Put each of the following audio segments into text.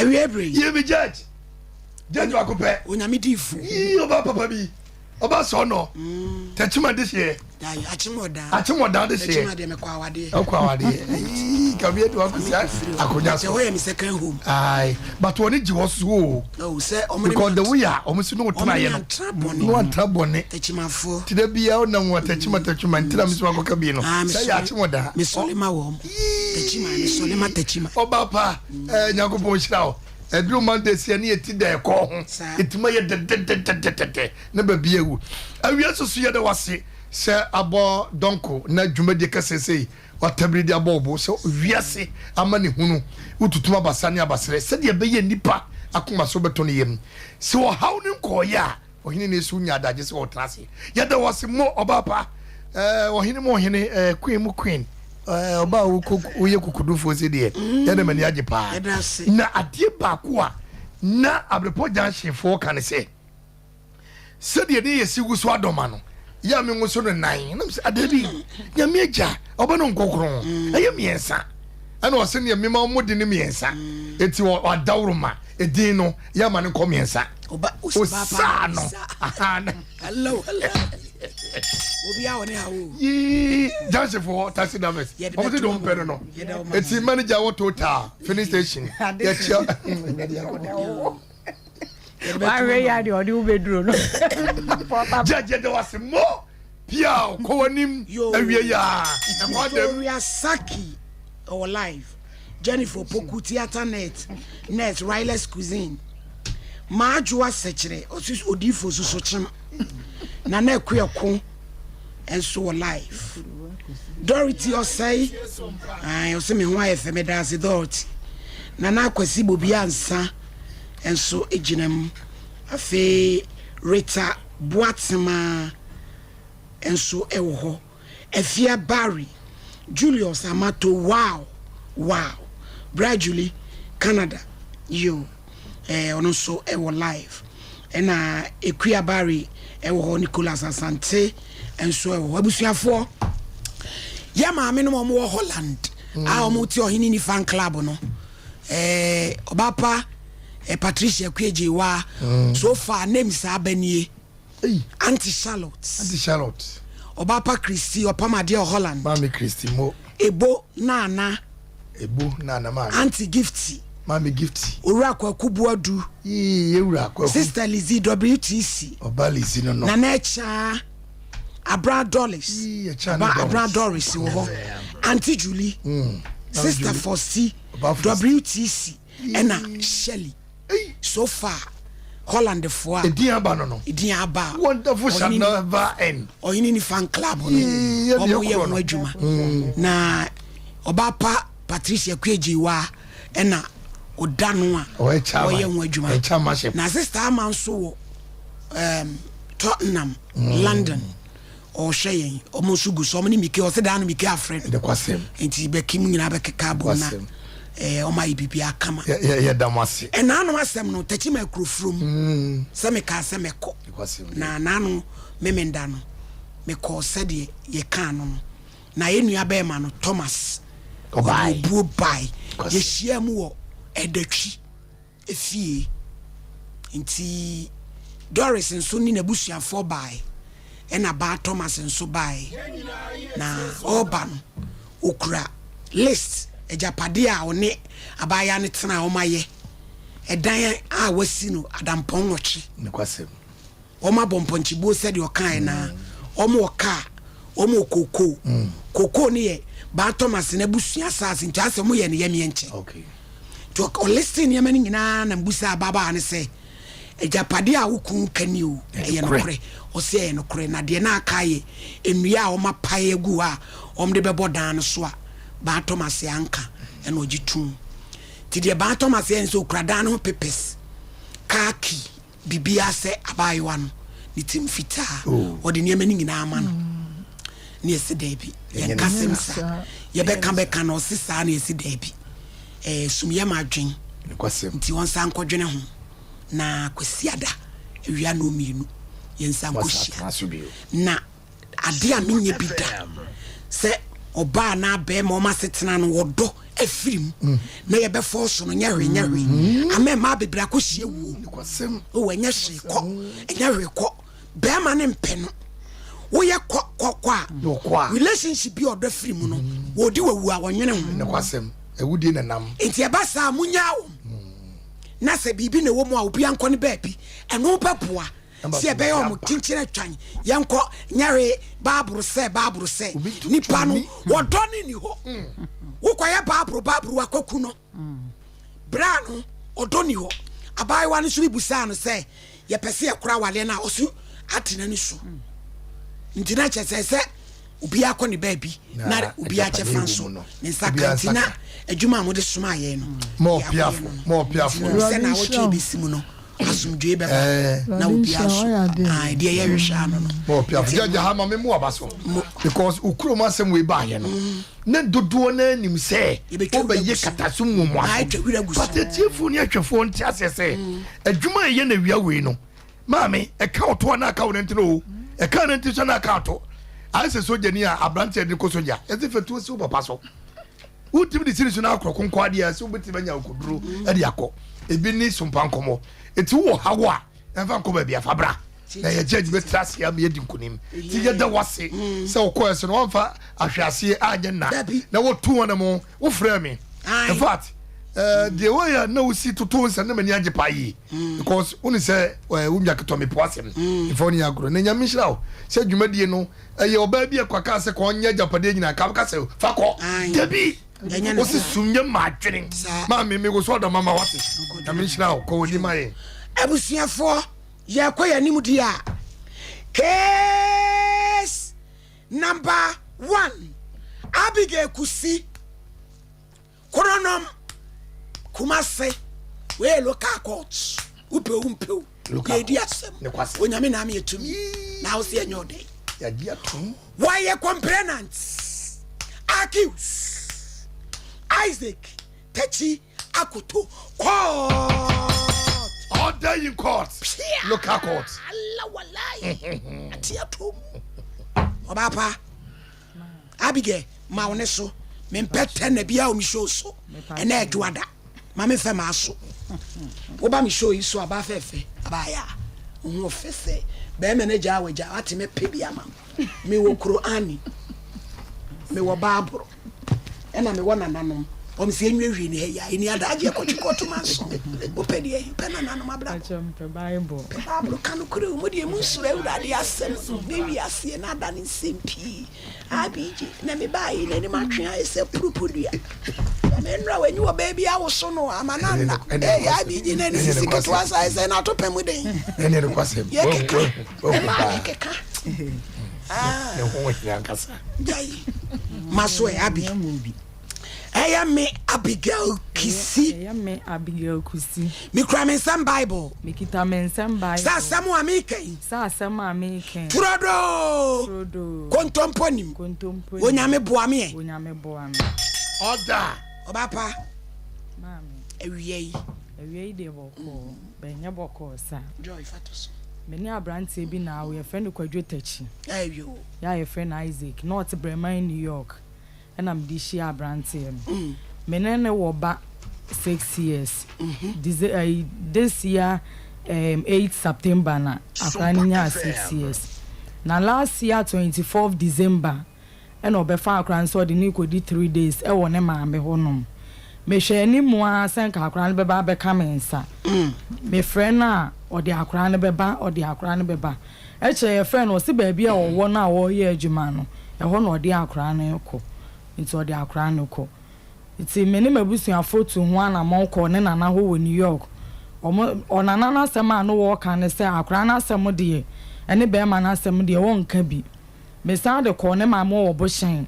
Awia bere yi. Yie mi judge. Judge baako pɛ. Onyame diifo. Yii ɔba papa bi. Ɔba sɔɔ nɔ. Mm. Tɛkyima de seɛ. Akyemɔdan. Akyemɔdan de seɛ. Tɛkyima deɛ mɛkɔ awadeɛ. Ɔkɔ awadeɛ. Yii kabi edu akɔsi akonya so. Sɛ hɔ yɛ mi second home. Ayi but wɔn gye hɔ so o. Oh sɛ ɔmo ne Because the way a ɔmo si no tena yɛ no. Ɔmo ne antra bɔne. No antra bɔne. Tɛkyimafoɔ. Ti da bia ɔnam wɔ tɛkyima tɛkyima ntina mi so akɔka bi no. Ah, Sɛ yɛ akyemɔdan. Mesɔle ma wɔn. Tɛkyima mesɔle ma tɛkyima. Ɔba pa ɛɛ Nyankopɔn nhyira wo. Ɛduru Monday seɛ ne yɛti da ɛkɔɔ ho. Ɛtumi ayɛ dɛdɛdɛdɛdɛdɛ na baabi awu. Awia nso so yɛda wase sɛ abɔ dɔnko na dwumadie kɛseɛ sei watabiri de abɔ wo bo sɛ wiase amanehunu wotutum abasa ne abaserɛ sɛdeɛ ɛbɛyɛ nnipa akoma so bɛtɔ ne yam. Sɛ ɔhaw no nkɔɔeɛ a Ɔhene no nso nya adagye sɛ ɔtena ase. Yɛda wo ase mo ɔbaa pa, eh, ɔhene mu ɔhene, eh, queen mu queen, eh, ɔbaa wo woyɛ kukudufoɔ sɛ deɛ, mm. yɛda m'ani agye paa. Na adeɛ baako a na Abrepɔ Junction foɔ ka ne sɛ, sɛdeɛ ne yɛsi gu so adɔma no, yɛ a menwo so no nan, nam sɛ adeɛ bi, Nyame agya, ɔba no nkɔkorɔ, mm. ɛyɛ mmiɛnsa. Ɛna ɔsɛ neɛ mema ɔmo de ne mmiɛnsa, mm. eti ɔadaworoma, edin no, yɛ ama no nkɔ mmiɛnsa. Osaa no. Hello, hello. Obi a ɔne awo. Yii junction for taxi drivers. Wɔn ti dɔn pɛ no no. Eti manager wɔ total filling station. Yɛkyia. Wahwɛ yi adi ɔde wo bɛduro no. Jɛjɛ de wase mo pia kɔ w'anim awie yaa. Ɛkɔ dɛm. Victoria Saki ɔwɔ live. Jennifer Opoku Theatre Net Net Riley's Cuisine Maadwoa Sɛkyerɛ ɔsi Odiifo Soso Kyem Nana Akuako nso wɔ live Dorothy Ɔsɛe ae ɔsɛ me ho ayɛ fɛ meda ase Dorothy Nana Akwasi Bobi Ansa nso gyina mu afei Rita Boatema nso wɔ hɔ Afia Barry, Julius Amato wow wow Bra Julie Canada yo eh ɔno nso wɔ live ɛna Akua Barry wɔ hɔ Nicholas Asante nso wɔ hɔ abusuafoɔ yɛ maame nom ɔmo wɔ Holland a ɔmo te ɔhene ni fan club no eh ɔbapa eh, Patricia Kuegyewa mm. so far names aba nie Auntie Charlotte. Auntie Charlotte. Ɔbaapa Christy ɔpam adeɛ wɔ Holland. Maame Christy mo. Ebo Nana. Ebo Nana maame. Auntie Gifty. Maame Gifty. Owura Kwaku Boadu. Yii ewura Kwaku. Sister Lizzie WTC. Ɔba Lizzie no no. Nana Ɛkyaa. Abra Doris. Yii Ɛkyaa ne Doris. Abra Doris wɔ hɔ. Auntie Julie. Mm. Sister Fosti. WTC. Ɛna Shirley. So far Holland foɔ a. Edin aba no no. Edin aba. Wonderful shall never end. Ɔhene ni fan club no. Wɔn yɛ ho adwuma. Mm. Na ɔbaa pa Patricia Kuegyewa ɛna ɔda no a. Ɔyɛ ho adwuma. Na sister ama nso wɔ um, Tottenham, mm. London. Ɔrehwɛ yɛn. Ɔmo nso gu so. Ɔmo ne Mike, ɔse daa no Mike afrɛ no. Nokwasɛm. Nti bɛki mu nyinaa bɛkeka abom na ɛɛ ɔmo ayɛ biribiara kama. Yɛ yɛ yɛda mo ase. Ɛnaano asɛm no, Techiman Akurofurom, Mm. sɛ mekaa sɛ mɛkɔ. Nokwasɛm. Na naano Memenda no, mekɔɔ sɛdeɛ yɛkaa no no. Na yɛn nua bɛɛma no, Thomas, ɔde Ɔbae. obuo bae. Nokwasɛm. Yɛhyiaa mu wɔ Ɛdatwi. fie. Nti Doris nso ne n'abusuafoɔ baeɛ, ɛna baa Thomas nso baeɛ. Na ɔreba no, ɔkura list, agyapadeɛ a ɔne abaayewa no tena a wɔayɛ, ɛdan a wasi no adampɔn nwɔtwe. Nokwasɛm. Wɔabɔ mpɔnkyebuo sɛdeɛ ɔkaeɛ no ara. Wɔwɔ kaa, wɔwɔ kookoo. Kookoo no yɛ Baa Thomas n'abusua asaase nti asɛ wɔyɛ no yɛmeɛ nkyɛ. Nti ɔlistee nneɛma no nyinaa na mbusaa ababaawa no sɛ, agyapadeɛ a wo kunu ka ni o, ɛyɛ nokorɛ? Ɔse ɛyɛ nokorɛ. Na deɛ na aka yɛ nnua a wɔapae agu hɔ a wɔde bɛbɔ dan no so a Baa Thomas anka ɛna ɔgye toom. Nti deɛ Baa Thomas yɛɛ ne sɛ ɔkura dan no ho papers, car key, biribiara sɛ abaayewa no ne tirim fitaa ɔde nneɛma no nyinaa ma no ne yɛsi daabi yɛnka sɛm sa yɛbɛka bɛka na ɔse saa na yɛsi daabi ɛɛ sum yɛ ma adwen nti ɔnsa nkɔdwene ho na kwasiada awia no mmienu yɛnsa nkɔhyia na Ade a menyɛ bi da sɛ ɔbaa anaa barima wɔn asetena no ɔdɔ afiri mu na yɛbɛfɔ so no, nyɛ hwee, nyɛ hwee ama mmaa bebree akɔhyia wuo. Nokwasɛm. O, ɛnyɛ hwee kɔ, ɛnyɛ hwee kɔ. Bɛrima ne mpɛ no, woyɛ kɔ kɔ kɔ a, Na ɔkɔ a, relationship bi a ɔdɔ firi mu no, wɔdi wawu a, wɔnwene ho. Nokwasɛm, ɛwudie nenam. Nti ɛba saa, munyaa wɔn na sɛ biribi na ɛwɔ mu a, obi ankɔ ne baabi, ɛno bɛboa Ɛma sɛ ɛbɛyɛ asomdwoe ɔmo aba. kyenkyere atwan. Yɛnkɔ nyɛre baaboro sɛ baaboro sɛ Obi tutu nipa no ni. wɔdɔ ne ni hɔ. Wokɔyɛ baaboro baaboro akɔku no braa no, ɔdɔ ni hɔ. Abaayewa no nso bibusaa no sɛ yɛpɛ sɛ yɛkora awadeɛ no a, ɔso atena ne so. Nti na kyerɛ sɛ obiara kɔ ne baabi na Na obiara kyɛ agyapadeɛ fa wɔ nso mu no, ne nsa obiara ka. Nti nsa na ka. adwuma a mode soma yɛn no, Ma yɛakɔyɛ ɔpiafo no no. ma ɔpiafo. Nti sɛ Awurade na nhyira awɔtwe wo. bɛsi mu no, asomdwoe bɛba na Awurade obiara nhyira so wo, ɔyɛ ade. Ah, deɛ yɛhwehwɛ ano no. Ma ɔpiafo gyagya ha ma me mu aba so because okurom asɛm wei baayɛ no ne dodoɔ no anim sɛ Yɛbɛtwa wura wobɛyɛ gu so. kataso mu Ah, ɛtwa wura gu so. but atiefoɔ ne atwafoɔ nte aseɛ sɛ adwuma a ɛyɛ no awia wei no, maame, ɛka ɔto a na aka wo no nti no o, ɛka no nti so na aka ato ayɛ sɛ sogyani a aberanteɛ de kɔ sogya, ɛsɛ fatuo si wo papa so, wotumi de siri so no akorɔ konko adeɛ a sɛ wobɛtumi anya akoduro de akɔ ebi ne sompa nkɔmmɔ. Ɛti wowɔ hawo a, ɛmfa nkɔ baabi afa bra na yɛgye agye bɛtena ase ama yɛdi nkonim. Nti yɛda wase sɛ wokɔɛ so no wamfa ahweaseɛ anyɛ nna Dabi. na wotu wɔn mo wofrɛ me. Aye. In fact, deɛ wɔyɛ na wosi toto nsa na m'ani agye paa yie because wone sɛ wo nwa ketɔ mepo asɛm mfa wo ne yɛ agorɔ na Nyame nhyira wo sɛ dwumadie no ɛyɛ ɔbaa bi ɛkɔ kaa sɛ kɔ ɔnyɛ agyapadeɛ nyinaa ka ka sɛ fa kɔ. Aye. Dabi. Ɛnyɛ ne wosi saa. sum nyɛ ma adwene. Saa. Maa me mego so ɔdɔ mama wate. Nyame nhyira wo, kɔ w'anim ayɛ. Abusuafoɔ, yɛkɔ yɛn anim di a, case number 1, Abigail Kusi, Kronom, Kumase. Wei local court, wopɛ wo mpɛ wo, Local yɛdi court. asɛm. Ne kwasɛm. Onyame na ama yɛtumi na wo sɛ yɛnyɛ ɔdɛn. Yɛagye atom. Wɔyɛ complainant, accused Isaac Tachi Akoto, court. Order in court. Pia. Local court. Ala walai ate atom. Ɔbaa pa Abigail, ma wo ne so mempɛ tɛ na bia wo me show so ɛnɛ adwoada ma memfɛ maa so woba me show yi so. Aba fɛfɛ abaayɛ a wo ho ɔfɛ sɛ bɛrima no agyaa wagya wate mɛpɛ bi ama wo. Mewɔ kuro ani, mewɔ baaboro, ɛna mewɔ nananom ɔm sɛ ɛnwiawie ne ha yi a ɛni adagye ɛkɔtwe kɔto ma nso wopɛ deɛ pɛ nananom abrabɔ. Akyɛ mpɛ Bible. Pɛ Bible ka no korɛ mu deɛ mu nsuro Awurade asɛm bɛwi aseɛ na ada ne nsɛm pii. Abigye na mebaeɛ n'anim atwe ayɛ sɛ puropodua mennora w'anyi wɔ baabi a woso no ama no anna. Ɛne Ei, Abigye na ne ɛne sisi nokwasɛm. ketewa sa ayɛ sɛ nato pɛ mu den. Ɛne nokwasɛm. Yɛkeka wahu ɛmaa paa. yɛkeka. Ne ho hia ankasa. Gyae ma so ɛ Abi, ɛyɛ me Abigail Kisi. Ɛyɛ me Abigail Kusi. Mekura me nsɛm Bible. Mekita me nsɛm Bible. Sɛ asɛm a meka yi, Sɛ asɛm a meka yi, turodoo, turodoo, kontompo nim. Kontompo nim. Onyame boa me ɛ. Onyame boa me. Order. Ɔba pa. Maame. Awia yi. Awia yi deɛ bɔkɔɔ, bɛnyɛ bɔkɔɔ saa. Joy fa to so. Me ne aberanteɛ bi na awo, yɛfrɛ no Kwadwo Takyi. Ayo. Yɛ a yɛfrɛ no Isaac na ɔte Brɛman, New York, ɛna mede hyia aberanteɛ no. Me ne ne wɔ ba 6 years. Deze ɛyi this year 8 September na akwadaa no nyaa 6 years. Na last year 24 December ɛna ɔbɛfa akwadaa no sɛ ɔde ne kɔdi 3 days ɛwɔ ne maame hɔnom. Mehwɛ anim a sɛ nka akwadaa no bɛba abɛka me nsa. Mefrɛ no a, ɔde akwadaa no bɛba, ɔde akwadaa no bɛba. Ɛkyerɛ yɛfrɛ no, ɔsi baabi a ɔwɔ no a wɔreyɛ adwuma no, ɛhɔ na ɔde akwadaa no kɔ. Nti ɔde akwadaa no kɔ. Nti me ne m'abusuafo tu ho anammɔn kɔɔ ne nana hɔ wɔ New York. Ɔmo ɔnana n'asɛm a no wɔɔka ne sɛ akwadaa n'asɛm deɛ, ɛne bɛrima n'asɛm deɛ, wɔnka bi. Mesan de kɔɔ ne maame wɔ Bohyɛn.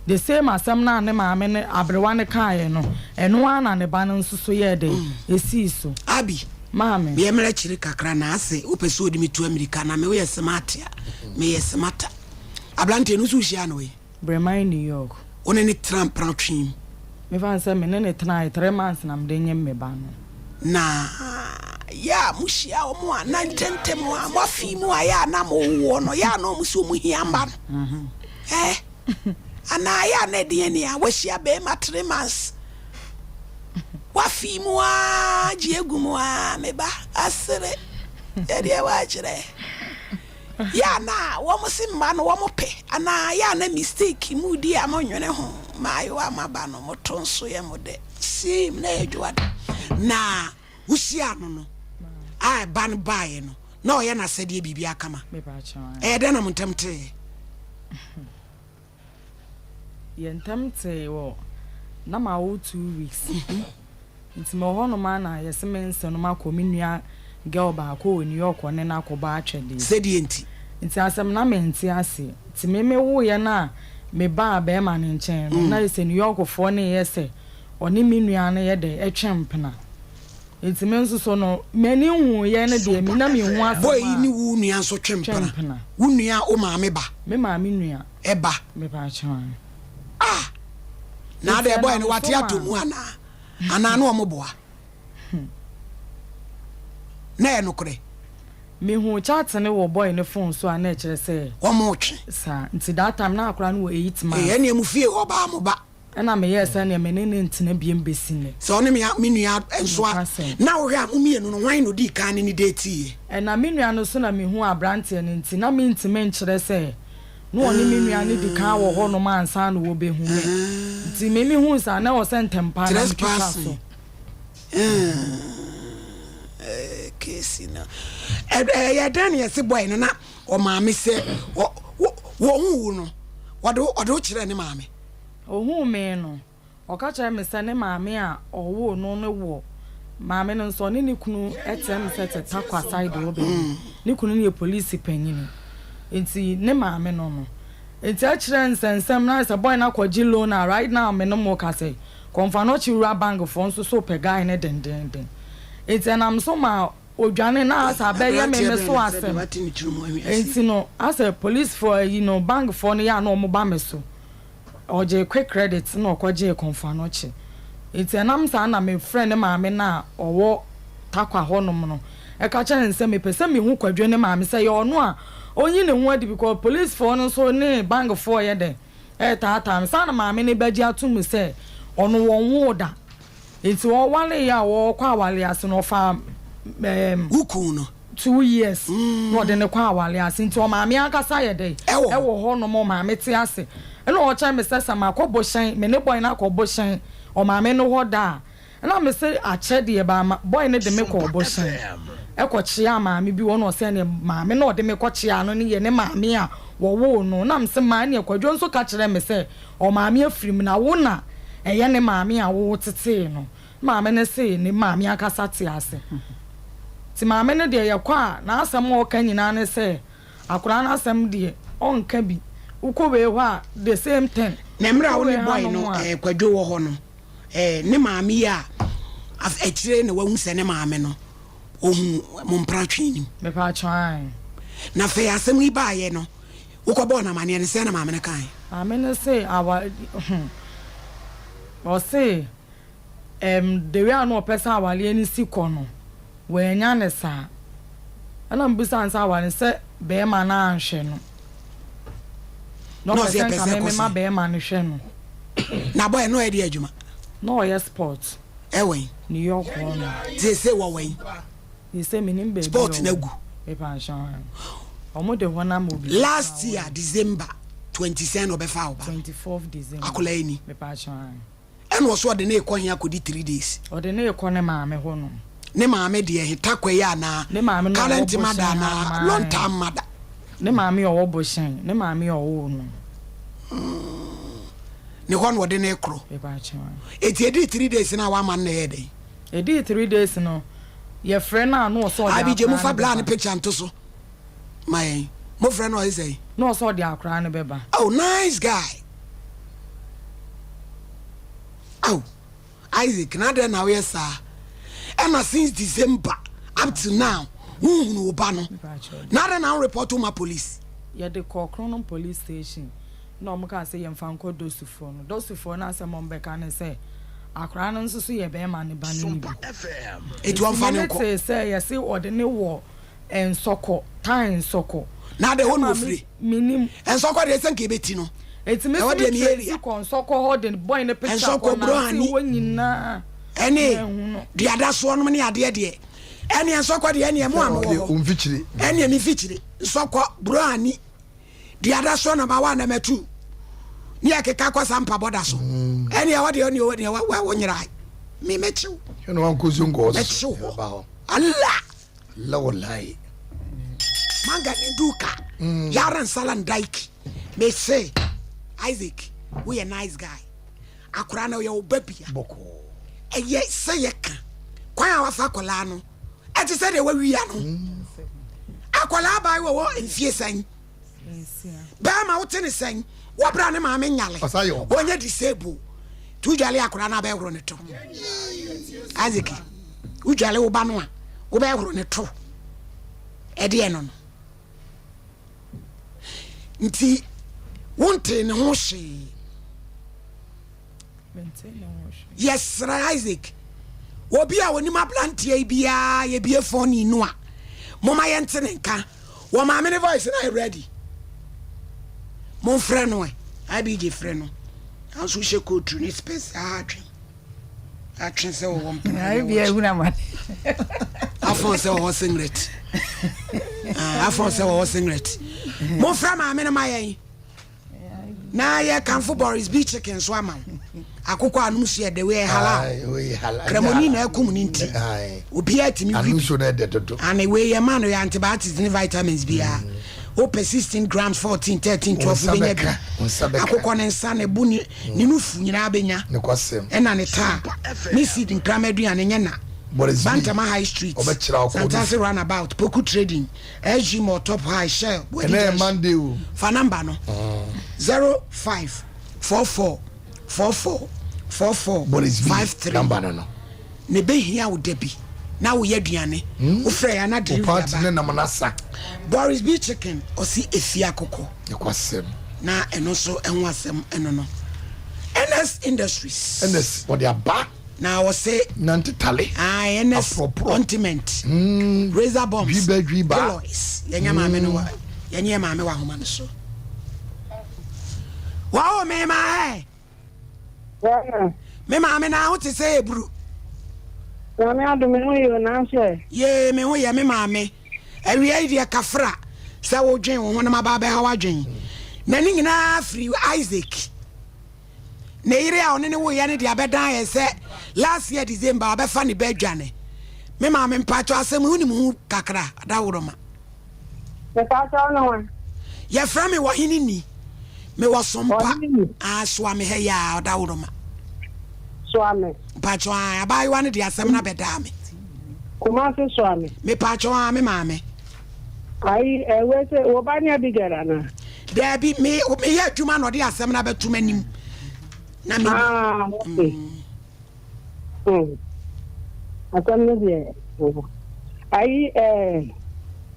The same asɛm no a ne maame ne aberewa ne kaeɛ no, ɛno ara na ne ba no nso so yɛɛ dɛ esii so. Abi. Maame. Meyɛ mmerɛ kyiri kakra na ase wopɛ sɛ ɔde me tu amirika na me woyɛ smart a, meyɛ smarter. Aberanteɛ no nso wohyia no wei? Breman, New York. Wo ne ne tena mpena twem? Mefa sɛ me ne ne tenaeɛ 3 months na mede nyem me ba no. Na yɛ a mohyia wɔ a na ntɛntɛm a moafi mu a, yɛ a na mowɔ no, yɛ a na ɔmo sɛ ɔmo hia mba no ɛ anaa yɛ a na ɛdeɛ ni a wahyia bɛrima 3 months. Afi mu aa gye agu mu aa me ba asere yɛdeɛ wakyerɛ yɛ a na wɔn se mma no wɔn pɛ anaa yɛ a na mistake mu di a mo nwene ho maayewa maba no mo to nso yɛ mo dɛ same na yɛ dwoada na wohyia no no a ɛba no baeɛ no na ɔyɛ n'asɛdeɛ biribi akama ɛyɛ dɛn na mo ntam teeɛ. Yɛn ntam tee wɔ na mawo 2 weeks nti mewɔ hɔnom a na yɛse me nse no makɔ me nua girl baako wɔ New York, ɔne no akɔbɔ atwɛdeɛ. Sɛdeɛ nti? Nti asɛm na mente aseɛ, nti me mewoeɛ no a mebaa bɛrima no nkyɛn no na yɛ sɛ New Yorkfoɔ ne yɛ sɛ ɔne me nua no yɛ dɛ ɛtwe mpena, nti me nso so no m'ani huiɛ no deɛ me na mehu asɛm. Boy yi ne wo nua nso twe twe mpena? Mpena. Wo nua, wo maame ba? Me maame nua. Ɛba. Mepaakyɛw. Ah, na nti adɛ boy no ɛnam wate so ato ma mu anaa anaa ne ɔmo boa na ɛyɛ nokorɛ? Mehu chat ne wɔ boy ne phone so a na ɛkyerɛ sɛ ɔmo twe. Saa nti that time na akora no wɔ 8 months. Ɛyɛ nea mu fie hɔ baa mo ba. Ɛna meyɛɛ sɛ nea me ne ne ntena biem bɛsi nnɛ. Sɛ ɔne me nua nso a Nokwasɛm. Na wohwɛ a mo mmienu no, hwan na odii kan ne ne dateeɛ? Ɛna me nua no so na mehu aberanteɛ no, nti na mentumi nkyerɛ sɛ na ɔne me nua no di kan wɔ hɔnom ansa na wɔbɛhu me, nti me mehu saa na ɛwɔ sɛ ntɛmpa na metwitwa trespassing so. Kesi no ɛyɛ dɛn na yɛse boy no na ɔmaame sɛ wɔhu wo no, ɔde wo kyerɛ ne maame? Ohuu me no, ɔka kyerɛ me sɛ ne maame a ɔwoo no no wɔ maame no nso ɔne ne kunu ɛkyerɛ me sɛ te Tarkwa side hɔ baabi. Ne kunu no yɛ polisi panyini, nti ne maame no nti ɛkyerɛ nsɛnsɛm na sɛ boy no akɔgye loan a right now me no mo ka sɛ Komfo Anokye Rural Bank foɔ nso so pɛ guy ne dendenden, nti ɛnam so ma odwane na asɛ abɛyɛ me aberanteɛ me bɛn so na sɛ asɛm. wate ne tiri mu ahwi ase? Nti no asɛ policefoɔ ayi no, bankfoɔ no yɛ a na ɔmo ba me so, ɔgye quick credit na ɔkɔgye Komfo Anokye, nti ɛnam saa na mefrɛ ne maame no a ɔwɔ Tarkwa hɔnom no, ɛka kyerɛ ne sɛ mepɛ sɛ mehu Kwadwo ne maame sɛ yɛ ɔno a ɔnyi ne ho adi, because policefoɔ no nso ne bankfoɔ yɛ dɛ ɛɛtaataa me saa, na maame no bɛgye ato mu sɛ ɔno wɔn wo da, nti ɔwale yɛ a wɔkɔ awale ase no ɔfa wokun no. 2 years na ɔde ne kɔ awale ase, nti ɔmaame ankasa yɛ dɛ Ɛwɔ hɔ. Ɛwɔ hɔ nom, ɔmaame te ase, ɛna ɔkyerɛ me sɛ sɛ makɔ bohyɛn, me ne boy no akɔ bohyɛn ɔmaame no hɔ da a, ɛna me sɛ akyɛ deɛ ba boy no de me kɔ bohyɛn ɛkɔ kyea maame bi wɔ na ɔsɛ ne maame na ɔde me kɔ kyea no ne yɛ ne maame a wɔwoo no, na me sɛ maa ne Kwadwo nso ka kyerɛ me sɛ ɔmaame afiri mu na wo na ɛyɛ ne maame a wo tetee no. Maame no se ne maame ankasa te ase, nti maame no deɛ yɛkɔ a n'asɛm a ɔka nyinaa ne sɛ akwaraa n'asɛm deɛ ɔnka bi, wokɔ wei hɔ a the same thing. Na mmerɛ a wo ne Wokɔ wei boy no hanom a- Kwadwo wɔ hɔ no, ne maame yi a akyire na wahu sɛ ne maame no ɔhu mo mpratwe nim? Mepa atwan. Na afei asɛm yi baayɛ no, wokɔbɔɔ no amanneɛ no, sɛn na maame no kae? Maame no se awa ɔse the way a na ɔpɛ sɛ awareɛ no si kɔ no, wɔanya ne saa, ɛna mbisa no sɛ aware sɛ bɛrima no anhwɛ no na Na ɔpɛ ɔse sɛ ɛpɛ nka sɛ me ɛkɔ mema sɛn? Bɛrima no hwɛ no. Na boy no ɔyɛ de adwuma? Na ɔyɛ sport. Ɛwɛn? New York hɔ no. Seesei wɔwɛn? Sɛ menim baabi. Sport no agu? Mepa nhyɛn ɔmo de hɔ nam obi. Last year December 20 sɛn na ɔbɛfa wo ba? 24th December. Akwadaa yi ni? Mepa nhyɛn. Ɛna ɔso ɔde ne kɔ he akɔdi 3 days? Ɔde ne kɔ ne maame hɔ nom. Ne maame deɛ he, Tarkwa yi anaa? Ne maame no a ɔwɔ Current mother Bohyɛn anaa ha, long term mother? Ne maame a ɔwɔ Bohyɛn, ne maame a ɔwoo no. Ne hɔ na ɔde ne korɔ? Mepa nhyɛn. Eti edi 3 days na wama no na ɛyɛ dɛn? Ɛdii 3 days no, yɛfrɛ no a na ɔsɛ ɔde Abigye akwaraa mufa no bla ne bɛba. Picture nto so ma yɛn. Mofrɛ no ɔyɛ sɛn? Na ɔsɛ ɔde akwaraa no bɛba. Oh, nice guy. Oh, Isaac, na adɛn na woyɛ saa? Ɛna since December up to now wohunu wo ba no, na adɛn na wo report ma police? Yɛde kɔ Kronom Police Station na ɔmo kaa sɛ yɛmfa nkɔ Dosufoɔ no. Dosufoɔ no asɛm a ɔmo bɛka ne sɛ akwaraa no nso so yɛ bɛrima ne ba no ne bi. Eti ɔmfa ne ne nkɔ. Tee sɛ yɛse ɔde ne wɔ Nsɔkɔ tan Nsɔkɔ. Na adɛn hɔ na Ɛma ofiri? Menim. Nsɔkɔ deɛ sɛ nka ebɛti no. Eti me Ɛhɔ so deɛ me ne trace area. kɔ Nsɔkɔ hɔ de boy ne picture Nsɔkɔ kɔ nante Brohani. hɔ nyinaa. Ɛne duadasoɔ nom ne adeɛ deɛ. Ɛneɛ nsɔkɔ deɛ ɛneɛ mo a mowɔ hɔ. Ɛneɛ me mfikyire. Nsɔkɔ, Buroani, duadasoɔ number one, number two. Ne yɛ keka kɔ saa mpabɔ da so. Ɛneɛ hɔ deɛ ɛneɛ ɛneɛ wo nyerae. Me mɛkyew. Mɛkyew hɔ. Allah! Lawalai. Manga ne duka. Yaran salan daiki. Me se Isaac, woyɛ nice guy. Akora no ɔyɛ wo ba bia. Bɔkɔɔ. Ɛyɛ sɛ yɛka kwan a wafa akwadaa no ɛte sɛ deɛ wawia no. Akwadaa baa wɔ wɔ mfie sɛn? Bɛrima wote ne sɛn? Wɔbra ne maame nyale. Wɔnyɛ disable. Nti wodwale akwadaa no abɛhoro ne to. Isaac, wodwale wo ba no a wobɛhoro ne to. Ɛdeɛ no no. Nti wontee ne ho hwee. Yɛsrɛ Isaac, obi a onim aberanteɛ yi biara yɛbie phone yi no a, moma yɛnte ne nka. Wɔ maame ne voice na ayɛ ready. Momfrɛ no ɛ, IBJ frɛ no. Nanso wohyɛ kootu ne space atwe. Atwe sɛ wɔwɔ mpena. Afɔn sɛ wɔwɔ singlet. Afɔn sɛ wɔwɔ singlet. Momfrɛ maame no ma yɛn. Na yɛ kanfo Boris B chicken so ama wo. Akokɔ anom so yɛ dɛ wei yɛ halal. Kramoni na akum ne nti. Obiara tumi wi bi. Ane wei yɛ ma no yɛ antibiotics ne vitamins biara. Wopɛ 16 grams 14 13 12 wobɛnya bi. Akokɔ ne nsa ne bo ne ne nufu nyinaa bɛnya. Ɛna ne taa ne seed nkrama aduane nyɛ na. Bantama High Street, Santase Runabout, Poku Trading. SG mɔ top high shell wadi Ɛnɛ yɛ Monday o. Fa number no. 05 44 44 44 Boris B 53. number no no. Na ɛbɛhia wo da bi na woyɛ aduane. Wofrɛ yɛ ana Wo delivery party aba. ne nam no asa. Boris B chicken ɔsi efi akokɔ. Nokwasɛm. Na ɛno nso ɛho asɛm ɛno no. NS Industries. NS wɔde aba. Na ɔse. Nante tale. Ae ɛnɛ Aporɔporɔ. ointment. Razor bumps. Dwiba dwiba. Keloids. Yɛnyɛ maame no wa yɛnyɛ yɛ maame wɔ ahoma no so. Wɔwo me ma ɛ. Bɛɛma. Me maame na ho te sɛ eburu. Nyame adom me ho yɛ o nanso ɛ. Yee me ho yɛ me maame. Awia yi deɛ kafra sɛ wodwen wo ho na maba abɛha w'adwen. Na ne nyinaa firi Isaac. Ne yere a ɔne no woeɛ no de abɛdan ayɛ sɛ last year December wabɛfa ne ba adwane. Me maame mpakyɛw asɛm yi wonim ho kakra? Adaworoma. Mepakyɛw ne hwan? Yɛfrɛ me Ɔhene Ni. Mewɔ Sompa. Ɔhene Ni. Ah, soa me ha yi aa, Ɔdaworoma. Soa me. Mpakyɛw aa, abaayewa no de asɛm no abɛdaa me. Kumasi soa me. Mepakyɛw aa, me maame. Ayi, eh, wei sɛ, wo ba ne Abigail anaa? Daabi, me meyɛ adwuma na ɔde asɛm no abɛto m'anim. Na me. Ah, okay. Mm. Asɛm no deɛ, ayi, eh,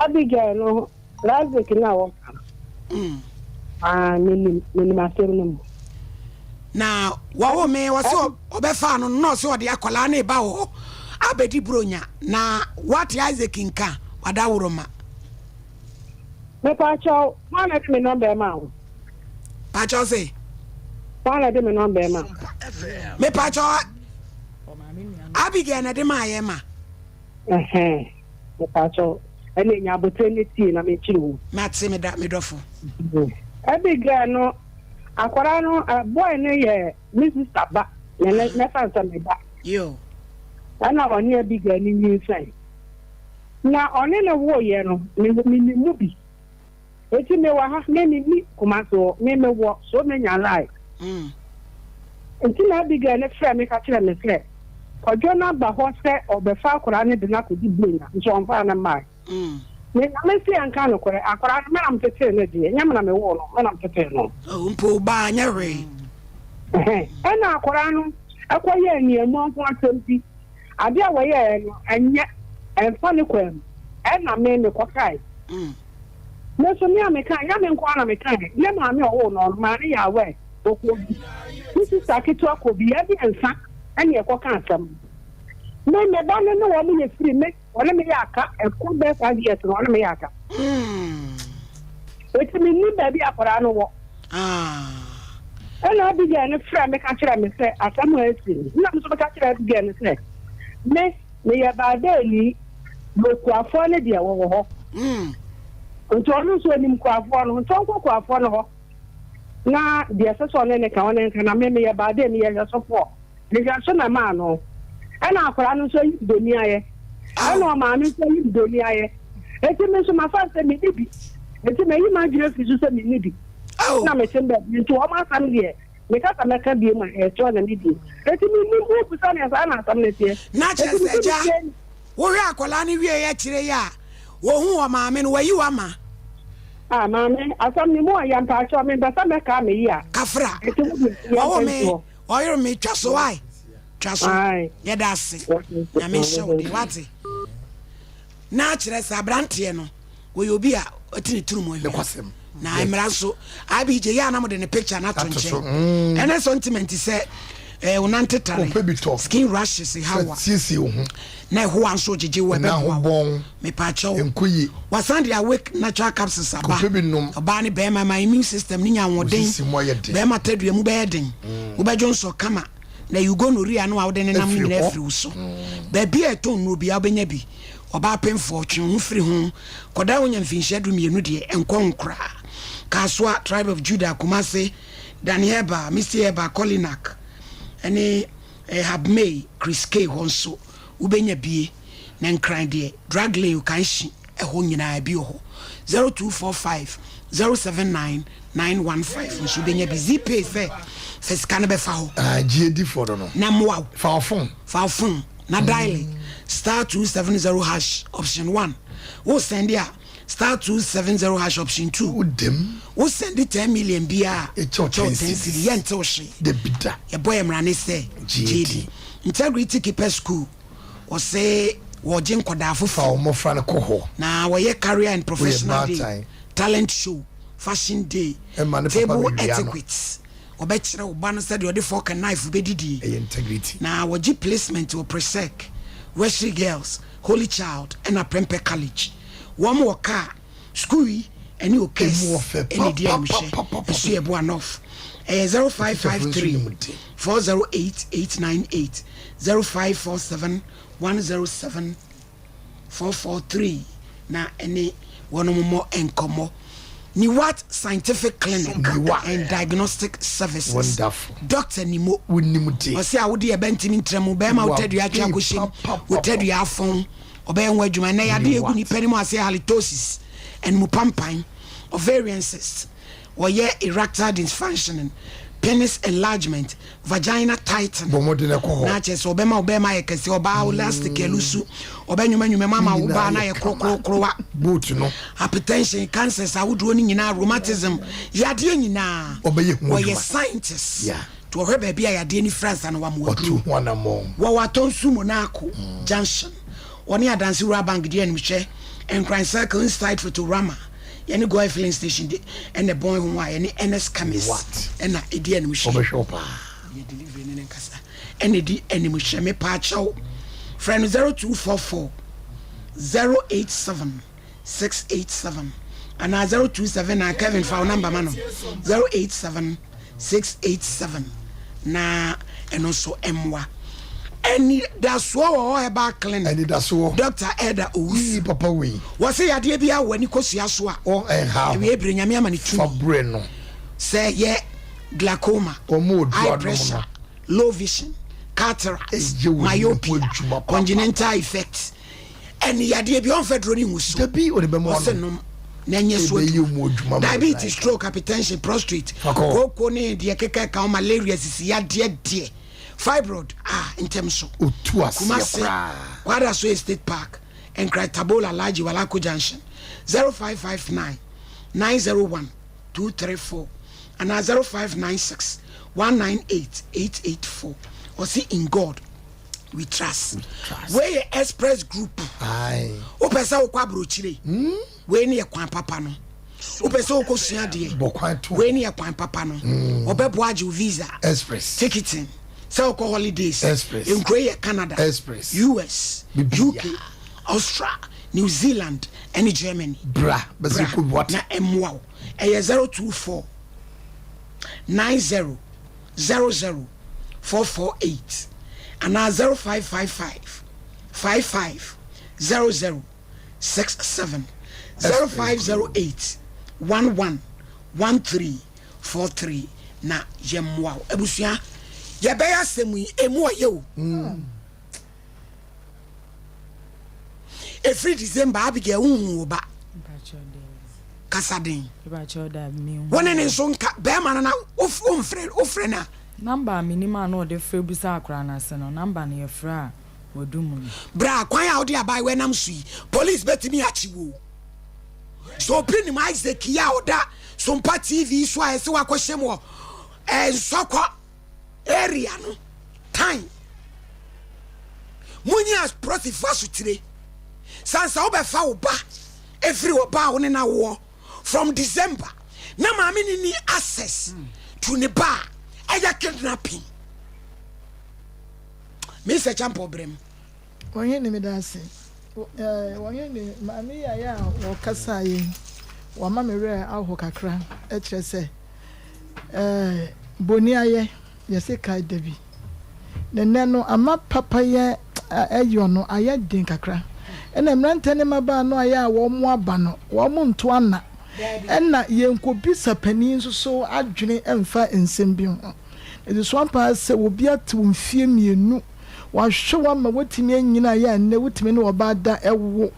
Abigail no, Isaac na wɔka no. Mm. Ah, menim, menim asɛm no mu. Na wɔwo me, wɔse ɔbɛfaa no no, na ɔse ɔde akwadaa no reba wɔ hɔ abɛdi Buronya. Na woate Isaac nka, wadaworoma. Mepakyɛw, hwan na ɛde me nɔmba ɛmaa wo? Pakyɛw se? Hwan na ɛde me nɔmba ɛmaa wo? Mepakyɛw, Abigail na ɛde maa yɛn ma. Ɛhɛn, mepakyɛw, ɛna enya abotire ne tie na menkyerɛ wo. Mate, me da, me dɔfo. Abigail no, akwadaa no, boy no yɛ me sista ba, na mɛfa no sɛ me ba. Yo. Ɛna ɔne Abigail no nyinsɛn. Na ɔne no woeɛ no, me menim mu bi. Enti mewɔ ha, me menni Kumasi hɔ, me mewɔ so menya line. Enti na Abigail no frɛɛ me ka kyerɛɛ me sɛ, Kwadwo no aba hɔ sɛ ɔrebɛfa akwadaa no de no akɔdi Buronya, nso ɔmfaa no mmae. Me na mese ɛnka nokorɛ, akwadaa no me na metetee no deɛ, ɛnyɛ me na mewoo no, me na metetee no. Oh, mpo wo ba anyɛ hwee. Ɛhɛn, ɛna akwadaa no kɔyɛɛ aniammɔnho asɛm bi. Ade a wɔyɛeɛ no, ɛnyɛ, ɛmfa ne kwan mu. Ɛnna me, mekɔkae. Me nso, me a mekae, ɛnyɛ me nko ara na mekae. Ne maame a ɔwoo no no, maa no yɛ aware. Ɔkɔɔ bi. Ne sista ketewa kɔɔ bi. Yɛn mmiɛnsa na yɛkɔkaa asɛm no. Me, me ba no ne wɔn yɛ firi me, ɔne me yɛ aka, ɛkɔ bɛyɛ 5 years no, ɔne me yɛ aka. Enti mennim baabi a akwadaa no wɔ. Ɛnna Abigail no frɛɛ me ka kyerɛɛ me sɛ asɛm a asi no. Ɛnna me nso meka kyerɛɛ Abigail no sɛ, Me, meyɛ Baaldeani, na okuafoɔ no deɛ, wɔwɔ hɔ. Nti ɔno nso ɔnim kuafoɔ no, nti ɔnkɔ kuafoɔ no hɔ, na deɛ ɛsɛ sɛ ɔne no ka, ɔne no nka, na me, meyɛ Baaldeani, meyɛ hwɛsofoɔ. Mehwɛ so na maa no. Ɛna akwadaa no nso ayi doni ayɛ. Ɛna ɔmaame nso ayi doni ayɛ. Eti me nso mafa sɛ menni bi. Eti mayi m'adwene afiri so sɛ menni bi. Na mete baabi nti wɔn asɛm deɛ meka sɛ mɛka bio ma ɛtoa na medi. Eti mennim wobisa me a saa na asɛm no teɛ. Na kyerɛ sɛ agya, wohwɛ akwadaa no wieɛ akyire yi a, wɔhu ɔmaame no, wayi wo ama. Ah maame, asɛm no mu ɔya mpaakyɛw mempɛ sɛ mɛka a meyi a. Kafra, Eti wo deɛ wɔwo yɛmfa me. nsi hɔ. Ɔyere me twa so wai twa so yɛda ase nyame nhyɛ wo den wate na kyerɛ sɛ abranteɛ no wɔyɛ obi a ɔte ne tiri mu ahwia na mmara nso abj yɛ anam de ne picture no ato nkyɛn mm. ɛne sɛ ntoma nti sɛ eh, wonante tare skin rashes hawa na ɛhoa nso gyegye wɔ ɛbɛboa wo mepaakyɛw wasan de awake natural capsules aba ɔbaa ne bɛrima ma immune system ne nya ahoɔden bɛrima tadua mu bɛyɛ den mm. wobɛdwo nsɔ kama na you gonorrhea no a wode nenam no nyinaa afiri wo so mm. baabi a ɛtɔn nnuro biara wobɛnya bi ɔbaa pemfoɔ twe ho firi ho kɔda wonya mfinhyia du mmienu deɛ ɛnkɔ ho koraa Kasoa tribe of Judah Kumase Danny Herbal Misty Herbal Colinac ɛne eh, Habmay Chris K hɔ nso wobɛnya bie Na Nkran deɛ drug lane Okankyi ɛhɔ nyinaa ebi wɔ hɔ 0245 079 915 nso wobɛnya bi Zeepay sɛ fa sika no bɛfa hɔ. Ah gye di fɔ no no. Na mmoa wo. Fa wo phone. Fa wo phone na dial star 270 hash option 1 wo sɛnde a star 270 hash option 2 Wo dem. Wo sɛnde 10 million biara a Ɛkyɛ wo kyɛ wo 10 10 cedis. cedi yɛnte wo hwee. Dabi da. Yɛbɔ yɛ mmara ne sɛ Gye gye di. di. Integrity Keepers School. Wɔse wɔgye nkɔdaa Fa wo foforɔ. mmɔfra no kɔ hɔ. Na wɔyɛ career and Woyɛ professional day, baatan. talent show, fashion day, Ɛma ne papa table bɛwia no. etiquette. Wɔbɛkyerɛ wo ba no sɛdeɛ ɔde fork and knife bɛdidie. Ɛyɛ integrity. Na wɔgye placement wɔ Presec, Wesley Girls, Holy Child ɛna Prempeh College. Wɔn wɔ car. Sukuu yi ɛne Okes Emu ɔfɛ ɛna ɛdi animhwɛ papapapapapa. Ɛso yɛ Boa North. Ɛyɛ Ɔtikyafoɔ nso 0553 nim de. 408 898, 0547 107 443 na ɛne wɔnom mmɔ nkɔmmɔ. Niwat Scientific Clinic Niwat. and Diagnostic Services. Wonderful. Doctor Nimo. Wonim de. Ɔse a wode ɛbɛ ntimi ntra mu, bɛrima wo tadua atwe Waben akɔhyɛ mu, wo papapapa. tadua afɔn. Ɔbɛyɛ ho adwuma. Ɛnnɛ, yadeɛ a ɛgu nnipa anim ase yɛ halitosis, animu pampan, ovarian cyst, wɔyɛ erectile dysfunctioning, penis enlargement, vagina tightening. Bɔ mmɔden kɔ hɔ. Na kyerɛ sɛ ɔbɛma wo bɛrima ayɛ kɛseɛ, ɔbaa wo elastic alusu, ɔbɛnwoma nwoma mu ama wo baa no ayɛ korokorowa. Boot no. Hypertension, cancers ahodoɔ no nyinaa, rheumatism, yadeɛ nyinaa. Ɔbɛyɛ ho adwuma. Wɔyɛ scientist. Yeah. Nti wɔhwɛ baabi a yadeɛ no firi ansa na wɔama Wɔtu waduro. ho anammɔn. Wɔwɔ Atonsu Monaco Junction. Wɔne Adanse Rural Bank di animhwɛ, Nkran Circle inside Fotorama, yɛne Goil Filling Station de ɛna ɛbɔn ho a yɛne Ernest Chemist What? ɛna ɛdi animhwɛ. Wɔbɛhwɛ wo paa. Yɛ delivery ne ne nkasa ɛna ɛdi animhwɛ. Mepaakyɛw frɛ no 0244 087 687 anaa 0279 Kevin fa wo number ma no 087 687 na ɛno nso mmoa. Anidasoɔ wɔ hɔ herbal clinic. Anidasoɔ. Doctor Elder Owusu. Yii papa wei. Wɔse yadeɛ biara wɔ ani kosua so a. Ɔ ɛnha ho. Awie bere Nyame ama no tumi. Fa brɛ no. Sɛ yɛ glaucoma. Wɔn oduro Eye anom no. pressure, low vision, cataract, Ɛyɛ wɔ ani ho myopia, adwuma papa. congenital effect. Ɛne yadeɛ bi ɔnfɛ duro ne ngu so. Dabi ɔde bɛma Ɔse ɔnom. nom na ɛnyɛ so Ɛbɛyɛ adwuma. mu adwuma ma Diabetes, like. stroke, hypertension, prostate, Fa kɔ. kooko ne deɛ keka ɛka ho, malaria, sisi yadeɛ deɛ, fibroid a ntɛm so. Otu aseɛ Kumasi, koraa. Kwadaso Estate Park, Nkran Tabol Alhaji Walako Junction, 0559 901 234 anaa 0596 198 884. Ɔse in God we trust. Wei yɛ express group. Wopɛ sɛ wokɔ aburokyire. Hmm? Wei ne yɛ kwan papa no. Wopɛ sɛ wokɔ sua adeɛ. Wei ne yɛ kwan papa no. Hmm. Ɔbɛboa agye wo visa. Express. Ticketing. Sɛ wokɔ holidays. Express. Nkuro yɛ Canada. Express. US. UK. Austria. New Zealand ɛne Germany. Bra. Bra. Na ɛmmoa wo. Ɛyɛ 024 90. 00 448 anaa 0555 55 00 67 0508 11 13 43 na yɛmmoa wo. Abusua, yɛbɛyɛ asɛm yi, ɛmu ɔyɛ o. Ɛfiri December, Abigail, wonhu wo ba. Kasa den. Wo ne ne nso nka bɛrima no na womfrɛ wofrɛ no a. Number a menim a na ɔde frɛ bisa akwadaa no ase no, number no yɛfrɛ a wadum no. Bra, kwan a wode abaayewa nam so yi, police bɛtumi akye wo o. Sɛ obi nim Isaac yi a ɔda Sompa TV so a ɛsɛ wakɔhyɛ mu wɔ eh, Nsɔkɔ area no, tan. Munyi apolisifoɔ asotire. Sansa wobɛfa wo ba ɛfiri ɔba a wo ne no awoɔ from December na maame no ni access to ne ba a ɛyɛ kidnapping. Mr. Champɔ brɛm. Ɔhene meda ase. Ɔhene maame yi a yɛ a wɔkasa yi wama me werɛ aho kakra kyerɛ sɛ boni ayɛ yɛse kae da bi na nnɛ no ama papayɛ yɔ no ayɛ den kakra ɛna mmerantɛ ne mmabaa no ayɛ a wɔn aba no wɔn nto ana ɛna yɛnkɔbisa panin nso so adwene mfa nsɛm bi ho. Ɛde so ampa ara sɛ obi ate wo mfeɛ mmienu, wahwɛ wo ama woatumi anyini ayɛ a nnɛ wotumi ne ɔbaa da wo.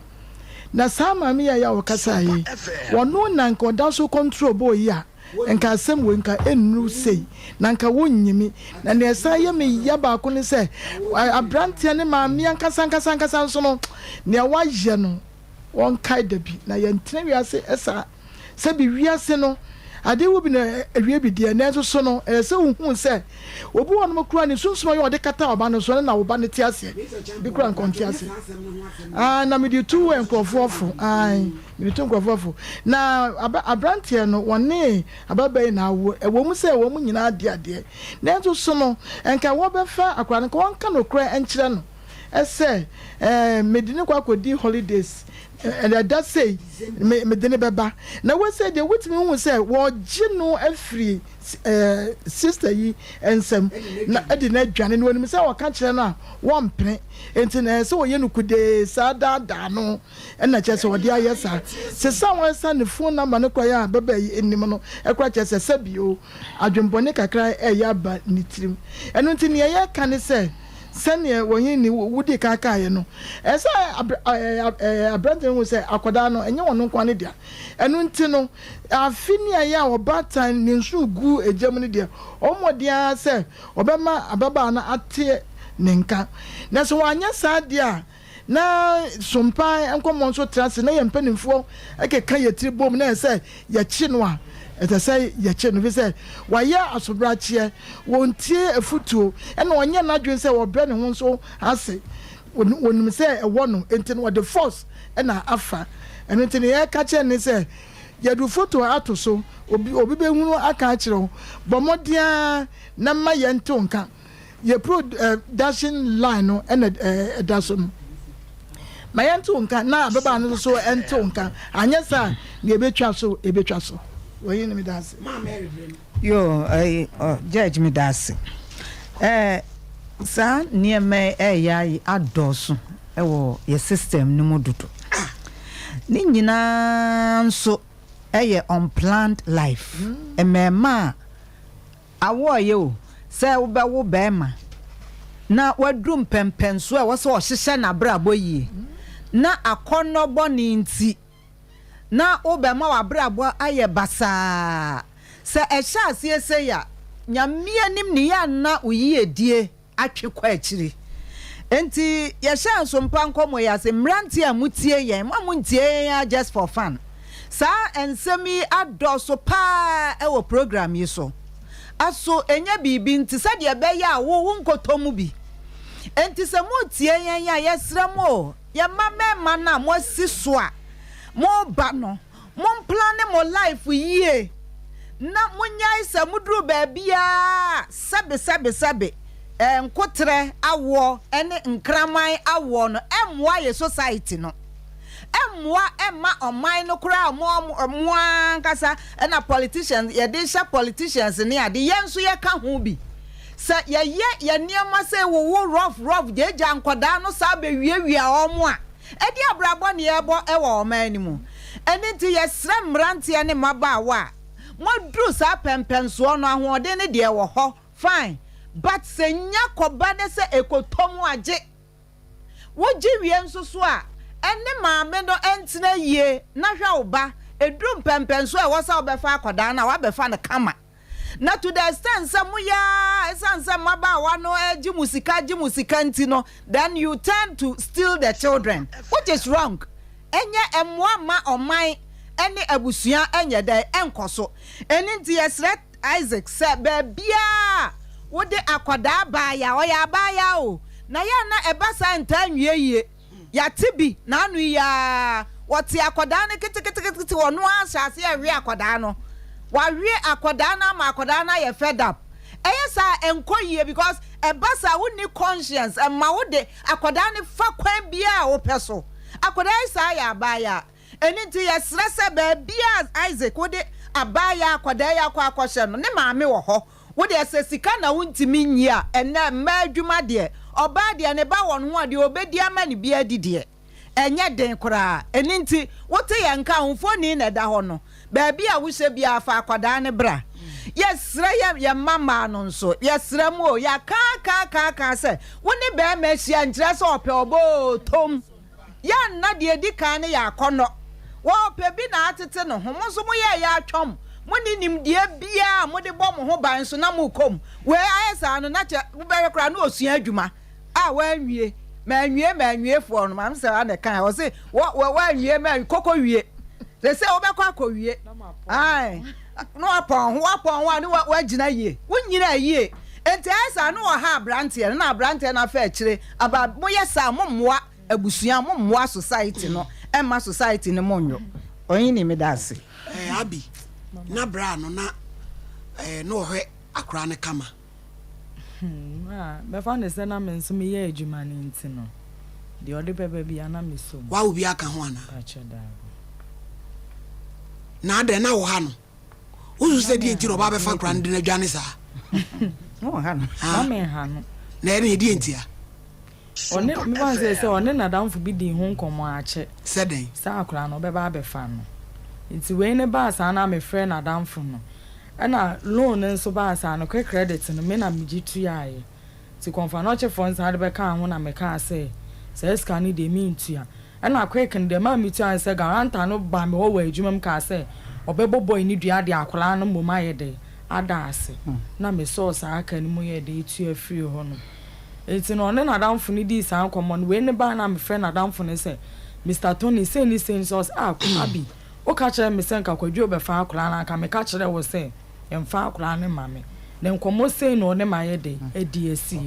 Na saa maame yi a yɛ a ɔkasaeɛ yi, ɔno na nka ɔda so control boy yi a, nka asɛm wei nka ɛnnuru sei, na nka wonnyimi. Na nea ɛsan yɛ me ya baako ne sɛ, aberanteɛ ne maame ankasa ankasa ankasa nso no, nea wayɛ no, wɔnkae da bi. Na yɛntena wiase saa. Sɛbi wiase no, ade wɔ bi na ɛwie bi deɛ, nanso so no, ɛyɛ sɛ wohu sɛ obi wɔ nom koraa ne sunsum a ɔyɛ ɔde kata ɔba no so no na wo ba no te aseɛ, bi koraa nka ɔnte aseɛ. Ah, na mede tu nkurɔfoɔ fo, ae, mede tu nkurɔfoɔ fo. Na aba, aberanteɛ no, wɔne ababaa yi na awo, ɛwɔ mu sɛ wɔn nyinaa de adeɛ, nanso so no, nka wɔbɛfa akwadaa no, nka wɔnka nokorɛ nkyerɛ no sɛ, eh, mede no kɔ akɔdi holidays, Ɛda sei, me, mede no bɛba. Na wei sei deɛ, wotumi hu sɛ wɔregye no afiri ɛɛ sista yi nsam na ɛde no adwane. Na wɔnim sɛ wɔka kyerɛ no a, wɔmpene. Enti na ɛsɛ sɛ wɔyɛ no kudee saa daadaa no, ɛna kyerɛ sɛ wɔde ayɛ saa. Sesa a wɔasa ne phone number no koraa a ababaa yi nnim no koraa kyerɛ sɛ sɛbio adwemmɔne kakra reyɛ aba ne tirim. Ɛno nti nea yɛreka ne sɛ, sɛdeɛ wɔn ni wodii kan kaeɛ no, ɛsɛ sɛ aberanteɛ no hu sɛ akwadaa no, ɛnyɛ ɔno nko ara ne dea. Ɛno nti no, afe ne ayɛ a ɔbaatan ne nsono gu egya mu no deɛ, ɔbɔ mmɔden ara sɛ ɔbɛma ababaa no ate ne nka. Na sɛ wanyɛ saa deɛ a, na sompa nkɔmmɔ nso tra ase na yɛn mpanimfoɔ keka yɛn tiri bom na ɛsɛ sɛ yɛkye no a, ɛsɛ sɛ yɛkye no, ɛfiri sɛ wayɛ asobrakyeɛ, wɔntie afotuo, ɛna ɔnyɛ n'adwene sɛ ɔbrɛ ne ho nso ase. Wɔnim sɛ ɛwɔ no, enti no ɔde force na afa. Ɛno nti nea yɛka kyerɛ no ne sɛ, yɛde foto ato so, obi obi bɛhunu aka akyerɛ wo, bɔ mmɔden ara na ma yɛnte wo nka. Yɛ pro eh, dashing line no ɛna eh, ɛda so no. Ma yɛnte wo nka na ababaa no nso so ɛnte wo nka. Anyɛ saa a, nea ɛbɛtwa so, ɛbɛtwa so. Wei ne meda ase. Yoo ɛyi ɔ judge meda ase. Ɛɛ saa nneɛma yi ɛɛyɛ ayi adɔɔso ɛwɔ yɛ system no mu dodo. Ne nyinaa nso ɛyɛ unplanned life. Mmɛɛma a Awoɔyɛ o, sɛ wobɛwo barima na waduru mpɛnpɛnsoɔ a ɛwɔ sɛ ɔhyehyɛ n'abrabɔ yie na akɔnnɔ bɔne nti na wobɛma w'abrabɔ ayɛ basaa. Sɛ ɛhyɛ aseɛ sei a, Nyame anim ne yɛ a na wo yiedie atwe kɔ akyiri. Enti yɛhyɛɛ nsompa nkɔmmɔ yi ase, mmeranteɛ a motie yɛn, mo a montie yɛn ara just for fun, saa nsɛm yi adɔɔso paa wɔ program yi so. Aso ɛnyɛ biribi nti sɛdeɛ ɛbɛyɛ a wo wonkɔtɔ mu bi. Enti sɛ moretie yɛn a, yɛsrɛ mo o, yɛn mma mmarima no a moasi so a moreba no, Momplane mo life yie na monyae sɛ moduru baabiaa a sɛbe sɛbe sɛbe eh, nkoterɛ awoɔ ne nkraman awoɔ no ɛmmoa yɛ society no, ɛmmoa ɛmma ɔman no koraa mo mo ankasa ɛna politicians yɛde hyɛ politicians ne ade yɛn nso yɛka ho bi. Sɛ yɛyɛ yɛn nneɛma sei wowo rough rough gyaagyaa nkwadaa no saa bɛwiawia wɔn a, ɛdeɛn abrabɔ na yɛrebɔ wɔ ɔman no mu? Ɛno nti yɛsrɛ mmeranteɛ ne mmabaawa a moaduru saa pɛnpɛnsoɔ no, ahoɔden no deɛ ɛwɔ hɔ, fine, but sɛ nya kɔba ne sɛ ɛkɔtɔ mu a, gye. Wogye wie nso so a, ɛne maame no ntena yie na hwɛ wo ba. Ɛduru mpɛnpɛnsoɔ a ɛwɔ sɛ wobɛfa akwadaa no a, woabɛfa no kama. Na to the extent sɛ moyɛ ara ɛsiane sɛ mmabaawa no gye mo sika gye mo sika nti no, then you turn to steal the children, which is wrong. Ɛnyɛ ɛmmoa mma ɔman ne abusua nyɛ dɛn ɛnkɔ so. Ɛno nti yɛsrɛ Isaac sɛ baabiara a wode akwadaa baeɛ a, ɔyɛ abaayaa o, na yɛ a na ɛba saa ntaa nwie yie. Yɛate bi n'ano yi ara, wɔte akwadaa no keteketekete, ɔno ara hyɛ aseɛ rewe akwadaa no. Wawe akwadaa no ama akwadaa no ayɛ fed up. Ɛyɛ saa a, ɛnkɔ yie because ɛba saa a wonni conscience, ɛma wode akwadaa no fa kwan biara a wopɛ so. Akwadaa yi saa yɛ abaayaa. Ɛno nti yɛsrɛ sɛ baabiara a Isaac wode abaayaa akwadaa yi akɔ akɔhyɛ no, ne maame wɔ hɔ. Wo deɛ sɛ sika na wontumi nyi a, ɛnnɛ mmaa adwuma deɛ, ɔbaa deɛ ne ba wɔ ne ho a, deɛ ɔbɛdi ama no biara di deɛ, ɛnyɛ den koraa. Ɛno nti wote yɛn nka a, wo mfoni na ɛda hɔ no, baabi a wohyɛ biara fa akwadaa no bra. Yɛsrɛ yɛ yɛn mma mmaa no nso, yɛsrɛ mo o, yɛaka aka aka aka sɛ, wo ne barima hyia nkyerɛ sɛ ɔpɛ ɔbɔ oo, tom. Yɛ nna deɛ ɛdi kan no yɛ akɔnnɔ. Wɔrepɛ bi na atete ne ho. Mo nso moyɛɛ yɛ atwam. Monni nimdeɛ biara a mode bɔ mo ho ban nso na morekɔ mu. Wei ayɛ saa no na kyɛ wobɛhwɛ koraa na ɔsua adwuma a wanwie. Manwie manwie foɔ no maame sɛ ana ɛka ɔse wɔ wɔ wanwie manwie kɔkɔ wie. Sɛ sɛ wobɛkɔ akɔwie. Ae na wapɔn ho wapɔn ho a ne wagyina yie. Wonyina yie. Enti ayɛ saa na ɔha aberanteɛ no na aberanteɛ no afa akyire aba. Moyɛ saa mommoa abusua mo mmoa society no ɛmma society no mo nwo ɔhene meda ase. Eh Abi na bra no na eh na ɔhwɛ akora no kama. Hmm ah bɛfa no sɛ na me nso me yɛ adwuma no nti no deɛ ɔde bɛba biara na me sɔ mu. Wawo bi aka ho anaa? Mpakyɛ daabi. Na adɛn na wo ha no? Wosu sɛ deɛ nti na ɔba bɛfa akora no de no adwane saa? Na ɔha no. Na me nha no. Na ɛne ɛdeɛ ntia? Ɔne, mefa no sɛ, sɛ ɔne n'adamfo bi dii ho nkɔmmɔ akyɛ. Sɛ dɛn? Sɛ akwadaa no, ɔbɛba abɛfa no. Nti wei no baa saa na mefrɛɛ n'adamfo no. Ɛna loan no nso baa saa no, quick credit no, me na megye tuaeɛ. Nti kɔmfoanɔkyefoɔ no san de bɛkaa ho na mekaa sɛ, saa sika no deɛ mentua. Ɛna quick no deɛ maa metuaeɛ ne sɛ guarantor no baa me hɔ wɔ adwuma mu kaa sɛ ɔbɛbɔ boy no dua de akwadaa no mmom ayɛ dɛn, ada ase. Na mesɔɔ saa ka no mu yɛɛ dɛn tua firii hɔnom. Enti no ɔne n'adamfo no dii saa nkɔmmɔ no. Wei ne bae na mefrɛɛ n'adamfo no sɛ, Mister Tony, sei ne sei nso. Ɔse, Ah, Abby, woka kyerɛɛ me sɛ nka Kwadwo rebɛfa akwadaa no a, anka meka kyerɛɛ wo sɛ mfa akwadaa no mma me. Na nkɔmmɔ sei na ɔne me ayɛ dɛn adi asie.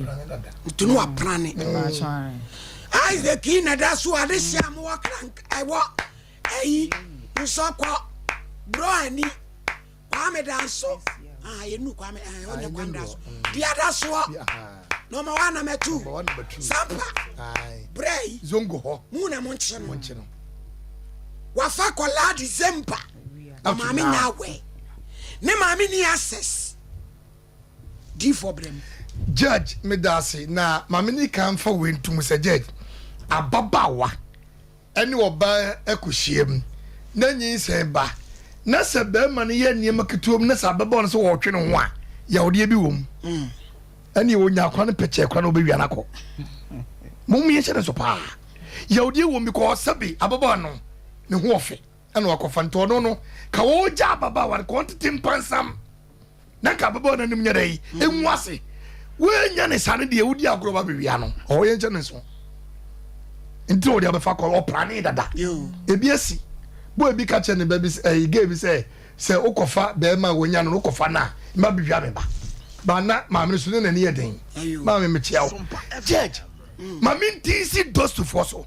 Nti no waprane. Mpakyɛ ae. Isaac yi na da so adehye a mowɔ krank ɛwɔ ɛyi nsɔkɔ bro ani. Kwame Danso ah yɛnu Kwame eh ɔnyɛ Kwame Danso dua da soɔ na ɔma wa na mɛtu sampa brɛ yi zongo hɔ mu na mo nkye no wafa kɔlaa December ɔmaame nya awɛ ne maame ni access difoɔ brɛ mu. Judge medase na maame ni kan fa wei ntom sɛ judge ababaawa ne ɔbaa kɔhyiam na nyinsɛn ba, na sɛ barima no yɛ nneɛma ketewa mu na sɛ ababaawa no sɛ wɔretwe ne ho a, yawdeɛ bi wɔ mu. Ɛne ɔnya akora no pɛkyɛɛ kora na ɔbɛwia no akɔ. Mom yɛnhyɛ ne so paa. Yawdeɛ wɔ mu because sɛbe ababaawa no ne ho ɔfɛ ɛna wakɔfa nti ɔno no ka wɔgya ababaawa no ka ɔntete mpansam. na nka ababaawa no anim nyɛ dɛ engu ase woanya ne saa no deɛ wodi agorɔ ba bɛwia no ɔhɔ yɛnkyɛ ne nso nti na wɔde abɛfa kɔ ɔprane dada ebi asi bo ebi ka kyerɛ ne ba bi ɛyi gay bi sɛ sɛ wokɔfa bɛrima a wɔnya no wokɔfa no a mma bɛwia me ba ba na maame no so ne n'ani yɛ den maame mekyia wo judge maame nti si dɔstofoɔ so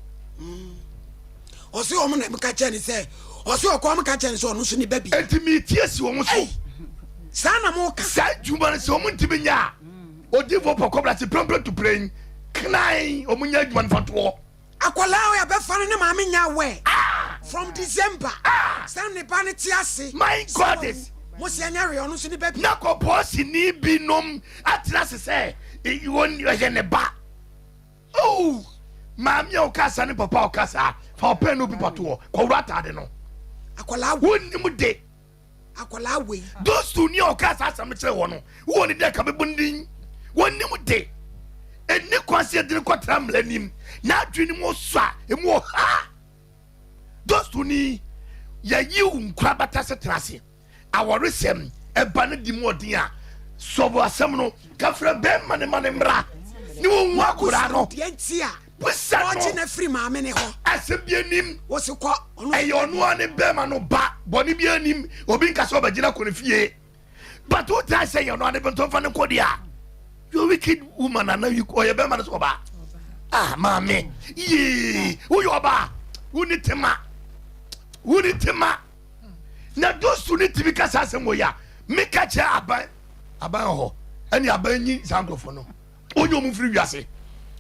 Ɔse wɔn na ka kyerɛ ne sɛ ɔse ɔkɔ wɔn ka kyerɛ ne sɛ ɔno nso ne ba bi. Eti mi tie si wɔn so. Saa na mo ka. Saa adwuma no sɛ wɔn ntumi nyɛ a odiifo pɔkɔ bla se prɛmprɛ tu prɛn knan wɔn nyɛ adwuma no fa toɔ. Akwadaa a yɛbɛfa no ne maame nyɛ aware from December sɛ ne ba no te ase. My God is. Mo se ɛnyɛ hwee, ɔno nso ne ba bi. Na kɔpɔɔsini binom atena ase sɛ ɔyɛ ne ba. Oh! Maame a ɔka saa ne papa a ɔka saa, fa ɔpɛn ne opipa to hɔ, kɔwura ataade no. Akwadaa wei. Wonnim de. Akwadaa wei. Dostuni a ɔka saa asɛm no kyerɛ wɔ no, wowɔ ne dɛ ka bɛbɔ ne din. Wonnim de. Ɛnni kwan sɛ yɛde no kɔtra mmara anim. N'adwene mu ɔsɔ a, emu ɔha. Dostuni, yɛyi wo nkorabata sɛ tena ase. Awaresɛm ɛba no di mu ɔden a, sɔbo asɛm no, ka frɛ bɛrima no ma no mmra ne wɔnhu akwadaa no. Deɛ nti a Bisa no. ɔgye no afiri maame ne hɔ. Asɛm bi anim. Wɔsi kɔ. Ɔno Ɛyɛ ɔno ara ne bɛrima no ba. Bɔne bi anim. Obi nka sɛ ɔbɛgyina kɔ ne fie. But wo try sɛ yɛ ɔno ara ne bɛntɔ mfa no nkɔ deɛ a. You wicked woman ana you ɔyɛ bɛrima no sɛ ɔbaa. Ah maame yee woyɛ ɔbaa. Wonni tema. Wonni tema. Na dosu ne tumi ka saa asɛm wɔ yi a meka kyerɛ aban aban wɔ hɔ ɛne aban nyi saa nkurɔfoɔ no. Onye ɔmo mfiri wiase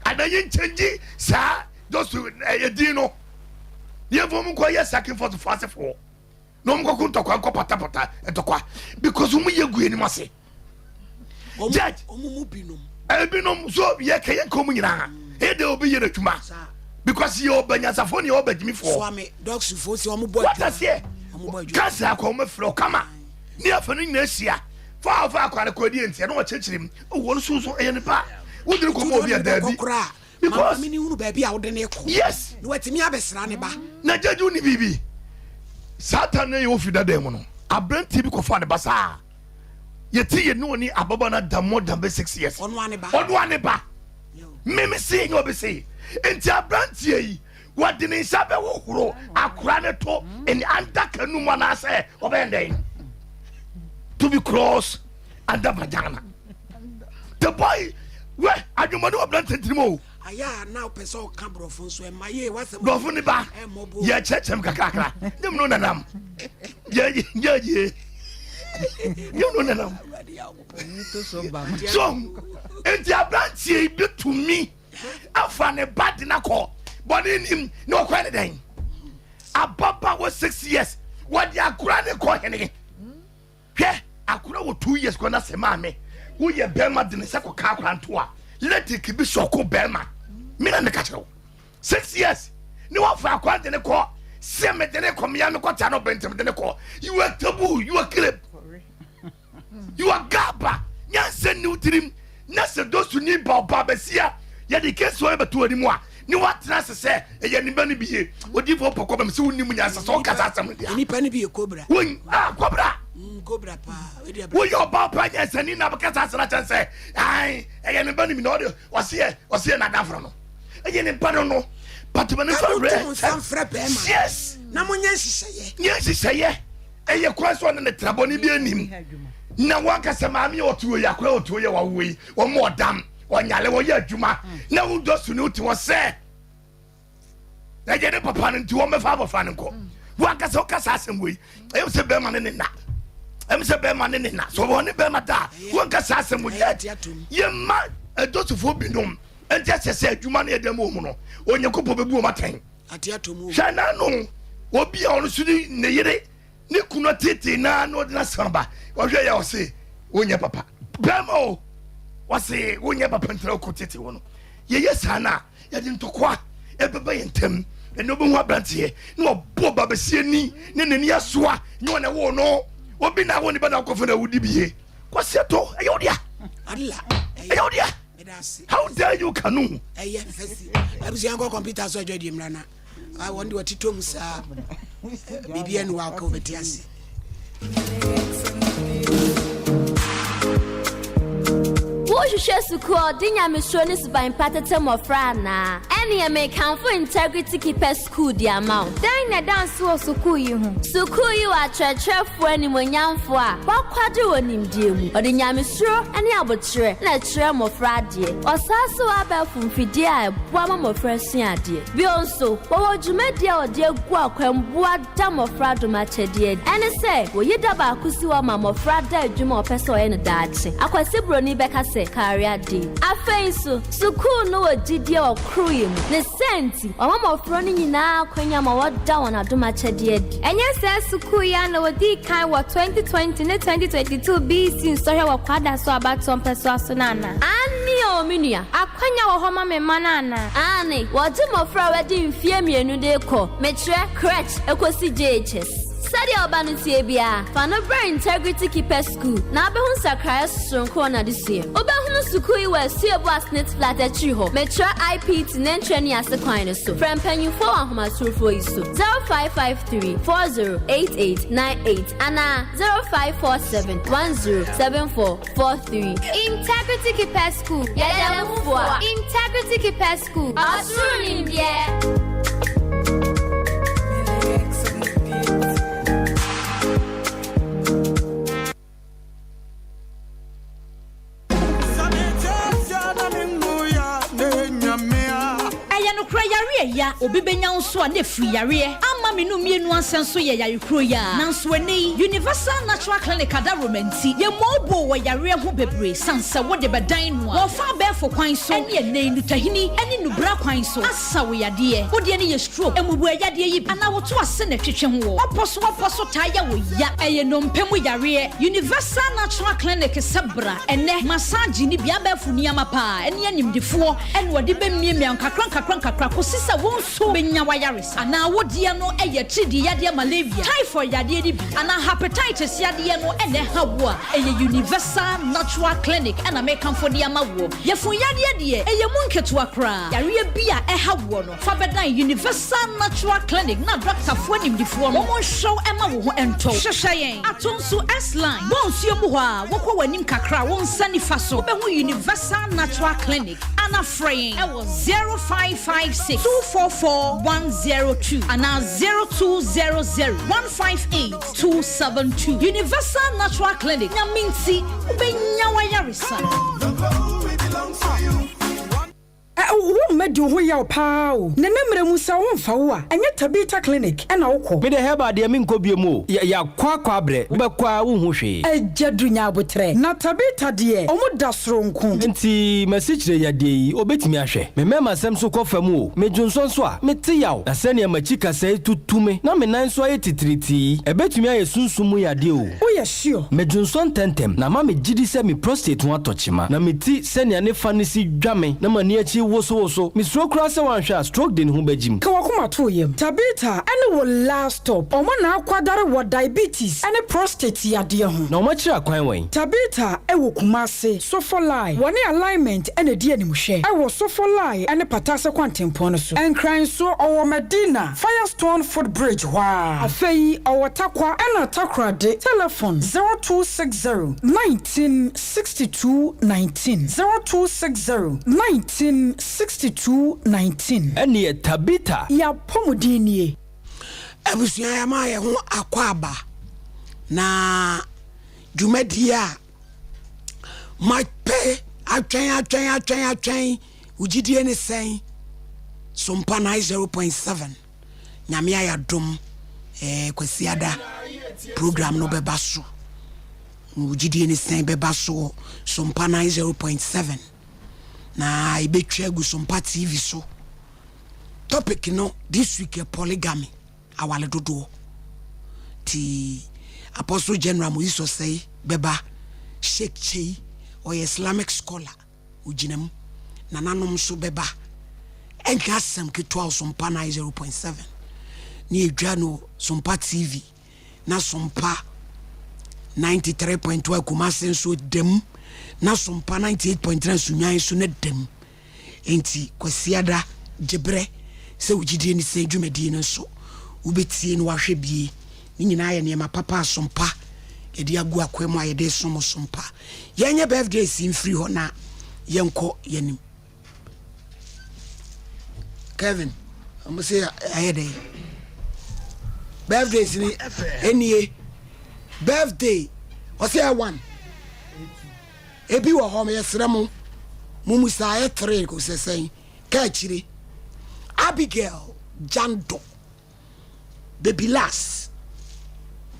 ana yɛ nkyɛngyi saa just ɛyɛ din no yɛn fɔ ɔmo nkɔ yɛ sacrifice fo asefoɔ na ɔmo kɔko ntɔkwa nkɔ patapata ntɔkwa because ɔmo yɛ gu anim ase judge ɔmo mu binom ebinom so yɛ kɛ yɛ nka ɔmo nyinaa ɛyɛ de obi yɛ n'adwuma because yɛ ɔbɛ nyansafoɔ ne yɛ ɔbɛ gyimifoɔ soame dɔksufoɔ si ɔmo bɔ adwuma wata seɛ kansa akɔ ɔmo afiri ɔkama ne afɛ no nyinaa ahyia Fa a ɔfa akwa no kɔ adi nti ɛna ɔkyerɛkyerɛ mu. Oh, wɔn nso so ɛyɛ ne ba. Wode no kɔma obi a daabi. Because maame no hunu baabi a wode no kɔ. Yes. Na watumi abɛsra ne ba. Na gyagye wo ni biribi. Satan na yɛ ofi dada mu no. Aberanteɛ bi kɔfa ne ba saa. Yɛte yɛ ne ɔne ababa no ada more than bɛ 6 years. Ɔno ane ba. Ɔno ane ba. Meme se nyɛ obi se. Nti aberanteɛ yi wɔde ne nsa bɛhohoro akora ne to in under canoe mu anaasɛ ɔbɛyɛ dɛn to be cross under vagina the boy wɛ adwumɔne wɔ aberante ntirim o. Ayɛ a na wopɛ sɛ ɔka borɔfo nso ɛma yie wasɛm. Borɔfo ne ba yɛ kyerɛkyerɛm kakrakra ne mu no nanam yɛ yɛ yie ne mu no nanam so nti aberanteɛ yi bi tumi. afa ne ba de no akɔ bɔne nim na ɔkɔɛ ne dɛn ababa wɔ 6 years wɔde akora ne kɔ hene hwɛ akora wɔ 2 years kɔ na sɛ maame woyɛ bɛrima de ne sɛ kɔka akora nto a lɛtik bi sɔko bɛrima me na meka kyerɛ wo 6 years ne wafa akora de ne kɔ sɛ mede ne kɔ mea mekɔta no bɛntɛm de ne kɔ you are taboo, you are crab, you are gaba. Nyansa nni wo tirim na sɛ dosuni ba ɔba bɛsia yɛde kesi wɔn bɛto anim a ne watena ase sɛ ɛyɛ ne ba no bi ye odiifoɔ pɔkɔ bɛm sɛ wonim nyansa sɛ ɔkasa asɛm no deɛ nipa no bi yɛ kobra. Won ah kobra. Kobra paa. Woyɛ ɔba pa nyansani na bɛkasa asɛm akyɛn sɛ ai ɛyɛ ne ba no bi na ɔde ɔseɛ ɔseɛ n'adamfo no ɛyɛ ne ba no no patoma ne fa werɛ. Yes. Na monyɛ nhyehyɛeɛ. Nyɛ nhyehyɛeɛ ɛyɛ kwan sɛ ɔne ne tena bɔne bi anim na wankasa maame a ɔte wɔ yi akora ɔte wɔ yi a wawo yi wɔn ɔdam ɔnyale wɔyɛ adwuma na wodɔ so ne wote hɔ sɛ ɛyɛ ne papa no nti wɔn bɛfa abɔfra no nkɔ wankasa wokasa asɛm wɔ yi ɛyɛ sɛ bɛrima ne ne na ɛm sɛ bɛrima ne ne na so wɔn ne bɛrima da a wankasa asɛm wɔ yi yɛma ɛdɔsofoɔ binom nti ɛsɛ sɛ adwuma no yɛ dɛm wɔ mu no Onyankopɔn bɛbu wɔn atɛn. Hwɛ n'ano obi a ɔno nso ne ne yere ne kunu tete naa na ɔde n'asɛm aba ɔhwɛ yɛ ɔse wonyɛ papa bɛrima o ɔse wonyɛ papa ntina ɔkɔ tete wɔ no yɛyɛ saa no a yɛde ntɔkwa ɛbɛba yɛn ntam ɛna wobɛhu aberanteɛ na ɔbɔ babasie ni ne n'ani asoa nyɛ ɔna ɛwɔ no obi na awo ne ba na akɔfo na wodi bie kɔseɛ to ɛyɛ wo dea ɛyɛ wo dea. How dare you canoe. Ɛyɛ fɛsi abusua nkɔ kɔmputa so adwa die mmra na wɔn de wɔtitɔ mu saa biribi ɛne wɔ aka wɔbɛte ase. Wohwehwɛ sukuu a ɔde nyamesuro ne suban pa tete mmɔfra anaa? Ɛneɛ mekamfo Integrity Keepers School de ama wo. Dɛn na ɛda nso wɔ sukuu yi ho? Sukuu yi wɔ akyerɛkyerɛfoɔ animonyamfoɔ a wɔakwadre wɔ nimdeɛ mu. Ɔde nyamesuro ne abokyerɛ na ɛkyerɛ mmɔfra adeɛ. Ɔsaa so wɔ abɛɛfo mfidie a ɛboa ma mmɔfra sua adeɛ. Bio nso, wɔwɔ dwumadie a wɔde agu akwamboa da mmɔfra dom akyɛdeɛ. Ɛne sɛ, wɔyi da baako si hɔ ma mmɔfra da adwuma a ɔpɛ sɛ ɔyɛ no daakye. Akwasi Buroni bɛka sɛ career day. Afei nso, sukuu no wɔ gyidie wɔ koroyɛ mu. mu. Ne saa nti, wɔma mmɔfra no nyinaa akwanya ma wɔda wɔn adom akyɛdeɛ adi. Ɛnyɛ saa sukuu yi ara na wɔdii kan wɔ 2020 ne 2022 BEC nsɔhwɛ wɔ Kwadaso abatoɔ mpɛsoa so no anaa? Aane o, me nua. Akwanya wɔ hɔ ma me mma no anaa? Aane, wɔgye mmɔfra a wɔadi mfeɛ mmienu de rekɔ, mekyerɛ, crèche, kɔsi JHS. Sɛdeɛ wo ba no teɛ biara, fa no bra Integrity Keepers School na wobɛhu nsakraeɛ soronko wɔ n'adesua mu. Wobɛhunu sukuu yi wɔ Asuabu Asnit Flat akyiri hɔ, mekyerɛ IPT Nɛnkyerɛ ase kwan no so. Frɛ mpanyimfoɔ wɔ ahomatorofoɔ yi so, 0553 408898 anaa 0547 1074 43. Integrity Keepers School, Yɛda mu boa. Integrity Keepers School, Ɔsoro nimdeɛ. Ɛyɛ nokorɛ yareɛ ya obi bɛnya wo nso a na ɛfiri yareɛ ama me no mmienu ansɛ nso yɛ yare kuro yi ara nanso ɛnnɛ yi Universal Natural Clinic adaworoma nti yɛmmɔɔ boo wɔ yareɛ ho bebree sane sɛ wode bɛdan no a wɔfa abɛɛfo kwan so ɛne ɛnnɛ yi nnutahini ɛne nnubra kwan so asa wo yadeɛ wo deɛ no yɛ stroke mmubuɛ yadeɛ yi bi anaa woto ase na ɛtwetwe ho wɔ wapɔ so wapɔ so taa yɛ wo ya ɛyɛ nnompe mu yareɛ Universal Natural Clinic sɛ bra ɛnnɛ massage ne bi abɛɛfo nneɛma paa ɛne animdefoɔ ɛna wɔde bɛmiamia nkakra nkakra nkakra kɔsi sɛ wo nso bɛnya w'ayaresa. Anaa wo deɛ no yɛ atiridii yadeɛ malaria, typhoid yadeɛ no bi, anaa hepatitis yadeɛ no na ɛha wo a, ɛyɛ Universal Natural Clinic na mekamfo de ama woɔ. Yafunu yadeɛ deɛ, ɛyɛ mu nketewa koraa. Yareɛ bi a ɛha woɔ no, fa bɛdan Universal Natural Clinic na dɔktafoɔ animdefoɔ no wɔnhwɛ wo mma wo ho ntɔ wo. Hwehwɛ yɛn Atonsu S-Line, Bonsuo mu hɔ a, wokɔ w'anim kakra a, wo nsa nifa so, wobɛhu Universal Natural Clinic. Ana frɛ yɛn wɔ 0556 244 102 anaa 0200 158 272. Universal Natural Clinic, Nyame nti wobɛnya w'ayaresa. Wo mma di wo ho yaw paa o. Nana mmerɛ mu sɛ wo nfa wo a, ɛnyɛ Tabitha clinic na wo kɔ. Me deɛ herbal deɛ menkɔ biom o, yɛakɔ akɔ abrɛ, wobɛkɔ a wonhu hwee. Agya Duru nya aboterɛ. Na Tabitha deɛ ɔmo da soronko. Nti m'asikyire yadeɛ yi obetumi ahwɛ? Me mmarima sɛm nso kɔ fam o, me dwonsɔ nso a, mete yaw, na sɛnea m'akyi kasɛe tutu me na me nan nso ayɛ titiritii yi, ɛbɛtumi ayɛ sunsum mu yadeɛ o. Woyɛ sure? Me dwonsɔ ntɛmntɛm, na ama me gyidi sɛ me prostate ho atɔ kyema, na me ti sɛnea ne fa no si dwa me na m'ani akyi wosowoso. Misuro koraa sɛ wanhwɛ a stroke de ne ho bɛgyim. Ka w'akoma to wo yam. Tabitha ne wo last stop. Wɔn na akwadare wɔ diabetes ne prostate yadeɛ ho. Na wɔakyerɛ akwan wɛn? Tabitha wɔ Kumasi, Sofolai. Wɔne Alignment na ɛdi animhwɛ wɔ Sofolai ne Patase kwantempɔn no so. Nkran nso, ɔwɔ Madina, Firestone foot bridge hɔ ara. Afei ɔwɔ Tarkwa ɛna Takoradi. Telefon, 0260 19 62 19 0260 19 62 19. Ɛneɛ Tabitha. Y'apɔmuden nie. Abusua yɛama yɛn ho akwaaba na dwumadie a mapɛ atwɛn atwɛn atwɛn atwɛn wo gyidie ne sɛn sompa 90.7 nyame ayɛ adom eh, kwasiada program no bɛba so wo gyidie ne sɛn bɛba so wɔ sompa 90.7 na ɛbɛtwa agu sompa tv so Topic no this week yɛ polygamy, awale dodoɔ. Ti Apostle General Moise Osei bɛba, Sheikh Chei, ɔyɛ Islamic scholar, ogyina mu. Nananom nso bɛba. Ɛnyɛ asɛm ketewa o, Sompa 90.7 ne yɛdwa no Sompa TV na Sompa 93.1 Kumase nso da mu na Sompa 98.3 Sunyani nso na da mu. Enti Kwasiada, gye berɛ sɛ wo gyidie ne sɛn dwumadie no nso wobɛtie na wahwɛ bie. Ne nyinaa yɛ nneɛma papa a sompa yɛde agu akoa mu a yɛde resom wo sompa. Yɛnyɛ birthdays yi mfiri hɔ na yɛnkɔ yɛnim. Kevin, ɔmo sɛ ayɛ dɛn? Birthdays ni ɛnie. Birthday, ɔsɛ ɛ one. Ebi wɔ hɔ yɛsrɛ mo mo mu saa yɛ tere ko sɛ sɛn ka akyire Abigail Jando baby last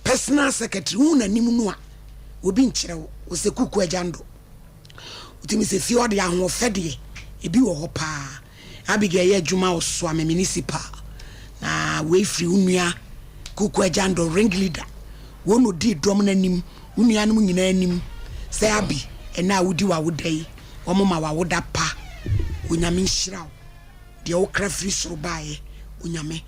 personal secretary wohu n'anim no a obi nkyerɛ wo wɔ sɛ kuku agyando wotumi sɛ fie ɔde ahoɔfɛ deɛ ebi wɔ hɔ paa. Abigail yɛ adwuma wɔ Suame Municipal. Na wei firi wo nua Kuku Agyando, ring leader. Wo na odii dɔm no anim, wo nuanom nyinaa anim sɛ Abi, ɛnnɛ a wodi w'awoda yi, wɔma w'awoda pa. Onyame nhyira wo. Deɛ wokra firi soro baeɛ, Onyame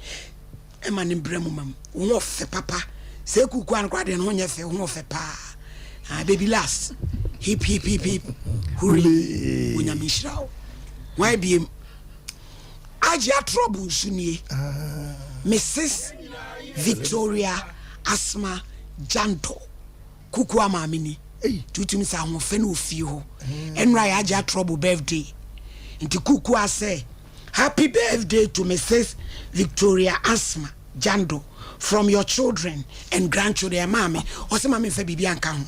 ma no mbra mu ma mu. Wo ho ɔfɛ papa. Sɛ Kuku ano koraa deɛ ne ho nyɛ fɛ, wo ho ɔfɛ paa. Ah, baby last. Hip hip hip hip. Hooray. Onyame nhyira wo. Hwan biem? Agye atrɔbo nso nie. Mrs. Victoria Asma Janto Kukua maame ni. Tutum sɛ ahoɔfɛ no wɔ fie hɔ. Ɛnora yɛ agye atrɔbo birthday. Nti Kukua sɛ happy birthday to Mrs. Victoria Asma Jando from your children and grandchildren. Maame, ɔsɛ maame nfa biribi anka ho.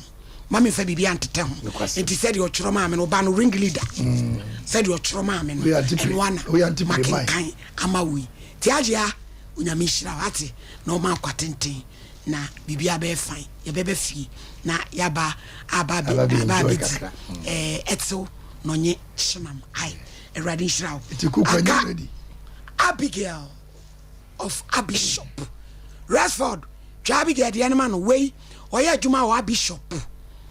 Ma me nfa biribi antetɛ ho. Nti sɛdeɛ ɔtwerɛ maa me no, ɔba no ring leader. Sɛdeɛ ɔtwerɛ maa me no, ɛno ara na makenkan ama wo yi. Nti Agyea, Onyame nhyira wo, ate, na ɔma nkwa tenten, na biribiara bɛyɛ fine. Yɛbɛba fie na yɛaba aba aba abɛdi ɛɛ ɛtew na ɔnye hyenam. Ai, Awurade nhyira wo. Aka Abigail. of Abishop. Rexford, twa Abigail deɛ no ma no. Wei, ɔyɛ adwuma wɔ Abishop.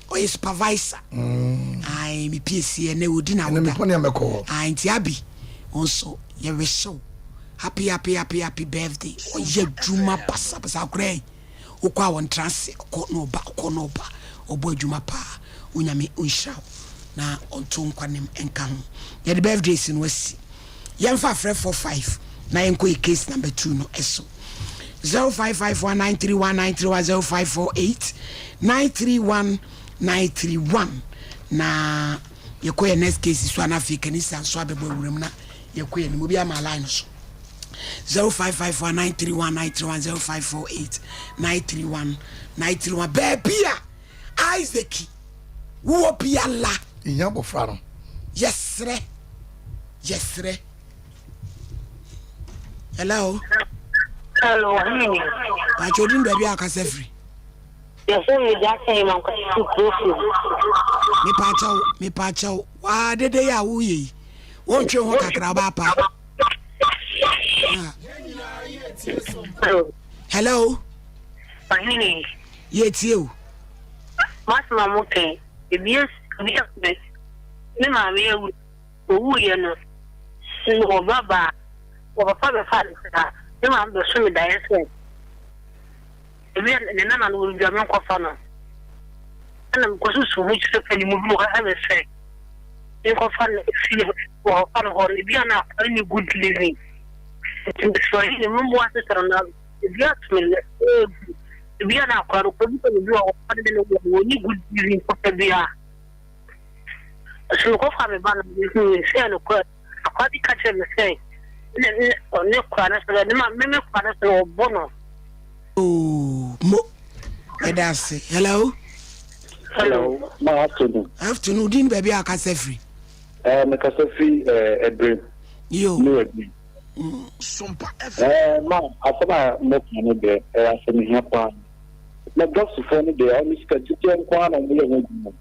Ɔyɛ supervisor. Mm. Ayi, me piesie ɛnɛ odi na woda. Ayi, nti Abi, nso yɛrehyɛ wo. Happy, happy, happy, happy birthday. Ɔyɛ adwuma basabasa akora yi. Wokɔ a wɔntra ase, ɔkɔ na ɔba, ɔkɔ na ɔba. Ɔbɔ adwuma paa. Onyame ɔnhyira wo na ɔnto nkwa nem nka ho. Yɛde birthdays no asi. Yɛmfa afrɛfoɔ 5 na yɛnkɔ yɛ case number 2 no so. 0551 931 931 0548 931 931 na yɛkɔ yɛ next case so a na afei kanisa nso abɛbɔ awuram na yɛkɔ yɛ anim. Obi ama line no so. 0551 931 931 0548 931 931 baabi a Isaac wowɔ biala. Ìyá abɔfra no. Yɛsrɛ yɛsrɛ. Hello. Hello, Wahini. Pàtó odin baabi a akasa firi. Yɛsɛ mi gya sɛn ma nkɔsi kuro firi. Mepaakyɛw mepaakyɛw waa dede yi a woyɛ yi wontwe ho kakra ɔbaa pa. Hello. Wahini. Yɛtie o. Masoma mo kɛn ebi esi me maame awu. Owuiɛ no, mewɔ ba baa, wɔ papa bɛfaa no saa, me maame bɛso me daeɛ sɛ ebi a ne nana no wɔdwa me nkɔfa no. Ɛna mekɔsusu ho kyerɛ panin mu bi wɔ hɔ me sɛ menkɔfa no fie wɔ papa no hɔ no, ebi a na akɔyɛ ne good living. Nti mesrɛ yi ne mmoa sesɛ no na ebi ato me lɛ egu. Ebi a na akɔyɛ no kɔ bi sɛ ebi wɔ hɔ ne ne wɔ wɔnni good living papa biara. Nso mekɔfaa me ba no, mehuu sɛ nokorɛ akoa bi ka kyerɛɛ me sɛ ne ne ɔne koa no sɛ ne ma me me koa no sɛ ɔbɔ no. Oo mo yɛda ase. Hello. Hello, ma afternoon. Afternoon, din baabi a akasa firi. Eh, me kasa firi eh Ebrim. Yo. Ne Ebrim. Sompa FM. Eh, ma asɛm a mo ka no deɛ ɛyɛ asɛm hia paa. Na dɔktofoɔ no deɛ ɔno sika gyegyeɛ nko ara na wɔyɛ ho adwuma.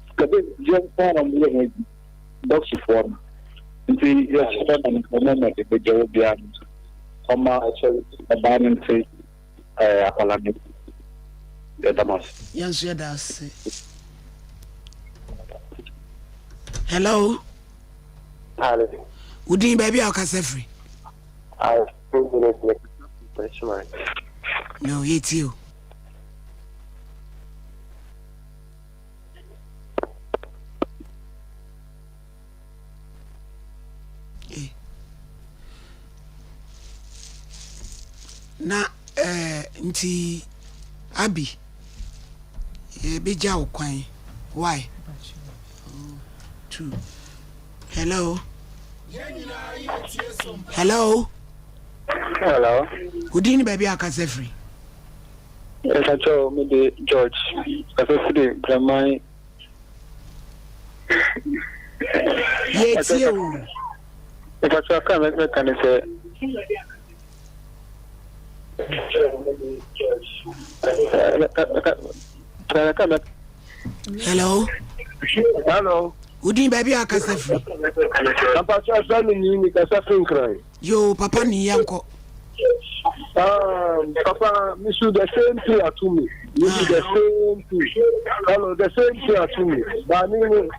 Sika gyegyeɛ nko ara na wɔyɛ ho adwuma dɔktofoɔ no. Nti yɛsrɛ bɛma no ɔmo ma de bɛgya wɔ biara no nso ɔma ɔbaa no nte ɛɛ akwadaa no yɛda mo ase. Yɛn nso yɛda ase. Hello. Wo din baabi a wokasa firi? No, yɛtie o. Eh. Na eh, nti Abi, yɛbɛgya wo kwan. Why? Two. Hello. Hello. Hello. Wodin ne baabi a akasa firi? Ɛkakyɛw me de George kasa firi Braman. Yɛtie o. Ɛkakyɛw aka mɛka ne sɛ. Hello. Hello. Wo din baabi a akasa firi? Mpakyɛ ɛfɛ me ni mi kasa firi Nkran. Yoo papa ni yɛn kɔ. Um, papa, me so the same thing ato me. Me so the same thing. Hello, the same thing ato me. Ba me no,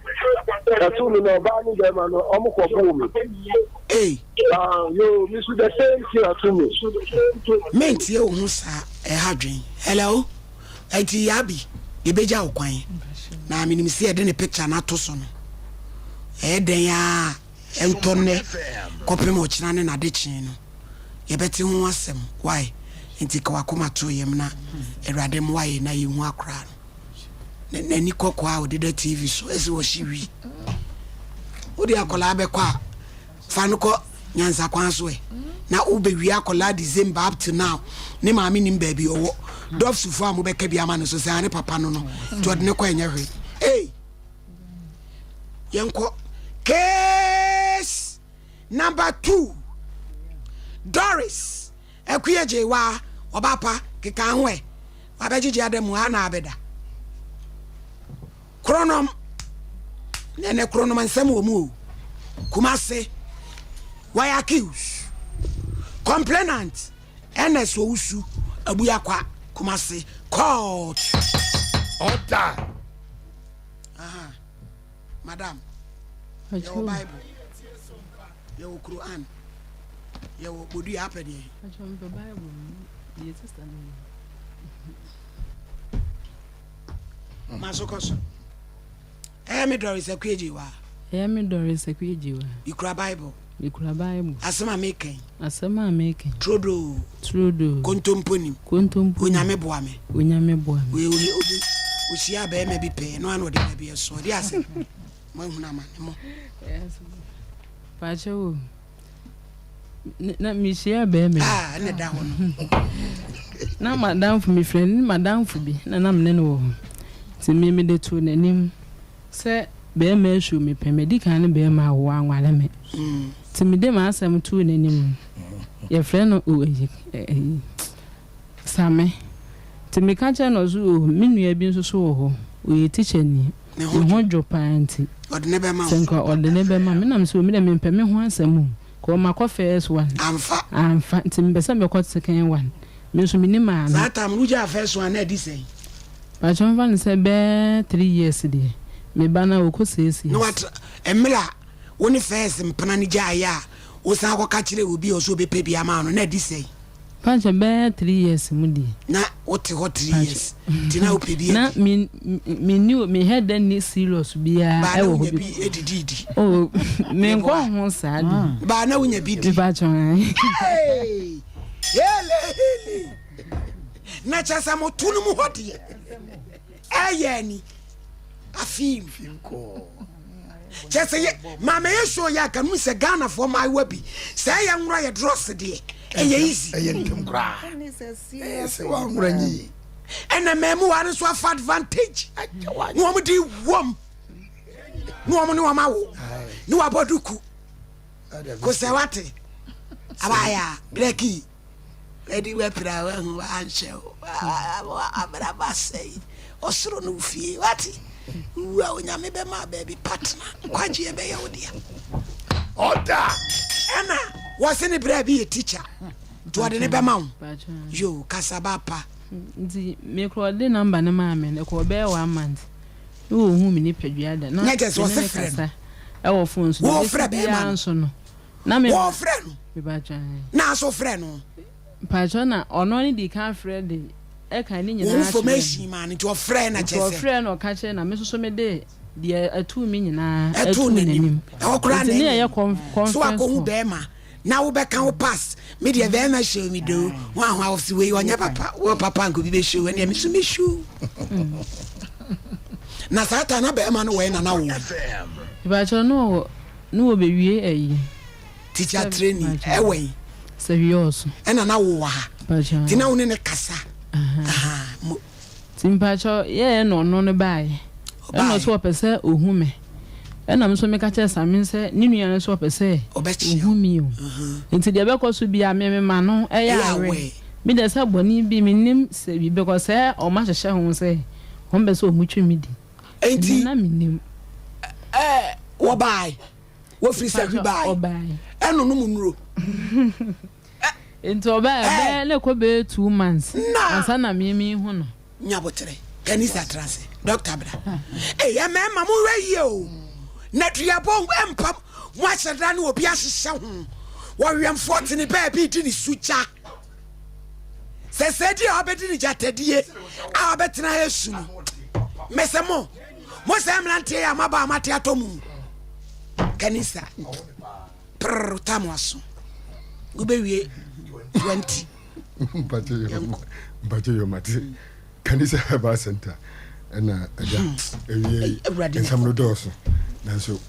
ato me no, ba me bɛrima no, ɔmo kɔ boo me. Hey. Ah, yo, me so the same thing ato me. Mentie wo ho saa, ɛha dwen. Hello. Ɛnti Yabi, yɛbɛgya wo kwan. Na menim sɛ yɛde ne picture no ato so no, ɛyɛ dɛn ara a, ɛntɔ nnɛ kɔpem ɔkyena ne n'adekyee no, yɛbɛte ho asɛm. Wai? Nti ka w'akoma to yam na Awurade mmoa yɛn na yɛnhu akoraa no. N'ani kɔkɔɔ a ɔdeda TV so, ɛsɛ ɔhye wi. Wode akwadaa bɛkɔ a, Fa no kɔ nyansa kwan so ɛ. Na wo bɛ wie akɔlaa December up to now ne maame nim baabi ɔwɔ. Dɔfs fo a mo bɛ ka bi ama no so sɛ ane papa no no nti ɔde ne kɔ ɛnyɛ hwee. Ei! Yɛn kɔ case number 2 Doris Akua Gyewaa ɔba pa keka ho ɛ. Wabɛgyegye ada mu ha na abɛda. Kronom na ɛnɛ kronom nsɛm wɔ mu o. Kumase wɔyɛ accused. Complainant Ernest Owusu Abuakwa Kumase court. Order. Aha. Madam. Yɛwɔ Bible. Yɛwɔ Quran. Yɛwɔ Bodua apɛ deɛ. Bible. Sister. Ma so kɔ so. Ɛyɛ me Doris Akuegyewa. Ɛyɛ me Doris Akuegyewa. Mekura Bible. Mekura Bible. Asɛm a meka yi. Asɛm a meka yi. Turodoo. Turodoo. Kontompo nim. Kontompo nim. Onyame boa me. Onyame boa me. Oye oye obi ohyia bɛrima bi pɛɛ no ano ɔde ba bi ɛso ɔde asɛm. Mo ahunu amane mo. Paakyɛ o. Na mehyia bɛrima bi. Ah, ɛna da hɔ no. Na madamfo mefrɛ ne madamfo bi na na mene no wɔ hɔ. Nti me mede too n'anim sɛ bɛrima asuo me pɛ madi kan ne bɛrima a wanware me. Nti mede m'asɛm too n'anim no, yɛfrɛ no o ɛyi ɛyi Same. Nti meka kyerɛɛ no ɔse oh me nua bi nso so wɔ hɔ, ɔyɛ tikyani, ne ho dwo paa nti sɛ nka ɔde no bɛma me. Ɛna mese oh me deɛ mempɛ me ho asɛm o, nka makɔ first one, amfa, nti mepɛ sɛ mekɔ second one, me nso menni maame. Saa time no wogyaa first one no adi sɛn? Mpakyɛ mfa no sɛ bɛɛ three years deɛ, me ba no ɔkɔ six years. Na watra, mmerɛ a wo ne first mpena no gyaeɛ a wosan kɔka kyerɛɛ obi a ɔse ɔbɛpɛ bi ama wo no na adi sɛn? Pakyɛ bɛyɛ three years mu deɛ. Na wo te hɔ three years nti na wo pɛ bi adi. Na me me ni me hɛ dɛ ni serious biara Baa na ɛwɔ hɔ wonya bi. bi edidi di. Oh me nkɔ ho saa de. Baa na wonya bi di. Pakyɛ ayi. Hey! Hele hele. Na kyɛ sɛ mo to no mu hɔ deɛ ɛyɛ ani afim. Kyɛ sɛ yɛ maame yɛ show yɛ aka mu sɛ Ghana foɔ maayewa bi sɛ ɛyɛ nwora yɛ drɔs deɛ ɛyɛ easy. Ɛyɛ ntɛm koraa. Ɛyɛ sɛ wanwora nyɛ yie. Ɛna mmamuwa no nso afa advantage na wɔn de wɔm na wɔn ne wɔn awo ne wabɔ duku kosɛ wate abaya brɛki. Wadi w'apira wahu wanhyɛ wo abrabɔ asɛe ɔsoro no fie wate wu a onyame bɛma baabi pa tena nkwagyeɛ bɛyɛ wo dea ɔda ɛna wɔse ne berɛ bi yɛ teacher nti ɔde ne bɛma wo yo kasaba pa nti mekɔ ɔde number no maa me no ɛkɔ ɔbɛyɛ one month ne wɔhu me nipadua da na me ne kasa ɛwɔ phone so wɔfrɛ bɛrima nso no Na me. Wɔfrɛ no. Mepakyɛ ahe. Na aso frɛ no. Mpakyɛ na ɔno ne di kan frɛ de ɛka ne nyinaa kyerɛ. Wɔn information maa no nti ɔfrɛ na kyerɛ sɛ. Nti ɔfrɛ na ɔka kyerɛ na me soso me de deɛ ɛtuu me nyinaa ɛtuu n'anim. Ɛhɔ koraa na ɛnyɛ. Conference So akɔhu bɛrima na wobɛka wo pass me deɛ bɛrima show me do ho ahoa ɔsi wei ɔnyɛ papa wɔ papa nko bi bɛ show ɛnna me so me show. Na saa ta na bɛrima no wɔ ɛna na wɔ. Mepakyɛ no ɔwɔ. Ne wɔ bɛ wie ayi. Teacher training ɛwɔ yi. Sɛ wie ɔso. Ɛna na wo wɔ ha. Ti na wo ne ne kasa. Mo. Ti mpakyɛ yɛɛ na ɔno no baayɛ. Ɛna ɔsɛ ɔpɛ sɛ ohu me. Ɛna me nso meka kyerɛ Same sɛ ne nua no nso ɔpɛ sɛ ohu me o. Nti deɛ ɛbɛkɔ so biara me mema no ɛyɛ aware. Me deɛ sɛ bɔne bi mennim sɛ bi because sɛ ɔmo ahyehyɛ ho sɛ ɔmo pɛ sɛ ɔmo twi me di. Enti na mennim. Ɛɛ wɔbae wɔfiri sahwi bae ɛnonom nnuro. Nti ɔbae bɛyɛ na ɛkɔ bɛyɛ 2 months ansa na me me hu no. Nyabotere kanisa tra ase doctor bra. Ɛyɛ mmarima mo hwɛ yie o na duabɔ mpam mo ahyɛ da ne obi ahyehyɛ ho wɔwɛmfoɔ te ne baabi di ne sugya sɛ sɛ di a ɔbɛdi ne gyatadie a ɔbɛtena ha esu no mɛsɛ mo mo sɛ mmeranteɛ yɛ amaba a mate atɔ mu kanisa prrr tam aso wobɛwie 20. Mpakyɛ yɛ mate Kanisa Herbal Center ɛna ɛda ɛwie nsɛm no dɔɔso nanso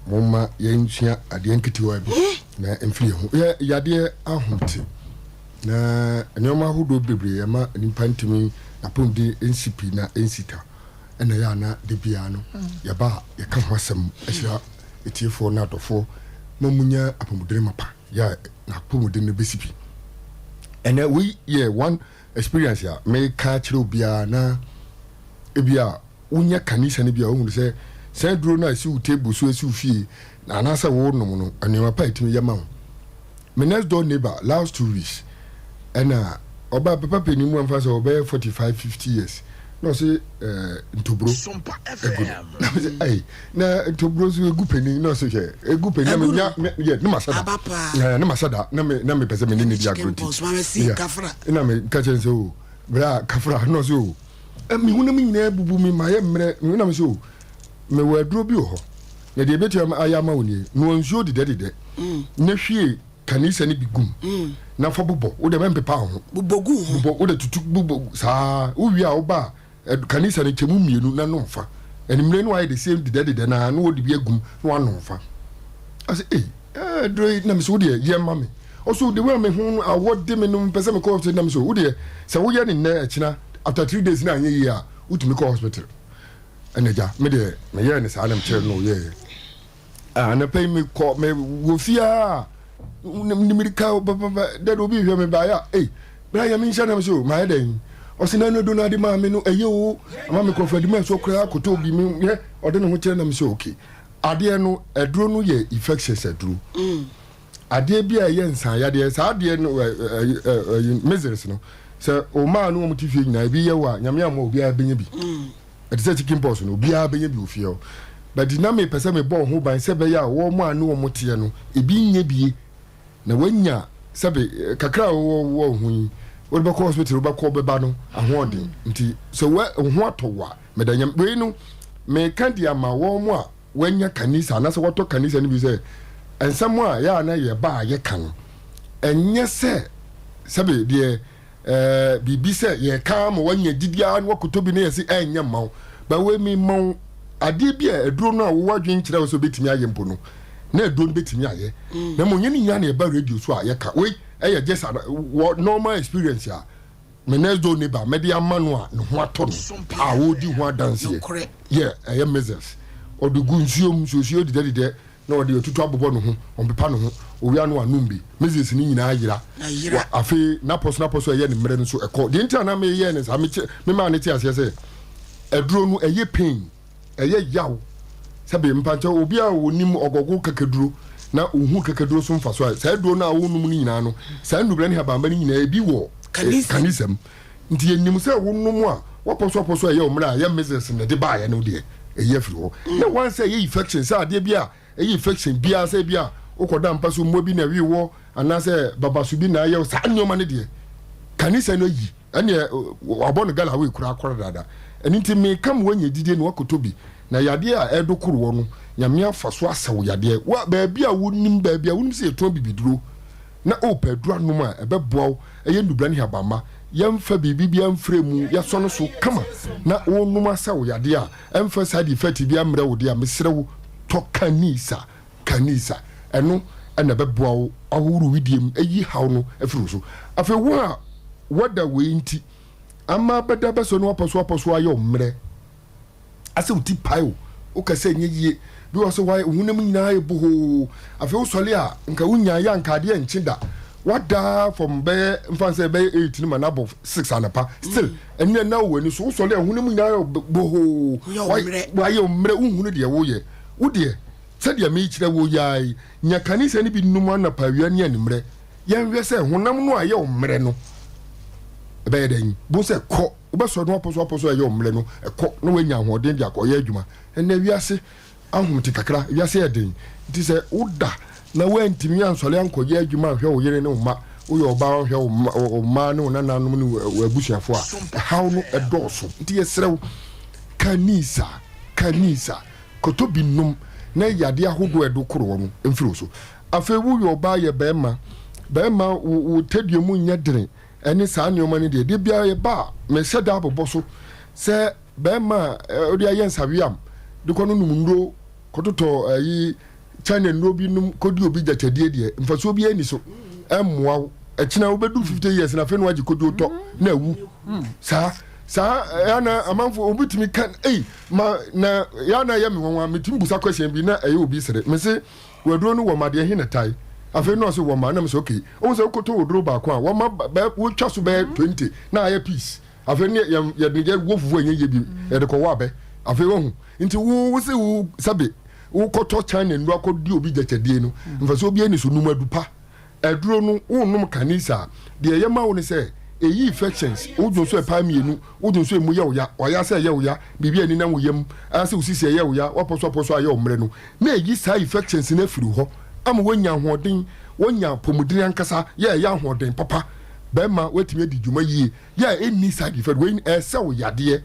momma yɛnsua adeɛ nketewa bi na mfiri yɛn ho yɛ yadeɛ ahomte na nneɛma ahodoɔ bebree ɛma nipa ntumi n'apɔmuden nsi pii na nsi ta ɛna yɛ ana de biara no yɛba a yɛka ho asɛm ahyira etiefoɔ ne adɔfoɔ ma munya apɔmuden mapa yɛ a n'apɔmuden no bɛsi pi. Ɛnɛ wei yɛ one experience a meka kyerɛ obiara na ebi a wonya kanisa no bi a wohunu sɛ sɛ duro no a ɛsi wo table so ɛsi wo fie na anaasɛ wonom no nneɛma pa a ɛtumi yɛ ma wo. Me next door neighbor last 2 weeks ɛna ɔba papa panin mu amfa sɛ ɔbɛyɛ 45 50 years na ɔse ntoburo egu no na me sɛ ɛy na ntoburo nso egu panin na ɔse hwɛ egu panin na me nya me yɛ ne ma hyɛ da ɛɛ ne ma hyɛ da na me na me pɛ sɛ me ne ne di agorɔ ti yɛ na me ka kyerɛ sɛ o bra kafra na ɔse o ɛ me honam nyinaa bubu mi ma yɛ mmerɛ me honam sɛ o me wɔ aduro bi wɔ hɔ na deɛ ebetumi ayɛ ama wo nie noa nsuo dedɛdedɛ na hwie kanisa no bi gum na fa bobɔ wo deɛ mɛmpepa wo ho bobɔ gu ho bobɔ wo de tutu bobɔ saa wowie a woba a kanisa no kyɛ mu mmienu na nom fa animire no ayɛ the same dedɛdedɛ na na wɔde bi agum na wanom fa ɔsɛ ei ɛɛ duro yi na mesɛ wo deɛ yɛ ma me ɔso de wei a me ho no awɔ de me no mpɛ sɛ mekɔ hospital na mesɛ wo deɛ sɛ woyɛ ne nnɛ ɛkyena after 3 days na anyɛ yie a wotumi kɔ hospital. Ɛna gya me deɛ meyɛɛ ne saa na mekyerɛ no ɔyɛɛ. Anɔpa yi mekɔ me wɔ fie a ne mirika pɛpɛpɛ dɛ obi hwɛ me baeɛ a ei bra yɛ me nhyɛ nam so mayɛ dɛn ɔse na no do no ade maa me no ɛyɛ o ama me kɔfa adwuma nsuo koraa kɔtɔ bi me yɛ ɔde ne ho kyerɛ nam sɛ okay adeɛ no aduro no yɛ infectious aduro adeɛ bi a ɛyɛ nsan yadeɛ saa adeɛ no ɛɛ measles no sɛ ɔmaa no wɔn ti fie nyinaa ebi yɛ wɔ a nyame ama obiara bɛnya bi ɛte sɛ chicken pox no obiara bɛnya bi wɔ fie hɔ but na mepɛ sɛ mebɔ ho ban sɛ ɛbɛyɛ a wɔn a ne wɔn teɛ no ebi nyɛ bie na wanya sɛbe kakra a wɔwɔ wɔ ho yi wɔde bɛkɔ hospital wobɛkɔ bɛba no ahoɔden nti sɛ wɔ ho atɔ wɔ a meda nyam wei no meka de ama wɔn a wɔanya kanisa anaasɛ wɔtɔ kanisa no bi sɛ nsɛm a yɛ a na yɛba a yɛka no ɛnyɛ sɛ sɛbe deɛ biribi sɛ yɛka ama wanya gyidi ara na wakɔtɔ bi na yɛse ɛnyɛ mma wo ba wei mi ma wo adeɛ bi a aduro no a wowɔ adwene kyerɛ wo sɛ wobɛtumi ayɛ mpo no na aduro no bɛtumi ayɛ na mmom nyɛ ne nyinaa na yɛba radio so a yɛka wei ɛyɛ just wɔ normal experience a me next door neighbor mɛde ama no a ne ho atɔ no a wɔredi ho adanseɛ yɛ ɛyɛ measles ɔde gu nsuo mu nsuosuo dedɛdedɛ na ɔde atutu abobɔ ne ho ɔmpepa ne ho owia no anom bi measles ne nyinaa yera afei napɔ so napɔ so ɛyɛ ne mmerɛ no so ɛkɔ deɛ nti a na meyɛ ne saa memaa ne te aseɛ sɛ aduro no ɛyɛ pain ɛyɛ yaw sɛbe mpankyɛ obi a onim ɔgɔgo kakaduro na ohu kakaduro so mfa so a saa aduro no a wɔnom no nyinaa no saa nnubra ne habamba no nyinaa ebi wɔ kanisɛm nti yɛnim sɛ wonom a wɔpɔ so apɔ so a ɛyɛ ɔmmerɛ a ɛyɛ measles na ɛde baeɛ no deɛ ɛyi afiri hɔ na wɔn sɛ ɛyɛ infection sɛ adeɛ bi a ɛyɛ infection biara sɛ bi a wokɔda mpa so mmoa bi na ɛwe wɔ anaasɛ babaso bi na ayɛ saa nneɛma no deɛ kanisa no ayi ɛneɛ wabɔ no gala wei kura akɔrɔ dada ɛno nti meka ma wanya didie na wakɔtɔ bi na yadeɛ a ɛdo koroɔ no nyame afa so asɛw yadeɛ wa baabi a wonim baabi a wonim sɛ yɛtɔn bibiduro na ɔpɛ aduro anom a ɛbɛboa wo ɛyɛ nnubra ne habamma yɛmfa biribi bi amfrɛ mu yɛsɔ no so kama na wonom asɛw yadeɛ a ɛmfa side effect bi ammerɛ wo deɛ a mesrɛ wo tɔ kanisa kanisa ɛno ɛna ɛbɛboa wo ahohoro widie mu ɛyi haw no afiri wo so afei wo a wada wei nti ama bɛda bɛsɔ no apɔ so apɔ so ayɛ mmerɛ asɛ wo ti pae o wokasa nyɛ yie bi wɔ sɛ wayɛ honam nyinaa yɛ bohoo afei wosɔle a nka wonya yɛ anka adeɛ nkye da wada from bɛyɛ mfa sɛ bɛyɛ 8 no ma no abɔ 6 anapa still ɛnɛ na wɔ ani so wosɔle a honam nyinaa yɛ bohoo wayɛ mmerɛ wohunu deɛ woyɛ. Wo deɛ, sɛdeɛ merekyerɛ wo yi ara yi, nya kanisa no bi nom anɔpa, awia ne anwummerɛ. Yɛnhwɛ sɛ honam no a ɛyɛ wo mmerɛ no, ɛbɛyɛ dɛn. Bohu sɛ kɔ, wobɛsɔre na woapɔ so apɔ so a ɛyɛ wo mmerɛ no, ɛkɔ na woanya ahoɔden de akɔyɛ adwuma. Ɛnnɛ wiase ahomete kakra, wiase yɛ den, nti sɛ woda na woantumi ansɔre ankɔyɛ adwuma anhwɛ wo yere ne wo mma, woyɛ ɔbaa anhwɛ wo mma, wo mma ne wo nananom ne w'abusuafoɔ a, ɛhaw no ɛdɔɔso. Nti yɛsrɛ wo, kanisa, kanisa, kɔtɔ bi nom na yadeɛ ahodoɔ a ɛdo koroɔ no mfiri wo so. Afei woyɛ ɔbaa yɛ barima, barima wo, wo tadua mu nyɛ dene ɛne saa nneɛma no deɛ, da biara yɛba a, mehyɛ da abobɔ so sɛ Bɛrima a ɔde ayɛ nsaweam de kɔ no nom nnuro kɔtotɔ ayi China nnuro bi nom kɔdi obi gyakyɛdeɛ deɛ mfasoɔ biara nni so ɛmmoa wo ɛkyena wobɛdu 50 years na afei na wagye kodwo tɔ na awu saa saa ɛna amanfo obi tumi ka ei ma na ya na ɛyɛ me nwanwa metumi busa question bi na ɛyɛ obi sere me se waduro no wɔma deɛ he na tae afei na ɔse wɔma na me sɛ okay wohu sɛ wokɔtɔ woduro baako a wɔma bɛ wotwa so bɛyɛ 20 na ayɛ piece Afei ne yɛ yɛde yɛ wɔ fufuo ɛnyɛ yie bi yɛde kɔ wɔ abɛ afei wahu nti wo wo se wo sɛbe wokɔtɔ China nnuro akɔdi obi gyɛkyɛdie no mfasoɔ bi ani so num adu pa aduro no wonom kanisa a deɛ ɛyɛ ma wo ne sɛ ɛyi infections wodwo nso ɛpaa mmienu wodwo nso ɛmu yɛ wo ya wayɛ sɛ ɛyɛ wo ya biribi a ɛnenam wo yam ayɛ sɛ wo sisi ɛyɛ wo ya wapɔ so apɔ so ayɛ wo mmerɛ no na ɛyi saa infections no afiri hɔ ama woanya ahoɔden woanya apɔmuden ankasa yɛ ɛyɛ ahoɔden papa bɛrima woatumi adi dwuma yie yɛ a ɛnni side effect wei ɛsɛ wo yadeɛ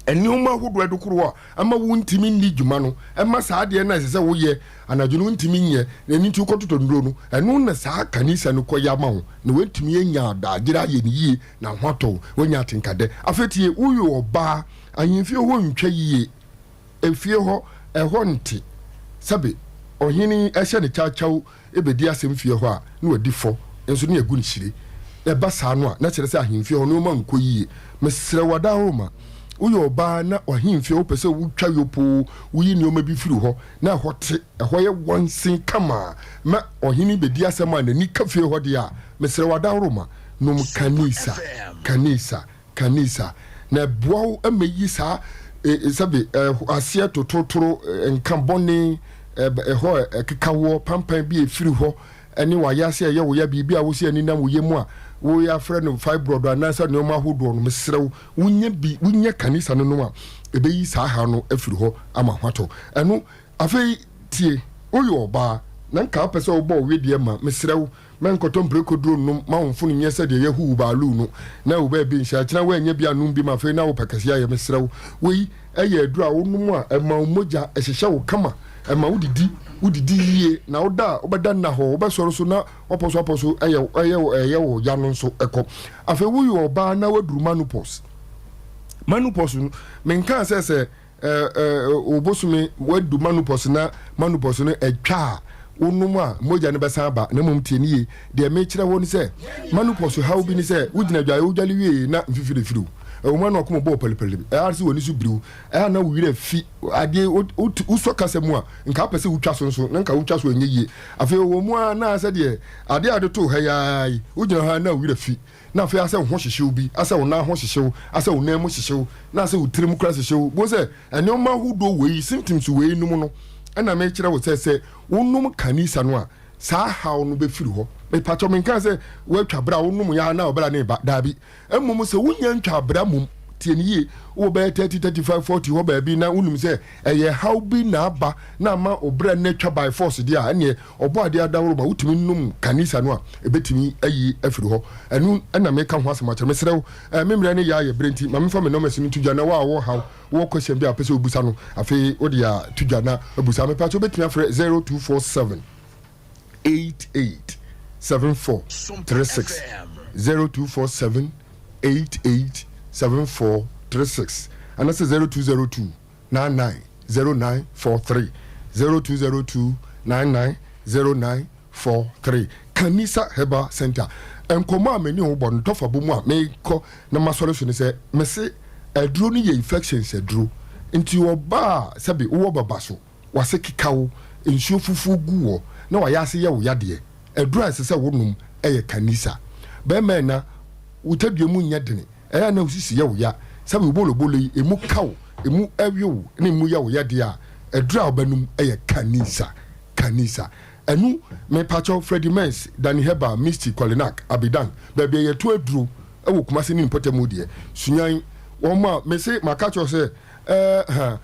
nneɛma ahodoɔ ɛdokoro a ɛma wontumi nni dwuma no ɛma saa adeɛ no a ɛsɛ sɛ woyɛ anadwo no wontumi nyɛ na ɛno nti wokɔtotɔ nnuro no ɛno na saa kanisa no kɔyɛ ama wo na woatumi anya adaagyere ayɛ no yie na ho atɔ wo woanya atenkadɛ afei tie woyɛ ɔbaa ahemfie hɔ ntwa yie efie hɔ ɛhɔ nte sɛbe ɔhene ɛhyɛ ne kyawkyaw bɛdi asɛm fie hɔ a, na wadi fɔ nso na yɛagu no hyire. Ɛba saa no a, na kyerɛ sɛ ahemfie hɔ nneɛma nkɔ yie. Mesrɛ wo Adaworoma, woyɛ ɔbaa na w'ahemfie wopɛ sɛ wotwa yopoo, woyi nneɛma bi firi hɔ na ɛhɔ te, ɛhɔ yɛ wansen kama a, ma ɔhene bɛdi asɛm a n'ani ka fie hɔ deɛ a, mesrɛ wo Adaworoma, nom Kanisa, Kanisa, Kanisa, na ɛboa wo ma yi saa sɛbe aseɛ tototoro, nka bɔne, ɛhɔ a ɛkeka woɔ, pampan bi a ɛfiri hɔ, ɛne w'ayaase a ɛyɛ wo ya, biribi a wosɛ ani nam wo yam a woyɛ afrɛ no fibroid anaasɛ nneɛma ahodoɔ no, mesrɛ wo, wonya bi, wonya kanisa no nom a, ɛbɛyi saa haw no afiri hɔ ama ho atɔ. Ɛno, afei tie, woyɛ ɔbaa, na nka wopɛ sɛ wobɔ wo wedeɛ ma, mesrɛ wo, Mɛnkɔtɔ mprako duro nnom ma wo mfono nyɛ sɛ deɛ yɛahu wo baaluu no na wo baabi nhyɛ akyena woannya bi annom bi ma afei na wopɛ kɛseɛ ayɛ mesrɛ wo wei yɛ aduro a wonom a ɛma wo mogya ɛhyehyɛ wo kama ɛma wodidi wodidi yie na woda a wobɛda nna hɔ wobɛsɔre so na wapɔ so apɔ so ɛyɛ ɛyɛ ɛyɛ wo ya no nso ɛkɔ afei woyɛ ɔbaa na waduru manopause manopause no menkaa sɛ sɛ Wo bosome wadu manopause na manopause no atwa a, wonom a mogya no bɛsan aba. Na mmom tie no yie, deɛ mekyerɛ hɔ ne sɛ manopause haw bi ne sɛ wogyina adwaeɛ wodwale wie na mfifire firi wo. Ɛwɔ mu a na wakoma bɔ palipali, ɛyɛ a sɛ w'ani so biri wo, ɛyɛ a na wo werɛ fi adeɛ, wosɔ kasa mu a nka wopɛ sɛ wotwa so nso na nka wotwa so ɛnyɛ yie. Afei ɛwɔ mu a na sɛdeɛ adeɛ a wode too ha yi ara yi wogyina hɔ a na wo werɛ fi. na afei asɛ wo ho hyehye wo bi, asɛ wo nan ho hyehye wo, asɛ wo nan mu hyehye wo, na asɛ wo tirim koraa hyehye wo. Bohu sɛ nneɛma ahodoɔ wei, symptoms wei nom no, ɛna mekyerɛ wo sɛ sɛ wonom kanisa no a, saa haw no bɛfiri hɔ. Mepakyɛw menkaa sɛ woatwa bra wonom yɛ a na ɔbra no reba, daabi. Mmom sɛ wonya ntwa bra mmom, tie no yie, wowɔ bɛyɛ 30, 35, 40 hɔ baabi na wonim sɛ ɛyɛ haw bi na aba na ama wo bra no atwa by force deɛ a, ɛnneɛ Ɔbɔadeɛ adaworoma wotumi nom kanisa no a ɛbɛtumi ayi afiri hɔ. Ɛno na meka ho asɛm akyerɛ. Mesrɛ wo, me mmerɛ no yɛ ayɛ berɛ nti, ma memfa me nɔmɛs no nto dwa na wo a wowɔ haw, wowɔ question bi a wopɛ sɛ wobisa no, afei wode ato dwa na abusa. Mepakyɛ wobɛtumi afrɛ 0247 88 74 36, 0247 88 74 36, anaasɛ 0202 99 0943 0202 99 0943 Kanisa Herbal Center Nkɔmmɔ a me ne wo bɔ no tɔfabo mu a mekɔ na masɔre so ne sɛ mese aduro no yɛ infections aduro nti ɔbaa a sɛbe wowɔ baba so wase keka wo nsuo fufuo gu wɔ na wayɛ ase yɛ wo yadeɛ aduro a ɛsɛ sɛ wonom yɛ Kanisa bɛrima ɛna wo tadua mu nyɛ dene Ɛyɛ a na wo sisi yɛ wo ya sɛ wo bolobolo yi, emu ka wo, emu we wo, na emu yɛ wo ya deɛ a, Aduru a wobɛnom yɛ Kanisa, Kanisa. Ɛno, mepakyɛw, Freddie Mens, Danny Herbal, Misty, Kolinak, Abidang, baabi a yɛtɔn aduro wɔ Kumasi ne ne mpɔtam deɛ, Sunyani, wɔn a, mese, maka akyerɛ wo sɛ, ɛɛ, ha,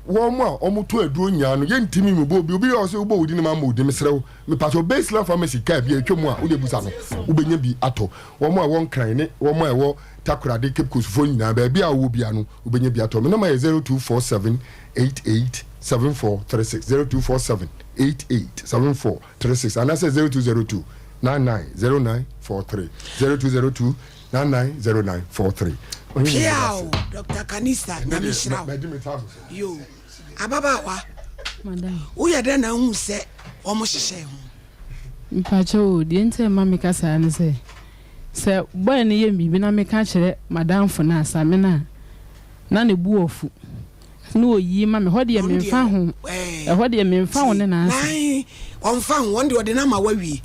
wɔn a wɔtɔn aduro nyinaa no, yɛntumi mmobɔ obi, obi wɔ hɔ sɛ wobɔ wo din na mammɔ wo din, mesrɛ wo, mepakyɛw, Baseline Pharmacy kaa bi a atwa mu a, wode bisa no, wobɛnya bi atɔ. Wɔn a ɛwɔ Nkran ne wɔn a ɛwɔ Takoradi, Cape Coast foɔ nyinaa, baabi a wowɔ biara no, wobɛnya bi atɔ. Me nɔma yɛ 0247 88 7436, 0247 88 7436, anaasɛ 0202 99 0943, 0202 99 0943. Piaw Doctor Kanista Nyame nhyira wo. Yo, ababaawa, woyɛ dɛn na wohu sɛ wɔn hyehyɛ ho? Mpakyɛw o, deɛ nti a ɛma meka saa ne sɛ, sɛ boy no yɛ me biribi na meka kyerɛ m'adamfo no a, Samina a, na ne bo afu, na oyi ma me, ɛhɔ deɛ memfa ho, ɛhɔ deɛ memfa ho ne n'asɛm. Ae, ɔmfa ho, ɔno deɛ ɔde no ama woawie,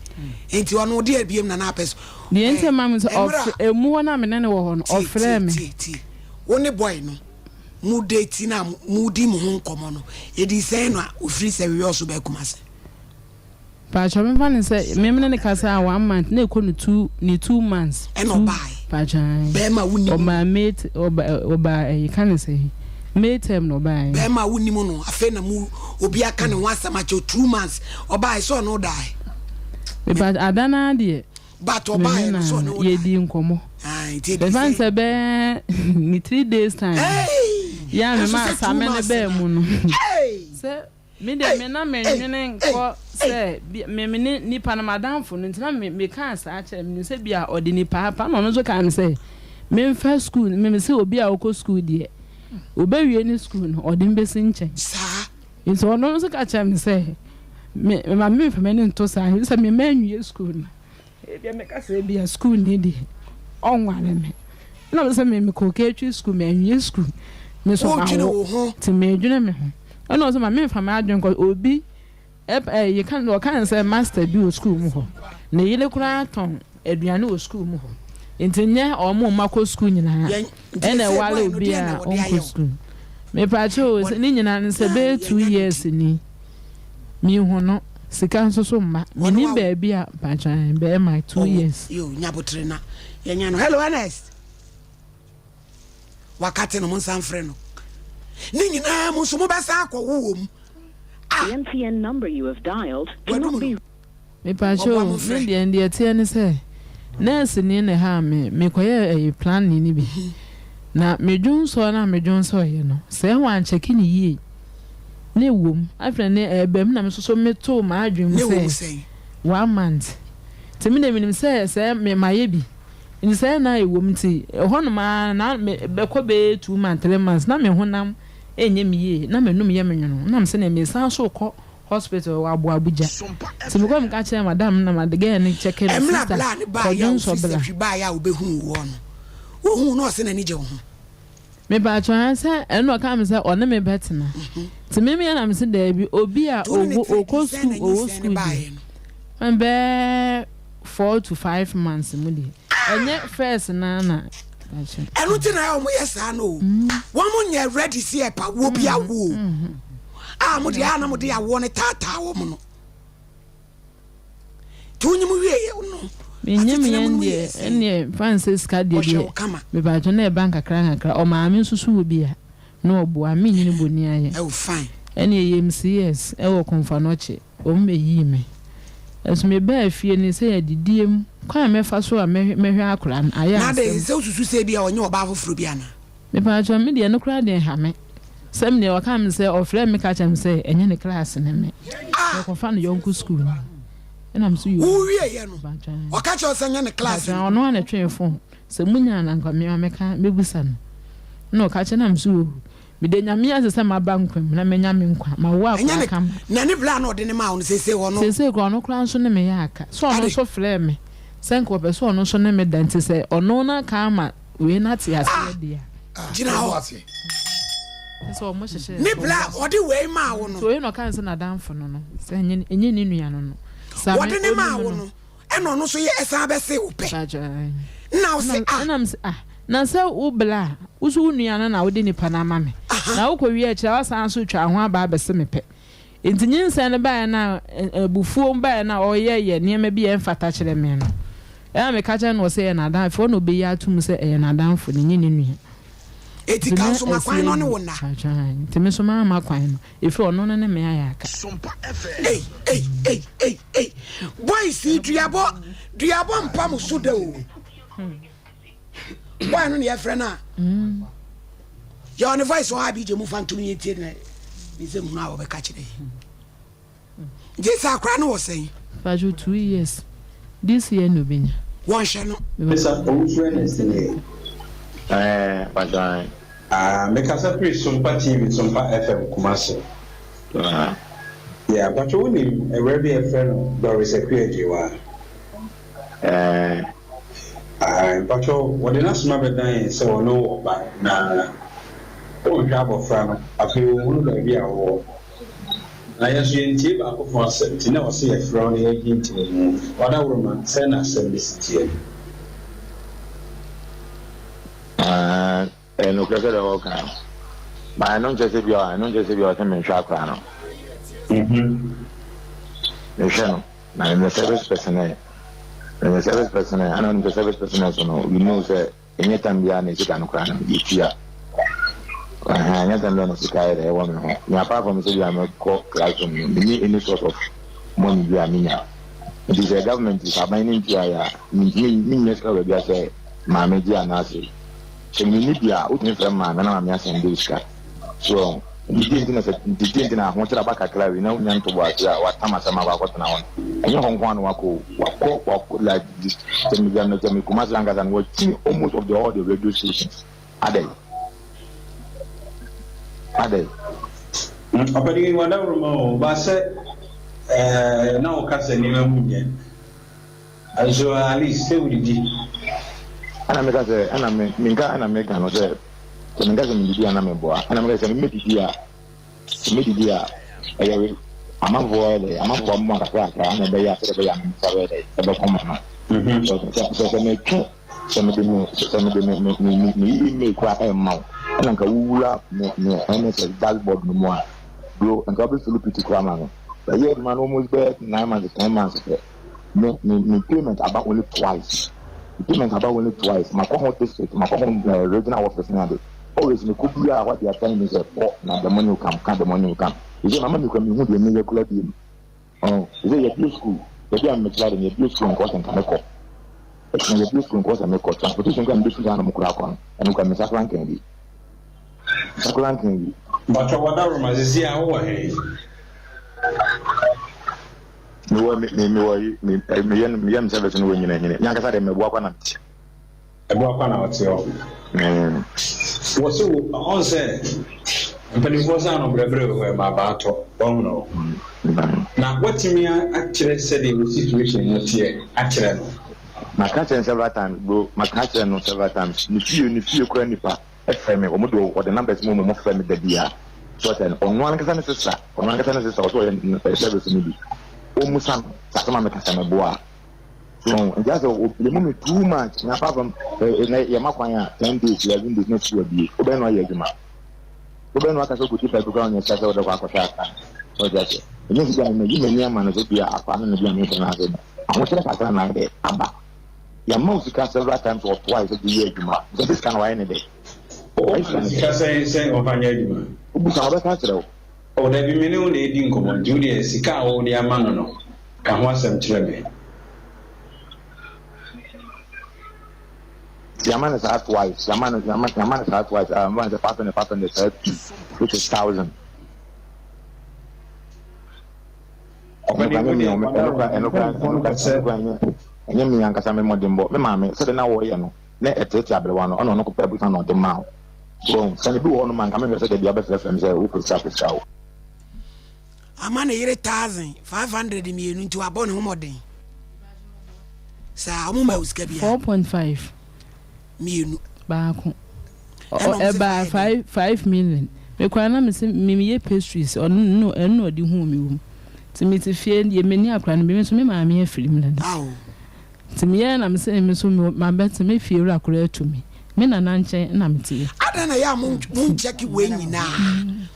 nti ɔno deɛ biom na na apɛ so. Deɛ nti a ɛma me sɛ, ɔfrɛ, emu hɔ no a me ne no wɔ hɔ no, ɔfrɛɛ me. Tie, tie, tie, wo ne boy no, mo date no a modi mo ho nkɔmmɔ no, ɛdii sɛn na ofiri sɛ Weyɔɔso baa Kumasi? Paatwɔ me fa no sɛ me ne no kasa a one month na ɛkɔ no two ne 2 months. Ɛna two ɔbaaɛ. Paatwɔ ae. Bɛɛma wo nim no. Ɔbaa May ɔba ɔbaa ɛyi ka ne sɛ May term na ɔbaaɛ. Bɛɛma wo nim no afei na mo obi aka ne ho asɛm akyɛw 2 months ɔbaaɛ sɛ ɔne wo daaɛ. Me paatwɔ ada no ara deɛ. But Me ne ɔbaaɛ no no sɛ ɔne wo daaɛ. yɛdii nkɔmɔ. Ae nti Me ɛdii fa no sɛn. sɛ bɛɛ ne 3 days time. Eii Yɛ a me ɛnso maa sɛ two Same no months baa na mu no. eii. Sɛ Me deɛ me na me nwene nkɔ sɛ bi me me ne nipa no m'adamfo no nti na me me kaa saa kyerɛ me nim sɛ bi a ɔde nipa apa na ɔno nso kaa me sɛ me nfa school me me sɛ obi a ɔkɔ school deɛ ɔbɛ wie ne school no ɔde me bɛsi nkyɛn saa nti ɔno nso ka kyerɛ me sɛ me ma me nfa m'ani nto saa sɛ me ma nwie school no. Ebia mɛka sɛ ebia sukuuni deɛ ɔnware me. Ɛna ɔsɛ me mekɔ Ketwi sukuu manwie sukuu. Me nso Wodwene mawo wo ho. nti medwene me ho. Ɛna ɔsɛ ma memfa m'adwene nkɔ obi ɛp ɛ yɛka ɔka ne sɛ master bi wɔ sukuu mu hɔ. Ne yere koraa tɔn aduane wɔ sukuu mu hɔ. Nti nyɛ wɔn mma kɔ sukuu nyinaa Yɛn nti ɛna ɛsɛ ɛware boy no obi deɛ na a wɔde ɔnkɔ ayɛ wo. sukuu. Mepakyɛ o Wɔn ne nyinaa no sɛ na bɛyɛ two yɛnya ne years ti. ni. Minhu no, sika nso so mma. Wɔne Mennim wawo. baabi a mpakyɛ bɛɛma two Ɔwɔ years. yo nyabotere na yɛnya no. Hello Ernest. Wakate no mo nsa mfrɛ no. Ne nyinaa mu nso mobɛsan akɔwo wɔ mu. Ah. The MTN number you have dialed cannot Wadum be. no. Mepakyɛ Ɔboa o, mo me frɛ. deɛ deɛ ɛteɛ ne sɛ, nurse ni na ɛhaa me, mekɔyɛɛ ɛyi planning no bi, na me dwonsɔ no a me dwonsɔeɛ no, sɛ wankyɛke no yie, na ɛwom, afei na ne ɛɛba mu na me nso so metoo m'adwene mu Ne wɔ mu sɛ sɛn? one month, nti me deɛ menim sɛ sɛ me mayɛ bi, nti sɛ na ɛwom nti, ɛhɔnom ara na me bɛkɔ bɛyɛ 2 months, 3 months, na me honam ɛnyɛ me yie, na m'anum yɛ me nwono, na me sɛ neɛ mesan so rekɔ hospital wɔ Aboa Abuja. Nti mekɔ meka kyerɛ madam na made girl no kyɛke no Ɛmmerɛ a sister bla no baeɛ a kɔdwo nsɔ ofiri bla. sahwi baeɛ a ɔbɛhuu woɔ no, wohuu no ɔse n'ani gye wo ho? Mepaatwɔ haa sɛ ɛno ɔkaa me sɛ ɔne me bɛtena. Nti me meɛ na mese daabi obi a Nti wo ne no ɔwɔ tena ɔkɔ dii sɛn na school ɔwɔ nyinsɛn no school deɛ baeɛ no? bɛɛ 4 to 5 months mu deɛ ɛnyɛ first naa na paatwɔ. Ɛno nti na ɛyɛ wɔn yɛ saa no o. Wɔn nyɛ ready sɛ ɛpa woɔ bi awo o. A mo deɛ a na mo de awoɔ no taataa wɔn no. Nti wonyim wieɛ no Menyim asetena mu yɛn no mu deɛ yɛ sɛn? ɛneɛ fa nsɛ sika deɛ Ɔhwɛ deɛ wo kama. mepaatwɔ na ɛba nkakra nkakra ɔmaame nso so wɔ bi a na ɔboa me nyini bɔni ayɛ Oh fine. ɛneɛ yɛm CS ɛwɔ Komfo-Anokye wɔn bɛyii me ɛso mebaa fie no sɛ adidie mu kwan a mɛfa so a mɛhwɛ akora no ayɛ Na adɛn asɛm. sɛ wosusu sɛ ebia ɔnyɛ ɔbaa foforɔ bi anaa? Mepaatwɔ me deɛ ɛno koraa deɛ nha me sɛ me deɛ ɔka me sɛ ɔfrɛ me ka kyerɛ me sɛ ɛnyɛ ne class ne me yɛkɔfa no yɔnko school no ɛna me so yoo. Wowieɛ no ɔka kyerɛ wo sɛ nyɛ ne class no? no? Ɔno ara na ɛtwee phone sɛ munya no anka me ara mɛka mɛbusa no ɛna ɔka kyerɛ na me so yoo meda Nyame ase sɛ maba nkwa mu na manya me nkwa mawo Ɛnyɛ akwadaa ne kama. na ne bra na ɔde ne maa wo no seesei ɔno. Seesei koraa ɔno koraa nso ne me yɛ aka sɛ ɔno Ade. nso frɛɛ me sɛ nka ɔpɛ sɛ ɔno nso ne me da nti sɛ ɔno no aka ama wei no ate aseɛ deɛ a. Gyina hɔ. Sɛ ɔmo hyehyɛ Ne bra ɔde wei maa wo no. Nti wei na ɔka ne sɛ n'adamfo no no sɛ ɛnyɛ ɛnyɛ ne nua no no. Same Wɔde ne maa onim wo no. no ɛna ɔno nso yɛ ɛsan bɛse wo pɛ. Pakyɛ. Nna wo se ah. Ɛna me se ah na sɛ wo bla a wo so wo nua no na wode nipa no ama me. Na wokɔ wie akyire a woasan nso retwa ho aba abɛse me pɛ. Nti nyinsɛn no baeɛ no a abufuo baeɛ no a ɔreyɛyɛ nneɛma bi a ɛmfata kyerɛ me no, ɛna meka kyerɛ no ɔsɛ ɛyɛ n'adamfo, ɔna ɔbɛyi ato mu sɛ ɛyɛ n'adamfo na ɛnyɛ ne nua. Eti ka nso ma kwan no ne wo nna. Nti me nso mamma kwan no, ɛfiri ɔno no ne me ayɛ aka. Ei ei ei ei ei boys yi duabɔ duabɔ mpa mo so da o. Boy no ne yɛfrɛ no a yɛ ɔne voice wɔ ha bi gye mu fa ntom yɛ tie ne ne nsɛm hunu a wɔbɛka kyerɛ yɛ. Nti sɛ akora no wɔ sɛn? Pacho 2 years this year na obenya. Wɔnhwɛ no. Mesa owusu Ernest nie. Ɛɛ pacho ae. Ah me kasa firi Sompa TV Sompa FM Kumasi. Ah. Yeah pacho wo nim awura bi a yɛfrɛ no Doris Akua Agyewaa? Ɛɛ. Ah mpacho wɔde n'asɛm abɛdan yɛn sɛ ɔne wo wɔ ba na wonhwɛ abɔfra no afei wɔnhunu baabi a wowɔ. Na yɛn nso yɛntie baakofo asɛm nti na ɔse yɛfrɛ wo na yɛgye nkyerɛmu. W'adaworoma, sɛn na asɛm no si teɛ? Aah ɛyɛ nokorɛ sɛdeɛ wɔka no, but ɛno nkyerɛ sɛ bia ɛno nkyerɛ sɛ bia ɔsɛ menhwɛ akwadaa no. Mehwɛ no, na meyɛ service personnel, meyɛ service personnel, ɛna wonim sɛ service personnel so no, we know sɛ Ɛnyɛ tam biara na sika no koraa no yɛtua. Ɛhɛn, ɛnyɛ tam biara na sika yɛ dɛ ɛwɔ me ho. Me apart from sɛ bi a mɛkɔ classroom no, menni any source of money bi a menya. Nti sɛ government, sɛ aban no ntua yɛ a, mentumi mennya sika wɔ baabi a sɛ maame gye anaasɛ sɛ menni bi a, wotumi frɛ maame na maame asɛnde wo sika. So wahu? Nti deɛ nti na sɛ nti deɛ nti na ahokyere aba kakra wei na wonya ntoboase a watam asɛm akɔ akɔtena hɔ no. Ɛnyɛ hɔ nko ara na wakɔ o, wakɔ wakɔ like this sɛ me sɛ me sɛ me Kumasi ankasa no wakyini almost of the all the radio stations. Adɛn? Adɛn? Ɔpanin wadawuruma o, ba sɛ ɛɛ na woka sɛ nneɛma mu nyɛ. Nso at least sɛ wodidi. Ɛna meka sɛ, ɛna me, menka, ɛna meka no sɛ, sɛ menka sɛ mendidi a na meboa. Ɛna meka sɛ mɛdidi a, sɛ mɛdidi a, ɛyɛ we, amanfoɔ yɛ dɛ, amanfoɔ amoa kakrakra na ɛbɛyɛ a sɛdeɛ ɛbɛyɛ a me nsa bɛyɛ dɛ, ɛbɛkɔ ma no. Sɛ, sɛ, sɛ, sɛ metwe, sɛ mede me, sɛ mede me, me, me, me, me email koraa ɛmma wo, ɛna nka wowura me, me NSS dashboard no mu a, bro, nka wobɛfili pity koraa ma me. Ɛyɛ adwuma no almost bɛyɛ 9 months, 10 months pɛ. Me me me payment aba only twice. Me payment aba only twice. Makɔ ho district, makɔ ho eh, regional office ne ade. Always me kɔ biara what they are telling me sɛ kɔ na the money will come, ka the money will come. Ɛsɛ mama me kura me hu deɛ meyɛ kura biem. Oh, ɛsɛ yɛbie school, baabi a mekyerɛ ade no yɛbie school nkɔ sɛ nka mekɔ. Ɛsɛ yɛbie school nkɔ sɛ mekɔ. Transportation kura mebɛsi saa na mo kura akɔ no. Ɛno kura me nsa kora nkan bi. Nsa kora nkan bi. Mpakyɛw Wadaroma sisi a wowɔ he? Mewɔ me me mewɔ yi me eh, meyɛ no meyɛ me service no wɔ nyina nyina. Me ankasa deɛ mɛboa kwa na mete. Ɛboa kwa na ɔte hɔ. Mm. Wɔ se wo ɔn sɛ mpanimfoɔ sɛ ano brɛbrɛ wɔ hɔ ɛma abaa tɔ wɔn no. Mm. Na watumi akyerɛ sɛdeɛ wo situation no teɛ akyerɛ no. Maka kyerɛ no several times bro, maka kyerɛ no several times. Ne fie ne fie kura nipa. Frɛ me, wɔn de wɔde numbers mu wɔn frɛ me da biara. So ɔsɛ no, ɔno ankasa ne sista, ɔno ankasa ne sista, ɔsɛ ɔyɛ service no bi. Ɔmmusa no, sɛ asɛm a meka sɛ meboa a. So nti asɛ ɔblame me too much, na apart from na yɛma kwan a 10 days, 11 days na sukuu abie, wobɛyɛ no ayɛ adwuma. Wobɛyɛ no aka sɛ wokɔdi fa bi koraa ɔnyɛ sika sɛ wode kɔ akɔhwɛ aka. So ɔte aseɛ. Ɛnyɛ sɛ bi a memayi m'ani ama no sɛ bi a akwa no na bi a menhwɛ no ase no. Ahokyerɛ kakra na ayɛ dɛ aba. Yɛama wo sika several times or twice sɛ gye yɛ adwuma. Sɛ de sika no wayɛ ne dɛ. Woma no sika sɛn sɛ ɔmfa nyɛ adwuma? Wobusa no ɔbɛka akyerɛ wo. Oh dabi me ne wo na ɛredi nkɔmmɔ nti wo deɛ sika a wode ama no no ka ho asɛm kyerɛ me. Yɛama no saa twice yɛama no yɛama yɛama no saa twice ah mfa no sɛ 500 500 saa two which is thousand. Ɔpanin wo deɛ wadaworo Ɛnyɛ me ankasa me mmɔdenbɔ. Me maame, sɛdeɛ na wɔyɛ no, na ɛteetee aberewa no, ɛna ɔno kɔpɛɛ abusua na ɔde maa wo. So wahu? Sɛ ebi wɔ hɔnom a, anka menhwɛ sɛ da biara wobɛfrɛfrɛ me sɛ wopɛ sika pɛ sika o. Ama ne yere 1500 mmienu nti wabɔ ne ho mmɔden. Saa ɔmo ma wo sika biara. 4.5. Mmienu. Baako. Ɛbaa 5 million. Me koraa na mese me meyɛ pastries ɔno no ɛno na ɔde huu me wɔ mu. Nti mete fie deɛ menni akora no bi me nso me maame afiri mu dada. Nti meyɛɛ na mese me nso mabɛte me fie wura koraa atu me. Me nana nkyɛn na mete. Adɛn na ɛyɛ a mo nkyɛke wei nyinaa?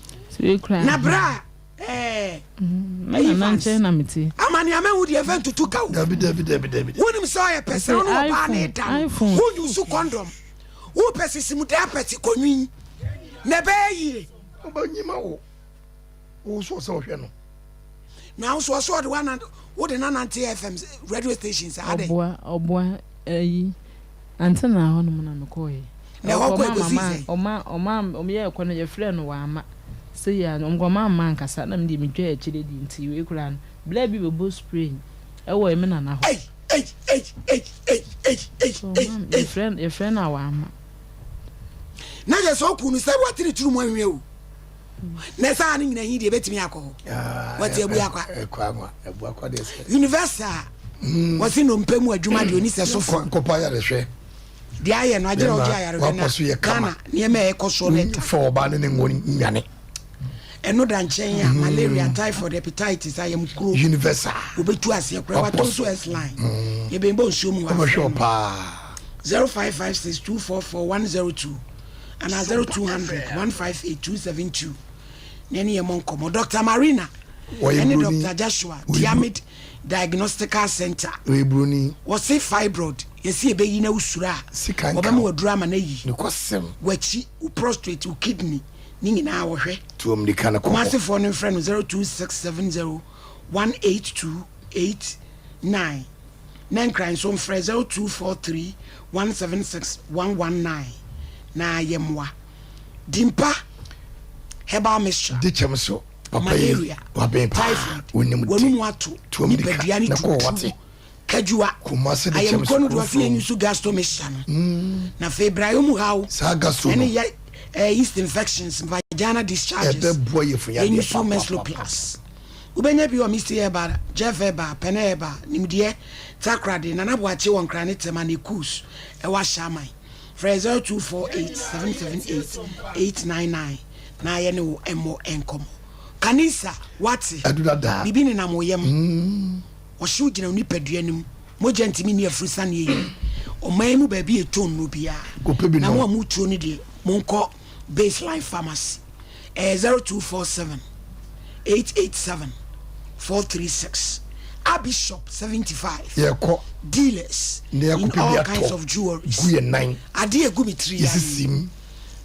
Na berɛ a ɛɛ Me nana nkyɛn na mete. Ama nea mahu deɛ ɛfɛ ntutu ka o. Dabi dabi dabi dabi. Wonim sɛ ɔyɛ pɛsɛ wo ne ɔbaa ne da no. Wo use condom. Wo pɛ sisimu daa pɛte kɔnwin. Na ɛbɛyɛ yie. Ɔbɛnyima wo. Wo so ɔsɛ ɔhwɛ no. Na wo so ɔsɛ ɔde wa wo de nanante FM radio station saa dɛ. Ɔboa ɔboa ɛyi. Ante na hɔ nom na me kɔɔ yɛ. Na ɛhɔ kɔ ɛkɔsii sɛn? Ɔma ɔma ɔmo yɛɛ kɔ no yɛfrɛɛ no wamma. Sei a ɔmo kɔ ɔmo amma ankasa na me deɛ me twaa akyire di nti wei koraa no blɛ bi bɛbɔ spray ɛwɔ me nana hɔ. Ei ei ei ei ei ei ei ei ei. Yɛfrɛ yɛfrɛ no a wamma. Na kyerɛ sɛ ɔku no sɛ wate ne tiri mu anwia o. Na saa ne nyina hi deɛ ɛbɛtumi akɔ hɔ. Wate abu akwa. Universal wɔse nnompe mu adwuma deɛ ɔni sɛ sofo. Nkɔpa ayarehwɛ. Deɛ ayɛ no agyerɛ ɔgye ayarehwɛ na Ghana nneɛma a ɛkɔ soɔ no ɛta. Fa ɔbaa ne ne ngo nwane. Ɛno da nkyɛn a malaria, typhoid, hepatitis, ayamkuro. Universal. Wɔbɛtu aseɛ koraa watɔ nso S line. Yɛbɛn bɔ nsuo mu wɔ afrɛ no. paa. 0556 244 102 anaa 0200 158 272 na ɛne yɛn mmɔ nkɔmmɔ. Dr. Marina ɛne Dr. Joshua Diamid Diagnostical Center. Ɔyɛ buroni. Wɔse fibroid yɛsi yɛbɛyi na wosuro a wɔbɛma waduru ama no ayi. Nokwasɛm. W'akyi, wo prostate, wo kidney ne nyinaa wɔhwɛ. Tu mmirika no kɔ hɔ. Kumasefoɔ no mfrɛ no 02670 18289 na Nkran nso mfrɛ 0243 176 119 na yɛmmoa. Dimpa herbal mixture. Di kyɛm so papa yi Malaria, waben paa typhoid, onim de w'anum ato, tu mmirika nipadua ne na kɔ tutu, wate kadua, Kumasi de kyɛm ayamkuro so no deɛ ɔse kurofrom yɛn use gastro mixture no. Na afei brayɔ mu haw saa gastro ɛne no yɛ eh, yeast infections, vagina discharges, ɛbɛboa yafunu yɛn yadeɛ use Meslo papaapa. Plus. Wobɛnya bi wɔ Misty Herbal, Jeff Herbal, Pene Herbal, Nimdeɛ, Takoradi, Nana Boakye wɔ Nkran ne Tema ne Kus ɛwɔ Ashaiman. Frɛ 0248 778 899 na yɛne wo mmɔ nkɔmmɔ. Kanisa, woate? Biribi nenam wo yam. Ɔhyew gyina wo nipadua no mu. Mogya ntumi nni afuru saneɛ yie. Ɔman yi mu baabi a ɛtɔ nnuro biara. Na mo a motuo no deɛ, monkɔ Baseline Pharmacy. Ɛyɛ 0247 887 436. Abishop 75. Yɛkɔ. Dealers Na in yɛakɔpɛ bi all kinds atɔ of jewelries. gu yɛn nan. Adeɛ egu me tiri ya Yɛsisi mu.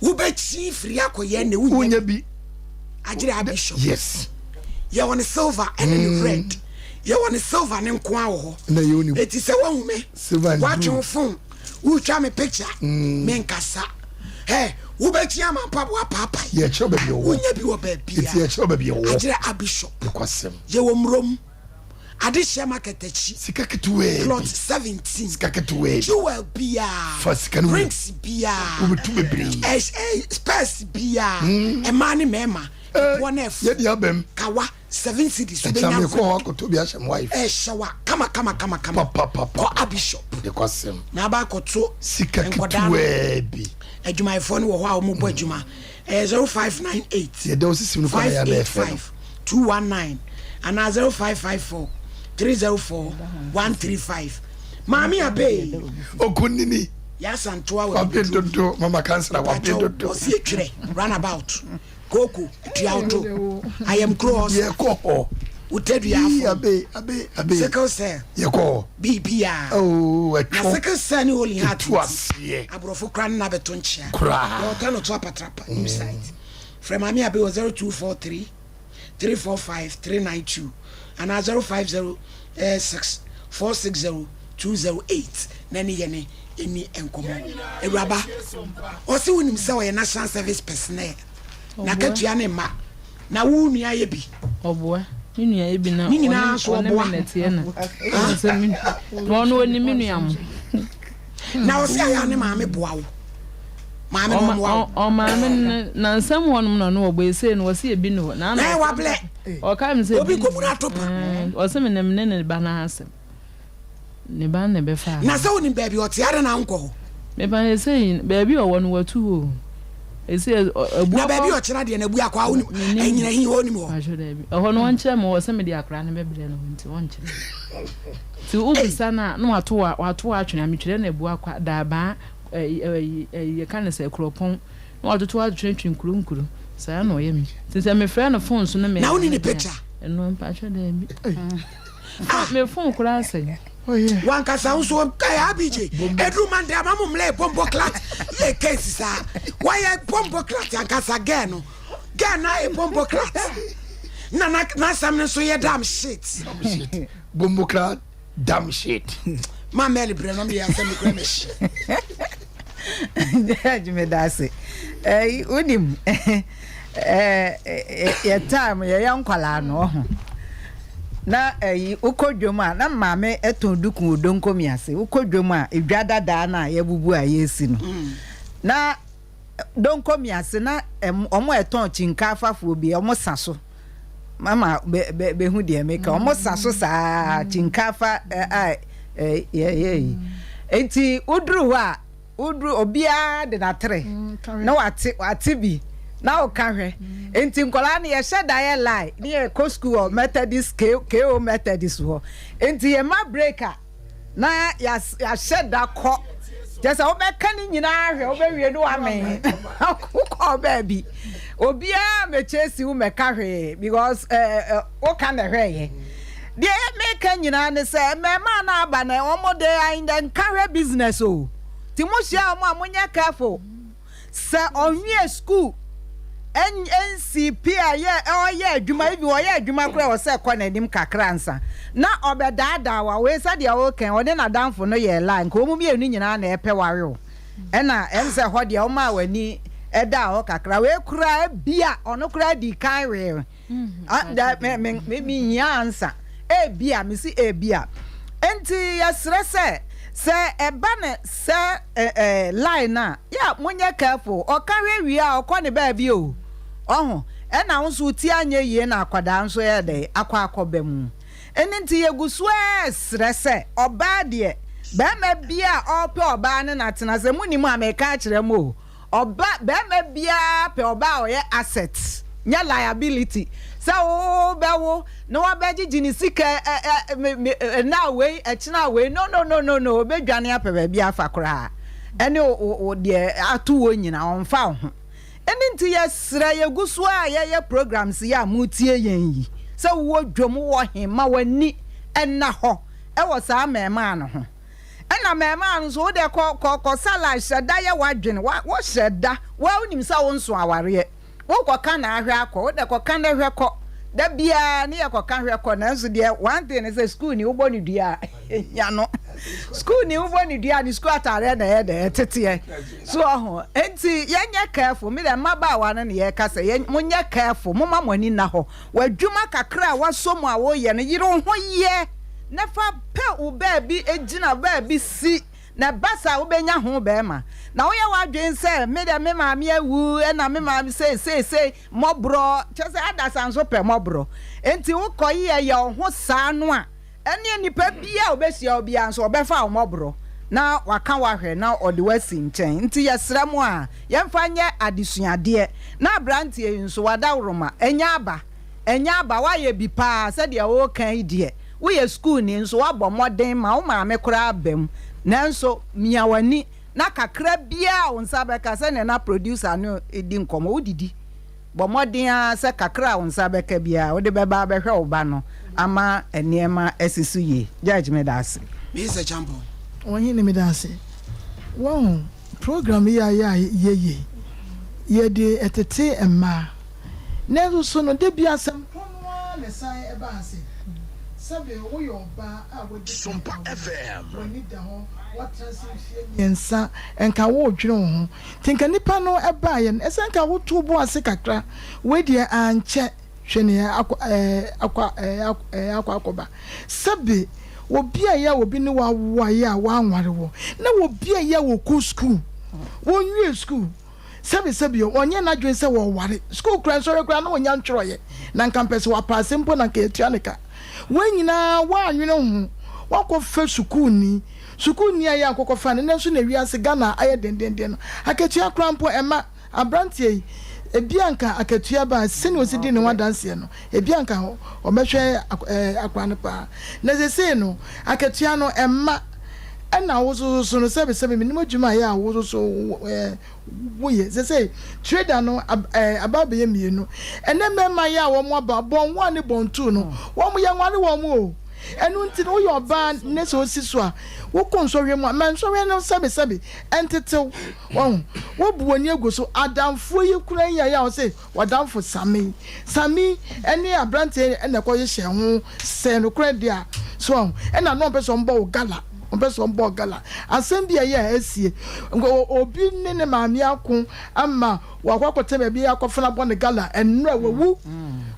Wobɛkyi firi akɔyɛ na wonya Wonya bi. Agyere Abishop. Yes. Yɛwɔ ne silver ɛne ne red. Yɛwɔ ne silver ne nko ara wɔ hɔ. Na yɛwɔ ne Eti sɛ woahu me, silver and woatwe blue. wo phone, wotwa me picture, menkasa. Hɛ, wobɛkyi ama mpaboa paapae. Yɛkyerɛ baabi ɛwɔ. Wonya bi wɔ baabi Eti yɛkyerɛ baabi ɛwɔ. Agyere Abishop. Nokwasɛm. Yɛwɔ Murom. Adehyɛ market akyi. Sika ketewaa bi. Plot 17. Sika ketewaa bi. Jewel biara. Fa sika no wura. Rings biara. Wobɛtu bebree. Ɛ ɛ spurs biara. Mmaa ne mmarima. Ɛboɔ no ɛfo. Yɛde abam. Kawa 7 cedis. Ɛkyɛ Wobɛnya mekɔ hɔ akɔtɔ bi ahyɛ me wife. Ɛhyɛ wa kama kama kama kama. Papapapa. Kɔ Abishop. Nokwasɛm. Na aba akɔto Sika nkɔdaa no. ketewaa bi. Adwumayɛfoɔ no wɔ hɔ a wɔbɔ adwuma. Ɛyɛ 0598. Yɛda wo sisi mu no kɔ na yɛ ana ɛfɛ no. 585 219 anaa 0554 304 135. Maame Abe. Okunini. Yasantoa wɔ Wabe dodo mama kansra wabe dodo. Ɔsi etwerɛ runabout kooko tuawoto ayamkuro ɔsa. Yɛkɔ hɔ. Wotadua Yii, afom. Abe abe abe. Sickle cell. Yɛkɔ hɔ. Biribiara. Oh Na ɛtwo. sickle cell ne holy heart Etu aseɛ. Aborɔfo kora ne na bɛto nkyea. Koraa. Yɛwɔ Tano to apatrapa new site. Frɛ Maame Abe wɔ 0243 345 392 anaa 0506 460 208 na ne yɛne ɛni nkɔmmɔ. Awuraba, ɔse wonim sɛ ɔyɛ National Service personnel na katua ne mma na wo nua yɛ bi. Ɔboa. Me nua yɛ bi na Ne nyinaa nso ɔne ɔboa. me nɛteɛ na. Sɛ me na ɔno ɔnim me nua mo. Na ɔse ayɛ a ne maame boa wo. Maame no ɔmmoa wo. Ɔmaame no na nsɛm hɔnom na ɔno ɔbɔ esei no wɔse ebi ne hɔ. Na Na wablɛ. Ɔka mi sɛ Obi ebi nkɔmu no ato pa. Ɔse me ne me ne ne ba no asɛm. Ne ba no na ɛbɛfa. Na sɛ wonim baabi ɔte adɛn na wonkɔ hɔ? Mepa esei baabi ɔwɔ no watu hɔ o. Esei abu Na baabi ɔkyena deɛ na abu akɔ a wonim ɛnyina hi hɔ wonim hɔ. Pacho daabi. Ɛhɔ no wɔnkyerɛ me hɔ sɛ mede akwadaa no bɛbrɛ no hɔ nti wɔnkyerɛ me. Nti wobisa no a na wato wato atwene a metwerɛ no abu akɔ daabaa. ɛyi ɛyi ɛyi yɛka ne sɛ kuropɔn na watoto atwetwe nkuro nkuro saa na ɔyɛ me nti sɛ mefrɛ no phone so no me Na wonni ne picture? Ɛno mpakyɛ daabi ah me phone koraa asɛe. Wankasa wo so ɛyɛ abj ɛduru mande ama mo mlɛ bombo clat yɛ case saa wɔyɛ bombo clat ankasa girl no girl no ayɛ bombo clat na n'asɛm no nso yɛ damn shit. Bombo clat damn shit. Ma mɛli brɛ no meyɛ asɛm kura me hye. Judge me da ase. Eh, wonim eh, yɛ time yɛyɛ nkwalaa no ɔho. Na ɛyi wokɔ dwom a na maame ɛtɔn duku wɔ donkomi ase. Wokɔ dwom a edwa dadaa no a yɛbubu a yɛsi no. Na donkomi ase na wɔn a ɛtɔn kyinkaafafoɔ bi wɔn sa so. Mama bɛ bɛ bɛhu deɛ meka. Wɔn sa so saa kyinkaafa a yɛyɛ yi. Nti woduru hɔ a woduru obiara de n'atere na wate wate bi na woka hwɛ. Nti nkwadaa no yɛhyɛ da yɛ line ne yɛkɔ school wɔ Methodist KO Methodist hɔ. Nti yɛma break a na yɛahyɛ da kɔ kyɛ sɛ wobɛka ne nyinaa hwɛ wobɛwie no wamee wokɔɔ baabi obiara mɛkyɛsi wo mɛka hwee because woka na ɛhwɛeɛ deɛ meka nyinaa ne sɛ mmɛɛmaa no aba na wɔn de nka hwɛ business o nti mohyia wɔn a monyɛ careful Sɛ ɔnwie sukuu nsii pi a yɛ ɔyɛ adwuma even ɔyɛ adwuma koraa ɛwɔ sɛ ɛkɔ n'anim kakra ansa na ɔbɛdaadaa wa wei sɛdeɛ woka yi ɔne n'adamfo no yɛɛ lie nka wɔn mmienu nyinaa na ɛpɛ ware wo ɛna ɛm sɛ hɔ deɛ womaa w'ani ɛdaa hɔ kakra wei koraa ebia ɔno koraa dii kan wee Ah, da, me, me, me, me hia ansa. Ebia, me si ebia. Enti yɛsrɛ sɛ, sɛ ɛba ne sɛ eh, eh, line a, yɛ monyɛ careful. Ɔka hwɛ wie a, ɔkɔ ne baabi o. Ɔho, ɛna wo nso wo ti anyɛ yie na akwadaa nso yɛ dɛ, akɔ akɔba mu. Ɛno nti yɛgu so ara srɛ sɛ, ɔbaa deɛ, barima bi a ɔrepɛ ɔbaa ne no atena, sɛ monim a meka akyerɛ mo o, Ɔba, barima biara pɛ ɔbaa a ɔyɛ asset, nyɛ liability. Sɛ wo bɛwo na wabɛgyegye ne sika ɛ ɛ me me ɛna wei ɛkyena wei no no no no no ɔbɛdwane apɛ baabi afa koraa ɛne wo wo deɛ ato wɔ nyina ɔnfa wo ho. Ɛno nti yɛsrɛ yɛgu so a yɛyɛ programs yi a motie yɛn yi sɛ wowɔ dwam wowɔ he ma w'ani ɛnna hɔ ɛwɔ saa mmɛɛmaa no ho. Ɛna mmarimaa no nso, wo deɛ kɔ kɔ kɔ sala hyɛ da yɛ w'adwene wa wo hyɛ da wa wonim sɛ wo nso awareɛ wo kɔ ka na ahwɛ akɔ wo deɛ kɔ ka na hwɛ kɔ da biara ne yɛ kɔ ka hwɛ kɔ nanso deɛ one thing ne sɛ school ni wobɔ ne dua a nya no school ni wobɔ ne dua ne school ataareɛ na ɛyɛ dɛ ɛteteɛ so ɔho enti yɛnyɛ careful me deɛ mmabaawa no ne yɛka sɛ yɛ monyɛ careful moma mo ani nna hɔ w'adwuma kakra a wasɔ mu a woyɛ no yere wo ho yɛ na fa pɛ wo baabi gyina, baabi si, na ɛba saa a wobɛnya ho barima. Na woyɛ w'adwene sɛ, me deɛ me maame awu, ɛna me maame sei sei sei, mmɔborɔ, kyerɛ sɛ adasa nso pɛ mmɔborɔ. Enti wokɔyɛ yɛ wo ho saa no a, ɛneɛ nipa biara a ɔbɛhyia wo biara nso ɔbɛfa wo mmɔborɔ na waka wo ahwɛ na ɔde wo asi nkyɛn. Nti yɛsrɛ mo a, yɛmfa nyɛ adesuadeɛ. Na aberanteɛ yi nso, wadaworoma, ɛnyɛ aba. Ɛnyɛ aba, woayɛ bi paa, sɛdeɛ woreka yi deɛ, woyɛ sukuuni nso woabɔ mmɔden ma wo maame koraa aba mu, nanso mia w'ani na kakra biara a wo nsa bɛka, sɛdeɛ na producer no redi nkɔmmɔ, wodidi. Bɔ mmɔden ara sɛ kakra a wo nsa bɛka biara wode bɛba abɛhwɛ wo ba no ama nneɛma asi so yie. Judge, meda ase. Mr. Champon. Ɔhene meda ase. Wahu program yi a yɛ a yɛyɛ yi, yɛde tete mmaa. Nanso so no, da bi asɛm korɔ no ara na ɛsan ba ase? Sɛbe woyɛ ɔbaa a wadi kan awo, w'ani da hɔ, woatena ase mfeɛ mmiɛnsa, nka woredwene wo ho. Nti nka nipa no baeɛ no, ɛsɛ nka woto wo bo ase kakra. Wei deɛ ankyɛ, hwɛ nea akɔ ɛɛ akɔ ɛɛ ɛɛ akɔ akɔba. Sɛbe obi a ɛyɛ a obi ne wo awo ayɛ a wanware wo, na obi a ɛyɛ a wɔkɔ sukuu, wɔnwie sukuu, Sɛbesɛbe o, ɔnyɛ n'adwene sɛ ɔreware. Sukuu koraa, nsɔhwɛ koraa na ɔnnya ntwerɛeɛ, na anka mpɛ sɛ wapaase mpo na anka yɛatua ne ka. Wei nyinaa woannwene ho, woakɔfa sukuuni. Sukuuni a yɛ akɔkɔfa no, nnɛ nso na wiase, Ghana ayɛ dendenden no, akatua koraa mpo ɛmma. Aberanteɛ yi, ebia anka akatua ba a, sɛnea ɔsi di ne ho adanseɛ no, ebia anka ɔbɛhwɛ akwadaa no paa. Na seesei no, akatua no ɛmma. Ɛna wo nso so no sɛbesɛbe menim adwuma a ɛyɛ a wo nso so woyɛ. Sɛsɛi trader no aba abɛyɛ mmienu. Ɛnɛ mmarima yi a wɔn aba born one ne born two no wɔn yɛnware wɔn o. Ɛno nti no woyɛ ɔbaa ne sɛ osi so a wokɔ nsɔhwɛ mu a ma nsɔhwɛ no sɛbesɛbe ɛntetew. Wahu? Wobu w'ani agu so. Adamfoɔ yi koraa yi a ɛyɛ a wɔse W'adamfo Sammy. Sammy ne aberanteɛ na ɛkɔ hyehyɛ ho sɛ nokorɛ deɛ a, so wahu? Ɛna na ɔmpɛ sɛ ɔmbɔ wo gala, ɔmpɛ sɛ ɔmbɔ wo gala. Asɛm bi a ɛyɛ a asie, nka obi ne ne maame ako ama wakɔ akɔtena baabi akɔfena abɔ no gala, ɛnora wawu.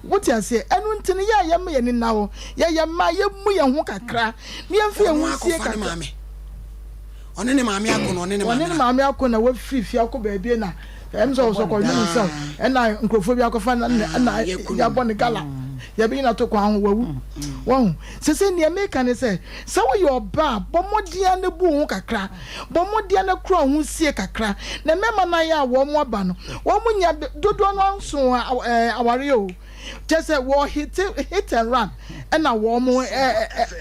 Wote aseɛ? Ɛno nti no yɛ a yɛmma yɛn ani nna hɔ, yɛyɛ mmaa yɛmmu yɛn ho kakra na yɛmfa yɛn ho Ɔno nsie akɔfa ne kakra. maame. Ɔne ne maame ako na ɔne ne Ɔne maame ne maame ako na wafiri fie akɔ baabi na Ɛm sɛ ɔsɔ kɔ dwene sɛ ɛna nkurɔfoɔ bi akɔfa na ɛna yɛabɔ ne gala yɛbɛyi no ato kwan ho wawu wahu sese nea meka ne sɛ sɛ woyɛ ɔbaa bɔ mmɔden na bu ho kakra bɔ mmɔden na kura ho sie kakra na mmarima no ayɛ a wɔn aba no wɔn nya dodoɔ no nso awareɛ o kyɛ sɛ wɔ hit hit and run ɛna wɔn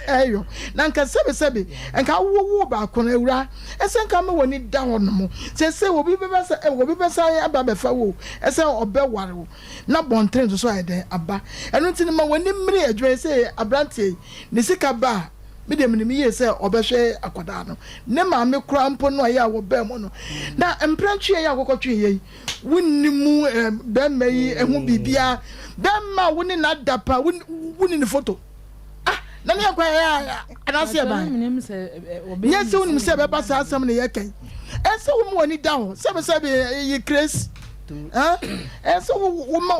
ɛyɔ na nka sɛbesɛbe nka awowo baako no awura ɛsɛ nka ma w'ani da hɔ nom sɛ sɛ obi bɛbɛ sɛ obi bɛsa aba bɛfa wo ɛsɛ ɔbɛware wo na bɔntere nso so ayɛ dɛn aba ɛno nti no ma w'ani mmere adwuma sɛ aberanteɛ yi ne sika ba a me deɛ menim yie sɛ ɔbɛhwɛ akwadaa no ne maame koraa mpo no a ɛyɛ a wɔbɛn mu no na mprɛntweɛ yɛ akokɔtwe yɛ yi Wonni mu bɛrima yi ho biribiara. Bɛrima a wo ne no ada pa, wonni ne foto. Ah, na ne yɛ kwan yɛ anaasɛ yɛ ban. Nyɛ sɛ wonim sɛ ɛbɛba saa asɛm na yɛka yi. Ɛsɛ wo ma w'ani da hɔ. Sɛbe sɛbe yi kresi. Ɛsɛ wo ma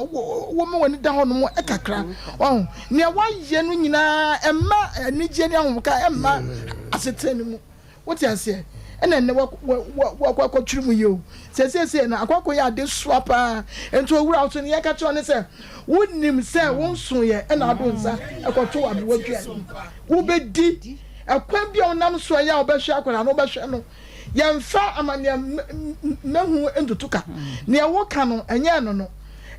w'ani da hɔ nom kakra. Ɔho, nea woayɛ no nyinaa ɛmma anigyeɛ ne ahomka ɛmma asetena no mu. Wote aseɛ? Ɛna nnɛ wakɔ akɔtwere mu yi o. Sɛ seesei no akɔ akɔyɛ adesoa paa. Nti owura wo so no yɛka kyerɛ wo ne sɛ wonim sɛ wo nsoeɛ ɛna ado nsa ɛkɔto aberewa dua no mu. Wobɛdi ɛkwan bi a wonam so a ɛyɛ a wobɛhwɛ akwadaa no wobɛhwɛ no. Yɛmfa amaneɛ mmahu ntoto ka. Nea woka no ɛnyɛ ɛno no.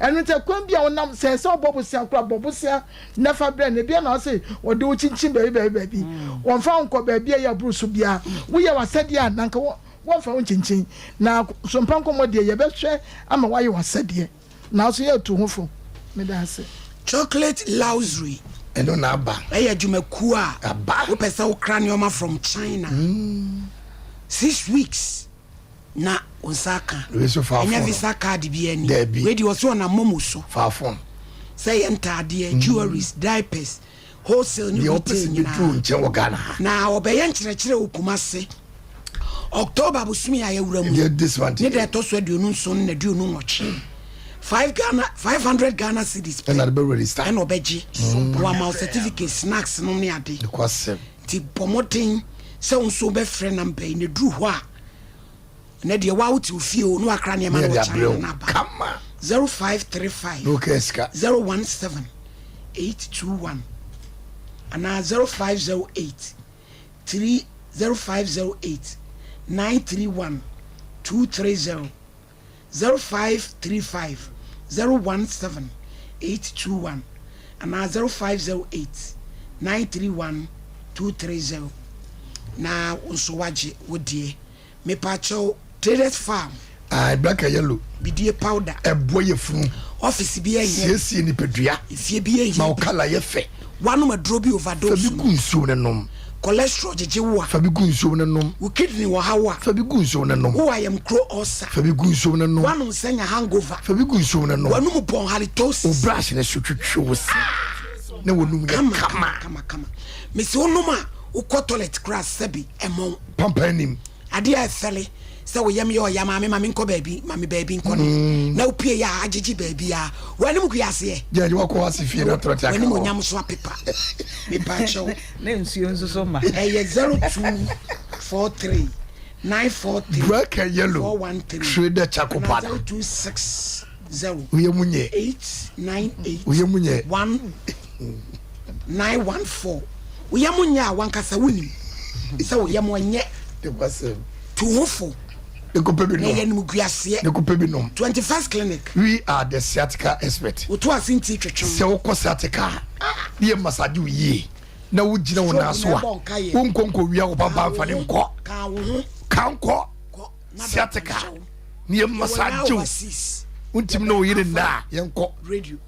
Ɛno nti ɛkwan bi a wonam sɛ ɛsɛ wobɔ bosea koraa bɔ bosea na fa brɛ no. Ebia na ɔse wɔde wo kyinkyin baabi baabi baabi. Wɔmfa wo nkɔ baabi a ɛyɛ aboro so biara. Woyɛ w'asɛdeɛ a, na anka wɔmfa wo nkyinkyin. Na sompa nkɔmmɔ deɛ, yɛbɛhwɛ ama woayɛ w'asɛdeɛ. Nanso yɛretu ho fo. Meda ase. Chocolate Luxury. Ɛno na aba. Ɛyɛ adwumakuo a Aba. wopɛ sɛ wokra nneɛma from China. 6 weeks na wo nsa aka. Wei nso fa Ɛnyɛ phone. visa card biara ni. Dabi. Wei deɛ ɔse ɔnam momo so. Fa phone. Sɛ ɛyɛ ntaadeɛ, jewelries, diapers, wholesale ne Deɛ wopɛ retail sɛ bɛduru nyinaa. nkyɛn wɔ Ghana ha. Na ɔbɛyɛ nkyerɛkyerɛ wɔ Kumase October bosome a yɛawura mu yi Deɛ this month ne da ɛtɔ so 27 ne 28. Five Ghana, 500 Ghana cedis pɛ Ɛna de bɛ register. ɛna ɔbɛgye. Na wama wo certificate, snacks nom ne ade. Nokwasɛm. Nti bɔ mmɔden sɛ wo nso wobɛfrɛ number yi na ɛduru hɔ a, ɛnɛ deɛ woa wote wo fie o na wakra nneɛma no wɔ China no aba. 0535 017 821 anaa 0508 3 0508 931 230 0535 017 821 anaa 0508 931 230 na wo nso woagye wo deɛ. Mepakyɛw Traders Farm. Ae, black and yellow. Bidie powder. Ɛboa yafunu. Office bi ahia bi. Siesie nipadua. Efie bi ahia bi. Ma wo colour yɛ fɛ. Woanom aduro bi overdose Fa bi gu nsuom na nom. Cholesterol gyegye wo a. Fa bi gu nsuom na nom. Wo kidney wɔ haw a. Fa bi gu nsuom na nom. Wowɔ ayamkuro ulcer. Fa bi gu nsuom na nom. Woanom nsa nya hangover. Fa bi gu nsuom na nom. W'anum bɔn halitosis. Wo brush no so twitwi wo se na w'anum yɛ kama. Kama kama kama. Mese wonom a wokɔ toilet koraa sɛbi ɛmmɔ wo. Pampan anim. Adeɛ a ɛfɛle sɛ wo yam yɛ ɔya maame ma menkɔ baabi ma me baabi nkɔ ne na wopie yɛ a agyegye baabi a w'anim gu aseɛ. Gyɛgye wakɔ ase fie na trɔte aka W'anim hɔ. onyam so apepa mepa kyɛw. Na nsuo nso so ma. Ɛyɛ 0243 943 Black and yellow 413 trader charcoal anaa powder. 0260 Woyɛ mu nyɛ. 898 Woyɛ mu nyɛ. 1 914 Wo yam nyɛ a wankasa wonim sɛ wo yam nyɛ. Tu ho fo na yɛ animguaseɛ. 21st Clinic. We are the sciatica expert. Woto ase nti twetwe. Sɛ wokɔ sciatica a, ne yɛ massage wo yie. na wogyina wo nan so a, wonkɔ nkɔwia wo ba ba mfa ne nkɔ. Ka nkɔ sciatica ne yɛ massage wo. Wontumi ne wo yere nna a, yɛnkɔ.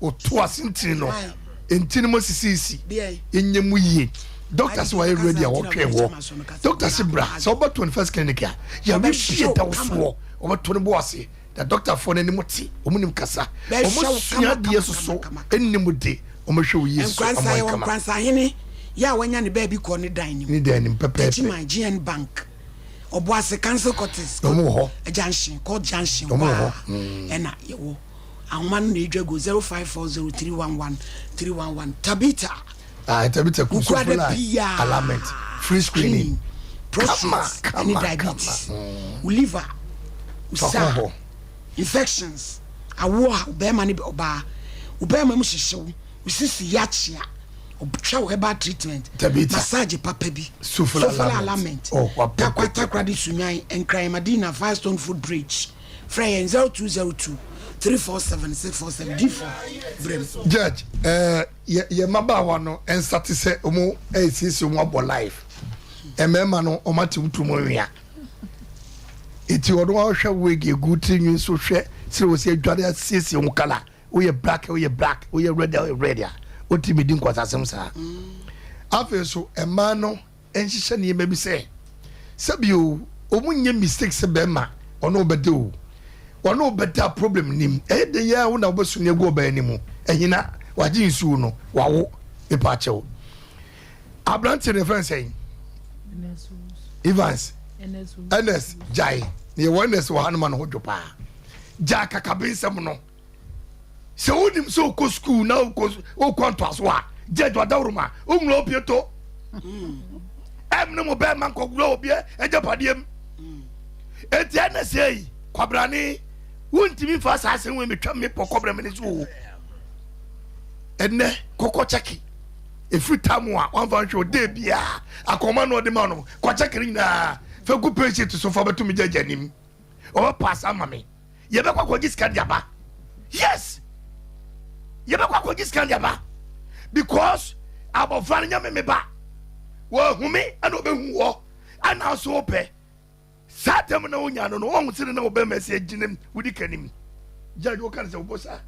Woto ase ntini no, ntini mu asisiisi, yɛnyɛ mu yie. Doctor sɛ wayɛ ready a wɔtwɛn wɔ. Doctor se bra, sɛ woba 21st clinic a, yare bi ɛda wo soɔ, wɔbɛto no bo ase. Na dɔktafoɔ no anim te, wɔn nim kasa, wɔn sua adeɛ soso, nim de, wɔn hwɛ wo yie so, Nkoransa wɔn yɛwɔ kama. Nkoransa hene yɛ a wanya ne baabi kɔ ne dan nim. Ne dan nim pɛpɛɛpɛ. Techiman GN Bank, Ɔboase Council Quarters, Wɔn wɔ hɔ. Junction, Court Junction Wɔn hɔ wɔ a hɔ. Mm. ɛna yɛwɔ. Ahoma no na edwa gu 0540311311. Tabitha. Ah, Tabitha Kumso Wukuada Fulai biara. alignment, free screening. Prostate Kama, ɛne kama, diabetes. kama. Mm. Wo liver, wo Fa sa, kɔ hɔ. infections, awoɔ a ɔbarima ne ɔbaa, wo barima mu hyehye wo, wo sisi yɛ akyea, ɔtwa wo herbal treatment, Tabitha. massage papa bi, Sofla Sofla alignment. alignment, Oh, wapɛ Tarkwa pɛpɛ. Takoradi Sunyani, Nkran Madina, Firestone Food Bridge. Frɛ yɛn 0202 347 647 Difo brɛ mu. Judge, eh, yɛ yɛ mmabaawa no nsa te sɛ wɔn resiesie wɔn abɔ life. Mmarima no wɔn ate wo turom nwea. Eti ɔno ahwɛ wig egu tiri nwi so hwɛ sɛ wɔsi adware asiesie wɔn kala. Woyɛ black woyɛ black woyɛ red woyɛ red a wotumi di nkwasasɛm saa. Afei nso mmaa no nhyehyɛ nneɛma bi sɛ sɛbi o wɔn nyɛ mistake sɛ bɛrima ɔne wo bɛda o ɔne wo bɛda problem nim ɛyɛ den yɛ wo na wobɛso ne agu ɔbaa anim ɛhina wagye nsuo no wawo mepa akyɛw aberante ne fɛn sɛn Evans Ernest gyae ne yɛwɔ Ernest wɔ ha no ma no ho dwo paa gyaa kakabe nsɛm no Sɛ wonim sɛ wokɔ sukuu na wokɔ wokɔ ntoaso a, gye adwadaworo ma wonwura opie to. Ɛm ne mo bɛrima nkɔwura obi agyapadeɛ mu. Enti ɛna sɛ yi, kwabrane, wontumi mfa saa asɛm wei metwa me pɔ kɔbrɛ mene so o. Ɛnɛ kɔkɔ kyɛke ɛfiri tam a wamfa nhwɛ ɔdɛ biaa akɔma no ɔde ma no kɔkyɛke no nyinaa fa gu patient so fa bɛto me gyagya anim ɔbɛpaasa ama me. Yɛbɛkɔ akɔgye sika de aba. Yes, yɛbɛkɔ akɔgye sika de aba because abɔfra no nyɛ me me ba. Wɔahu me ɛna ɔbɛhu wɔ ɛna nso wopɛ saa dɛm na wonya no no wɔn sɛ na wɔbɛma ɛsɛ agyinam wodi kanim judge woka no sɛ wobɔ saa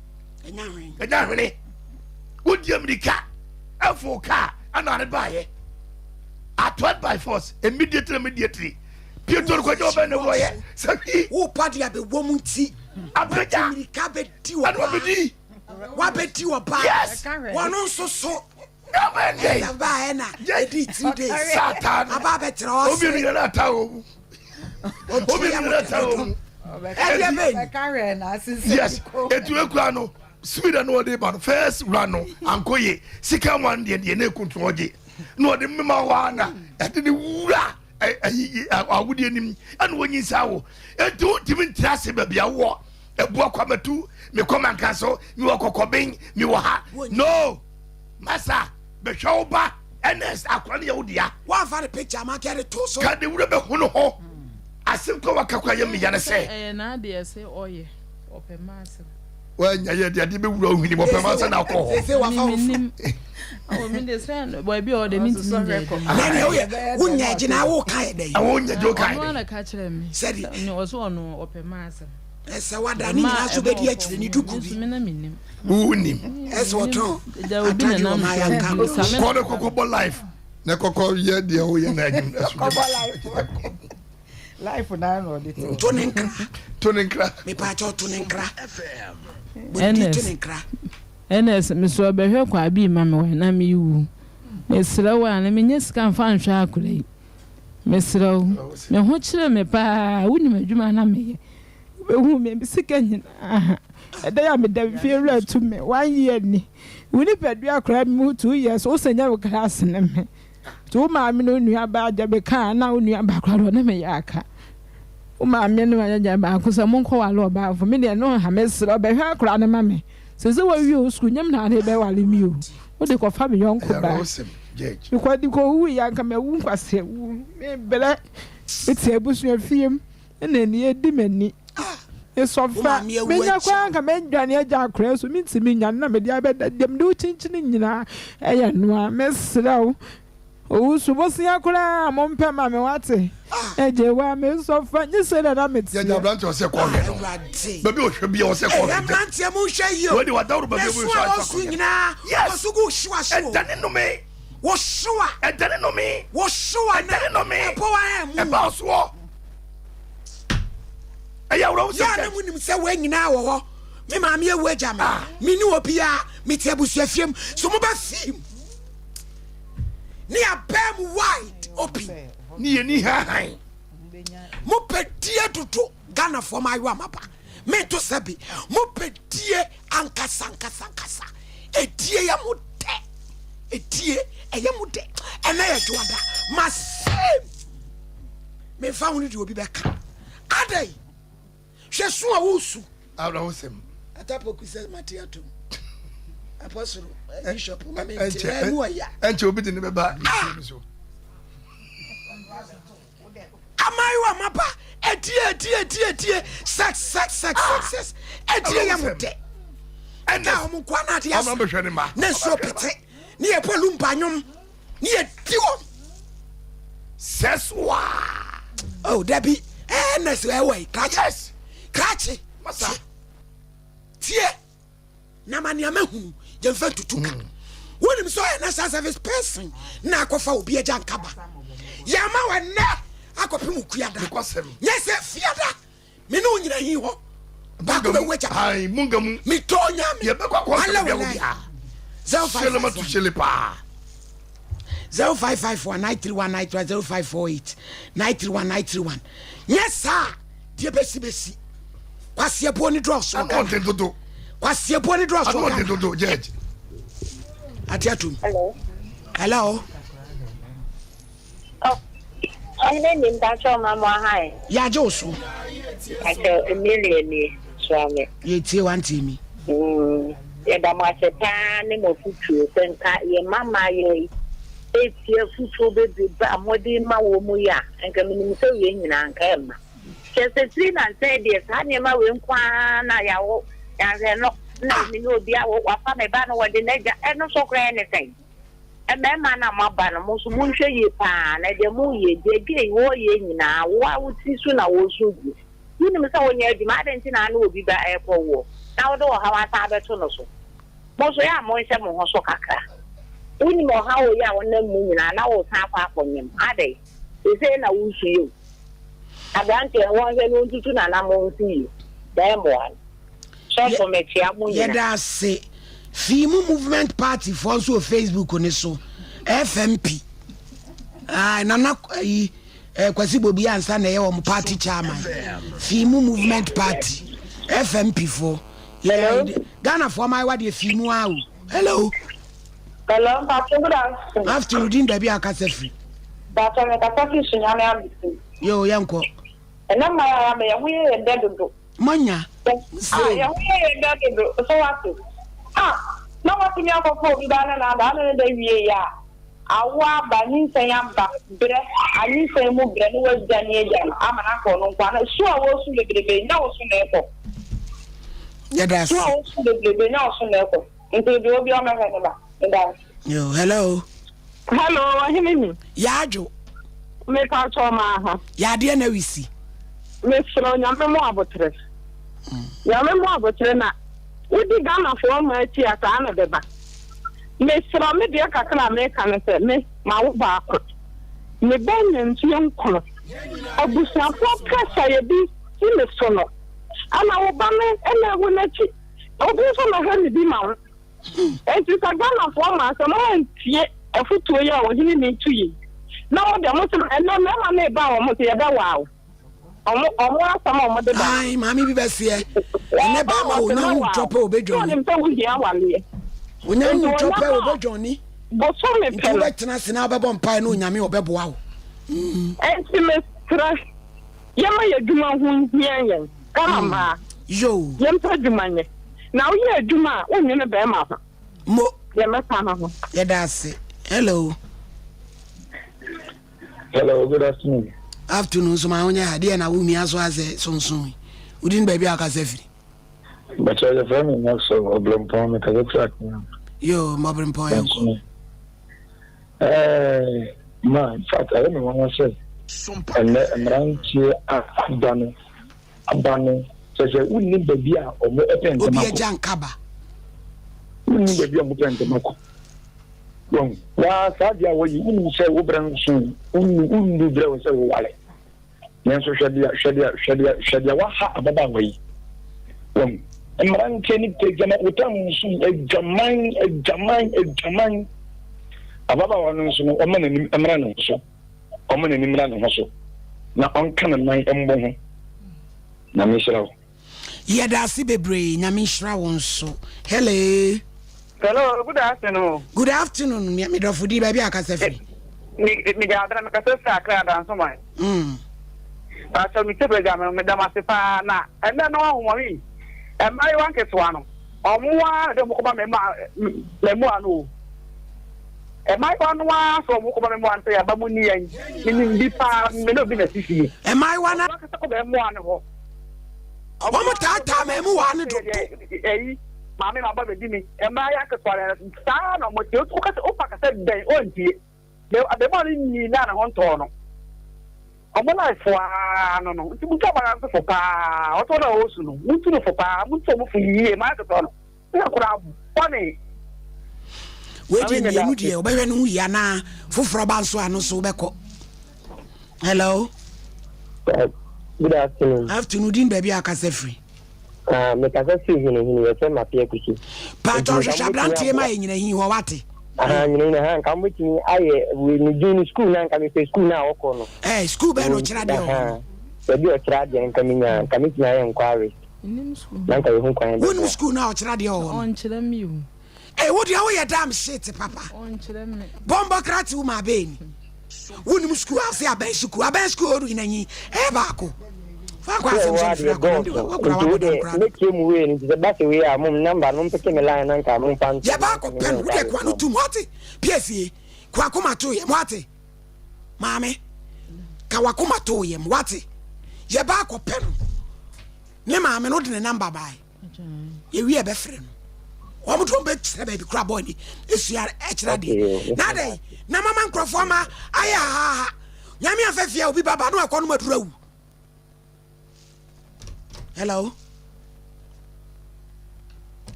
ɛnya hwene wodi amirika ɛfo kaa ɛna ade baayɛ atɔd by force immediately immediately Pietro kɔgye ɔbɛn ne wɔyɛ sɛ hwi. Wo pa de abɛwɔ mu nti. Apagya. Mirika bɛdi wɔ ba. Wabɛdi. Wabɛdi wɔ ba. Yes. Wɔn nso so. Ɛna ɛna ba ɛna ɛdi three days. Satan. Aba abɛtena hɔ Obi mi yɛrɛ ata wɔ mu. Obi mi yɛrɛ ata wɔ mu. Ɛdeɛ bɛn. Yes. Etu ekura no speed na ɔde ba no first run no anko ye second one deɛ deɛ na ekuntu ɔgye na ɔde mmema hɔ ana ɛde ne wura. awodeɛ nim ɛna wɔnyinsa wo enti wontumi ntra ase baabi a wowɔ abua kwamatu mekɔ manka so mewɔ kɔkɔben mewɔ ha no masa bɛhwɛ wo ba ɛnɛ akora no yɛ wo dea woamfa ne picture ma kɛde to so ka ne wura bɛhu no ho asɛm kɔ waka kora yɛ meya ne sɛ ɛyɛ n'adeɛ sɛ ɔyɛ ɔpɛ ma asɛm Wanya yɛ de adeɛ bɛwura wo hwene mu ɔpɛ ma sɛ na akɔ hɔ. Sese wafa wo fo. Awo mi de sɛ baabi a ɔde mi ntumi nyɛ adwuma. Na nea woyɛ wonya agye na wo ka yɛ dɛ. Awo nya gye wo ka yɛ dɛ. Ɔno ana ka kyerɛ mi. Sɛde. Ɔsɛ ɔno ɔpɛ ma asɛm. Ɛsɛ wada ne nyinaa so bɛdi akyire ne duku bi. Wonim. Ɛsɛ ɔtɔn atade wɔ ma yɛnka no. Kɔ ne kɔkɔ bɔ life na kɔkɔ yɛ deɛ woyɛ na adwuma so. Life na na ɔde te. To ne nkra. To ne nkra. Mepaakyɛw to ne nkra. Bodidi to ne nkra. Ernest, mesrɛ wo bɛhwɛ Kwabi ma me wai na mewu. Mesrɛ wo a na mennya sika mfa nhwɛ akora yi. Mesrɛ wo, me ho kyere me paa, wonim adwuma a na meyɛ. Wobɛhu me, me sika nyinaa. Ɛda a meda me fie wura tu me, one year ni. Wo nipadua koraa mu 2 years, wo sɛ nyɛ wo class ne me. Nti wo maame ne wo nua baa gya bɛka a na wo nua baa koraa deɛ ɔne me yɛ aka. Wo maame ne w'agya baako sɛ monkɔ wale ɔbaa fo. Me deɛ no nha mesrɛ wo bɛhwɛ akwadaa no ma me. Sɛ sɛ wawie wo sukuu nyɛ me na ade bɛwale me o. Wode kɔfa me yɔnko baa. Mekɔ de kɔwu yɛ anka mawu nkwasea wu. Mebrɛ mete abusua fie mu ɛna ani adi m'ani. Mesɔ fa menya koraa anka mɛdwane agya akwadaa so mentumi nnwane na mede abɛda deɛ mede wo kyinkyini nyinaa ɛyɛ noa mesrɛ wo. Owusu bosea koraa mo mpɛ ma me wate Agye wa me nsɔ fa nye sei na na me teɛ. Yɛgya aberanteɛ ɔsɛ kɔ hwɛ no baabi ɔhwɛ bia ɔsɛ kɔ hwɛ Mmeranteɛ mo nhwɛ yie o wei de wadaworo baabi ɔmo nhwɛ afa kɔ nyinaa wɔso gu hyewa hyew ɛdane nome wɔhyewa ɛdane nome wɔhyewa ɛdane nome ɛbɔ wa ɛ mu ɛba ɔsoɔ ɛyɛ awura wo sɛ yɛ a na mo nim sɛ wɔn nyinaa wɔ hɔ me maame ewu agya me me ne obiara me te abusuafie mu so mo bɛ fi mu. Ne abɛn mu wide open. Ne yɛ ni hahan. Mo pɛ die dodo Ghanafoɔ ma ayewa maba mento sɛ bi mo pɛ die ankasa ankasa ankasa edie yɛ mo dɛ edie ɛyɛ mo dɛ ɛnɛ yɛ dwoada ma same memfa ho no deɛ obi bɛka adɛn Hwɛ su a woresu. Awerɛhosɛm. Atapoku sɛ mate atom. Apɔsoro, eh, bishop, ma mente na ɛmu ɔya. Ɛnkyɛ obi de ne bɛba nsuo no so. Amayewa maba ɛdie ɛdie ɛdie ɛdie sex sex sex sex sex ɛdie yɛ mo dɛ. Ɛda wɔn nkoa na adeɛ asa. Ne nsuo pete ne yɛ bɔ lumba nwom. Ne yɛ di wɔn. Sɛs waa. Oh dabi ɛɛ nɛs ɛwɔ yi krakye. Yes. Krakye. Masa. Tie. Na ma nea mahunu yɛmfa ntutu ka. Wonim sɛ ɔyɛ national service person na akɔfa obi agya nkaba. Yɛama wɔ nnɛ akɔpem okuada. Nyɛ sɛ fiada. Me ne wo nyina hi hɔ. Baako bɛwu agya. Ayi munga mu. Me tɔ nyame. Yɛbɛkɔ akɔ sɛ bia wo bia. Hyele ma tu hyele paa. 0554 931 931 0548 931 931. Nyɛ saa deɛ bɛsi bɛsi. Kwasiabuo ne drɔs wɔ Ghana. Ano dodo. Kwasiabuo ne drɔs wɔ Ghana. Ano dodo judge. Ate atum. Hello. Hello. Oh, ɔhene ni mpakyɛw ma mo aha ɛ. Yɛagye wo so. Mpakyɛw Emilia nie, soa me. Yɛtie wo auntie Emi. Mm, yɛda mo ase paa ne mo afutuo. Sɛ nka yɛn mma mmaayewa yi retie afutuo bebrebe a mode ma wɔn mu yi a, nka menim sɛ wei nyinaa nka ɛmma. Kyerɛ sɛ firi nnansa yi deɛ saa nneɛma wei nko ara na yɛawo, yɛahwɛ no na me ne obi awo, wafa me ba no wɔde no agya, ɛno nso koraa ɛne sɛn? Mmarima no a moaba no, mo nso monhwɛ yie pa ara, na deɛ moreyɛ, deɛ gay wɔreyɛ nyinaa, wo ara wo tiri so na wɔresu gu. Wonim sɛ wonyɛ adwuma, adɛn nti na wo ne obi ba rekɔ woɔ, na wode ɔhaw asan abɛto no so? Mo nso, ɛyɛ a monhyɛ mo ho so kakra. Wonim ɔhaw yi a wonam mu nyinaa, na woresan akɔ akɔnyem, adɛn? Seesei na woresu yi o. Aberanteɛ no, wɔnhwɛ na ɔntutu n'anammɔn nsi yie, na ɛmmoa no. Sɔfo mekyea mo nyina. Yɛda ase. Fiimu Movement Party foɔ nso wɔ Facebook no so. FMP. Ah, Nana ayi eh, Kwasi Bobi ansa na ɛyɛ wɔn party chairman. Fiimu Movement Party. FMP foɔ. Hello. Ghana foɔ maayewa deɛ Fiimu a o. Hello. Hello, Mpacho, good afternoon. Afternoon, din baabi a akasa firi. Mpacho, me kasa firi Sunyani Abisi. Yo, yɛnkɔ. Ɛnɛ mmaa a yɛaba yɛn ho yɛ yɛn dɛ dodo. Moanya. Ah, yɛn ho yɛ yɛn dɛ dodo. So wate? Ah, na watumi akɔfa obi ba ne n'ada, ane ne da wie yɛ a, awo aba, nyinsɛn aba, brɛ, anyinsɛn mu brɛ ne wagya ne agya no ama no akɔ ɔno nko ara. Su a wɔresu bebrebe, nyɛ wo so na ɛkɔ. Yɛda ase. Su a wɔresu bebrebe, nyɛ wo so na ɛkɔ. Nti deɛ obi ɔmɛhwɛ ne ba. Meda ase. Yo, hello. Hello, ɔhene ni. Yaadwo. Mepa kyɛw maa ha. Yadeɛ na wisi. Mesrɛ nyame mo abotrɛ. Nyame mo abotrɛ na wodi Ghana foɔ mma akyi a saa na ɛbɛba. Mesrɛ me deɛ kakra a meka ne sɛ me mawo baako. Me ba nya mfie nkono. Abusuafoɔ pressure yɛde si me so no ɛna wo ba no ɛna ɛwɔ n'akyi. Obi nso na ɔhwɛ ne bi ma wo. Enti sɛ Ghanafoɔ maa sɛ moantie afotuo yi a ɔhene ni tu yi, na mo deɛ mo se ɛnɛ mmarima no reba a wɔn se yɛbɛwaa wo. Wɔn wɔn asɛm a wɔn de ba. Ayi maame bi bɛseɛ ɛnɛ bɛrima wo nya ho twɔ pɛ obɛdwɔni. Wonim sɛ wohia awareɛ. Wonya ho twɔ pɛ obɛdwɔni. Bosome Nti pɛ no. wobɛtena ase na wobɛbɔ mpae na onyame ɔbɛboa wo. Enti mesrɛ yɛma yɛ adwuma ho hia yɛn Ghana mmaa. Yoo. Yɛmpɛ adwuma nyɛ. Na woyɛ adwuma a wonnwene bɛrima ho. Mo. Deɛ mɛka no ho. Yɛda ase. Hello. Hello, good afternoon. Afternoon nso ma wonyɛ ha deɛ na wo mia so asɛ sonson yi. Wodi no baabi a wakasa firi. Bàtà yɛfrɛ me Maxwell Ɔbrɛmpɔn mekasa firi Akra. Yo, Mɔbrɛmpɔn yɛnkɔ. Ɛɛ ma in fact ɛyɛ me nwanwa sɛ ɛnnɛ mmeranteɛ a aba no aba no kyerɛ sɛ wonnim baabi a wɔn pɛ ntɛm Obi akɔ. agya nkaba. Wonnim baabi a wɔn pɛ ntɛm akɔ. Wɔn waa saa deɛ a wɔyi wonim sɛ wo brɛ nso wonnu wonnu brɛ wɔ sɛ wowale. Nanso hwɛ deɛ hwɛ deɛ hwɛ deɛ hwɛ deɛ waha ababaawa yi. Wɔn mmeranteɛ no pɛ dwama wotam nso adwaman adwaman adwaman. Ababaawa no nso no ɔma n'anim mmra ne ho so ɔma n'anim mmra ne ho so na ɔnka ne nan mmɔ ho. Nyame nhyira wo. Yɛda ase bebree Nyame nhyira wo nso. Hello. Hello, good afternoon. Good afternoon, me me dɔfo di baabi a kasa firi. Me me gya adana me kasa firi Accra Dansoman. Mm. Pastor me te program no me da mase paa na ɛnɛ no ahomɔ yi mmaayewa nketewa no ɔmo ara na de ɔmo kɔba mɛma mɛmoa no o. Mmaayewa no ara sɛ ɔmo kɔba mɛmoa no sɛ yaba mu ni yɛn menim bi paa me ne obi na sisi. Mmaayewa no. Ɔmo akasa kɔ mɛmoa no hɔ. Wɔn taataa mɛmoa no dodo. Ɛyi maame na ɔba bɛdi mi mmaayewa nketewa no saa na ɔmo te wokasa wopa kasa dɛn ɔntie. Abarimaa no nyinii na ne ho ntɔɔ no. Ɔmo life aa no no. Nti muntu abaayewa no nso fo paa. Ɔtɔ no a ɔresu no, muntu no fo paa. Muntu ɔmo fo yie. Maa ɛtotɔ no. Sɛ akwadaa bɔne. Wei deɛ mmienu deɛ ɔbɛhwɛ no ho yie anaa foforɔ ba nso ano so wobɛkɔ. Hello. Good afternoon. Afternoon din baabi a akasa firi. Ah, mekasa firi Hinahini, yɛfrɛ me Appiah Kusi. Paatɔ hwehwɛ aberanteɛ ma yɛ Nyinahin hɔ wate. Aha, Nyinahin ha, nka mobɛtumi ayɛ wei me din no sukuu no a nka mepɛ sukuu no a ɔkɔ no. Eh, sukuu bɛn na ɔkyerɛ adeɛ wɔ hɔ no? Baabi a ɔkyerɛ adeɛ no nka menya nka mɛtumi ayɛ enquiry na nka yɛhu kwan bɛboa. Wonim sukuu no a ɔkyerɛ adeɛ wɔ hɔ no? Ɔnkyerɛ me o. Eh, wo deɛ woyɛ damn shit papa. Ɔnkyerɛ me. Bɔmbɔ kra te wo ma abɛɛ ni. Wonim sukuu a ɔse abɛn sukuu abɛn sukuu ɔru nyina nyi ɛyɛ baako. Fa kɔ asɛm so mfiri akɔ de wakura Nti wo wabɔ deɛ dam koraa. mɛtie mu wei no nti sɛ ba sɛ wei a mom number no mompeke me line na nka momfa nto Yɛ na baako nka pɛ menyɛ no wode enquiries koa no ma mo. tum wate piesie koa koma to yɛ wate maame ka wakoma to yɛ wate yɛ baako pɛ no ne maame no de ne number bae. Yɛwie ɛbɛfrɛ no. Wɔn de wɔn bɛkyerɛ baabi kora bɔɔ ni esua ɛkyerɛ adeɛ. Na adɛn na mama nkurɔfoɔ ma ayɛ hahaha. Nyame afɛ fie a obi baba no akɔ no maduru awu. Hello.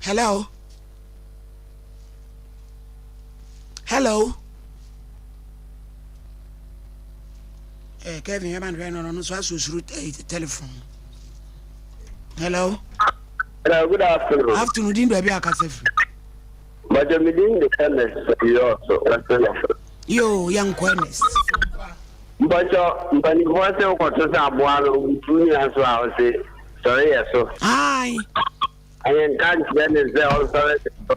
Hello. Hello. Eh, Kevin, yɛ ma no hwɛ no no nso asusuru eh, telephone. Hello. Hello, good afternoon. Afternoon, din baabi a kasa firi. Bàjẹ́ mi din de Ernest Yọ̀ọ̀sọ̀ Western Office. Yoo, yɛn kɔ Ernest. Mpɔkyɛ mpanimfoɔ sɛ wokɔto sɛ aboa no wotu nyina so a ɔse sɔre yɛ so. Ae. Ɛyɛ nka nkyerɛ ne sɛ ɔnsɔre ne so.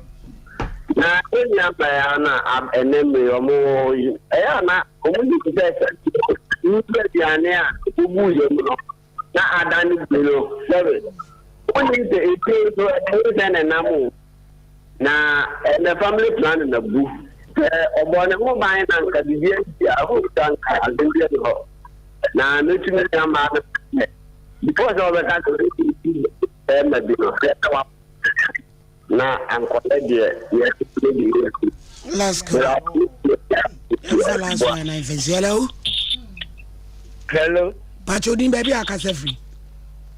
Na yɛn nua mmaa no a ɛnɛ mmere ɔmo wɔ hɔ yi ɛyɛ a na ɔmo nim sɛ sɛ wodi aduane a wobu yam no na adane bi no sɛbe wonim sɛ efie nso ɛne sɛ na ɛnam o na ɛnɛ family planning na bu sɛ ɔbɔ ne ho ban na nka biribi asi a ho nsa nka asɛm bi ani hɔ na mɛtumi nua mmaa no sɛ before sɛ wɔbɛka sɛ wɔbɛtumi bɛrima bi no sɛ wa Na ankɔyɛ deɛ yɛne de yɛ fi. Let's go. Ɛmfa last one na mfa nsi. Hello. Hello. Pacho din baabi a akasa firi.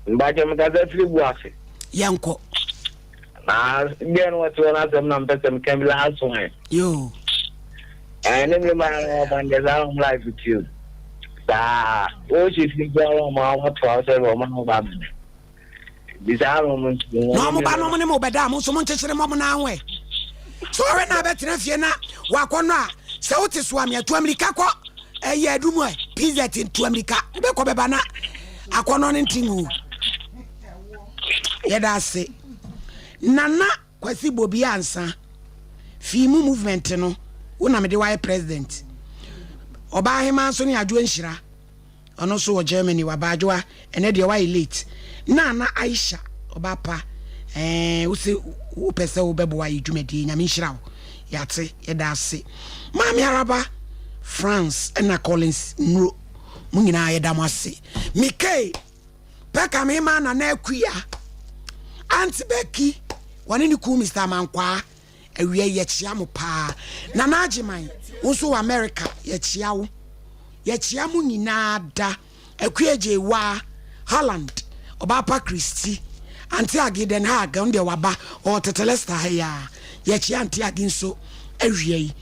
Mpacho mekasa firi Buase. Yɛnkɔ. Na deɛ no wɔte hɔ no asɛm na mpɛ sɛ meka bi last one. Yo. Ɛne me ma no ɔban deɛ saa home life tio. Saa wɔhyɛ fi nso ara ɔma wɔtoa sɛ ɔma no ba mene. Na ɔmo ba no ɔmo ne mo bɛda a mo nso mo nkyekyere mo ɔmo nan ho ɛ. Sɛ ɔhwɛ na abɛtena fie na wakɔ no a sɛ wote so a meatu amirika kɔ ɛyɛ adu mu ɛ pz ntu amirika wobɛkɔ bɛba na akɔnɔ no nti ngu. Yɛda ase. Nana Kwasi Bobi Ansa fii mu movement no wo na mede wayɛ president. Ɔbaa hemaa nso ne Adwoa Nhyira. Ɔno nso wɔ Germany waba Adwoa ɛnɛ deɛ wayɛ late Nana Aisha ɔba pa ɛɛ wose wopɛ sɛ wobɛboa yɛ dwumadie Nyame nhyira wo yɛate yɛda ase Maame Araba France ɛna Collins Nnuro mo nyinaa yɛda mo ase Mekay Pɛka me ma Nana Akua Aunt Becky wɔne ne kuu Mr. Amankwaa. Awia yi yɛkyea mo paa. Nana Agyeman, wo nso wɔ America, yɛkyea wo. Yɛkyea mo nyinaa da. Akua Adjei Waa, Holland, Ɔbaapa Christy, Auntie Aggie Den Haag, ɔno deɛ waba, ɔwɔ Tetelesta ha yi ara. Yɛkyea Auntie Aggie nso awia yi.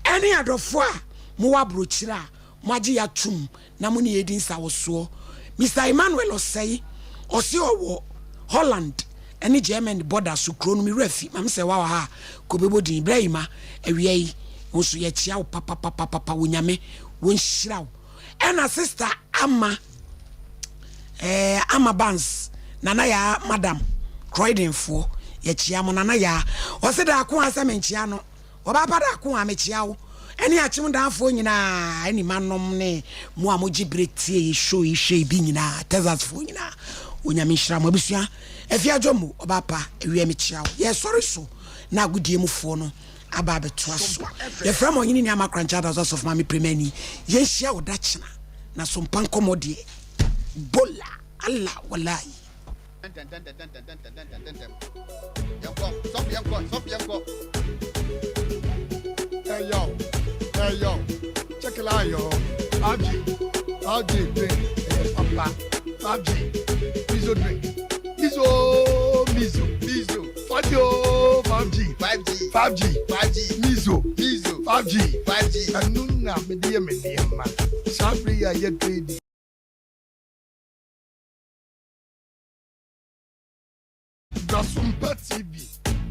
Ɛne adɔfoɔ a mowɔ aburokyire a moagye yɛ atom na mo ne yɛn redi nsawosoɔ. Mister Emmanuel Osei, ɔse ɔwɔ Holland ne Germany border so kuro no, me werɛ afi, ma me sɛ wawɔ ha a, kɔbɛbɔ din. Berɛ Ayima, awia yi, wo nso yɛkyea wo papapapapa, wo Nyame, wɔnhyira wo. Ɛna sister Ama, eh, Ama Barnes, Nana Yaa madam, Croydonfoɔ, yɛkyea mo, Nana Yaa, ɔse daako a sɛ menkyea no, Ɔbaa pa daako a mekyea wo ɛne akyem daafoɔ nyinaa ɛne manom ne mo a mogye berɛ tie yi show yi hwɛ yi bi nyinaa Texas foɔ nyinaa Onyame nhyira mo abusua Afie Adwommo ɔbaa pa awia mekyea wo yɛsɔre so na agodie mu foɔ no aba abɛtoa so yɛfrɛ mo ɔhene ni ama korankyɛ adaso asɔfo maame premani yɛnhyia wo da kyena na sompa nkɔmmɔ deɛ bola Allah wallahi. Hey yo, hey yo, check it out yo. 5G, 5G drink, hey papa, 5G, miso drink, miso, miso, miso, 5G, oh, 5G, 5G, 5G, 5G, miso, miso, 5G, 5G. Ɛno na mede yɛ me nneɛma. Saa bere yi a yɛ trade. Brasompa TV.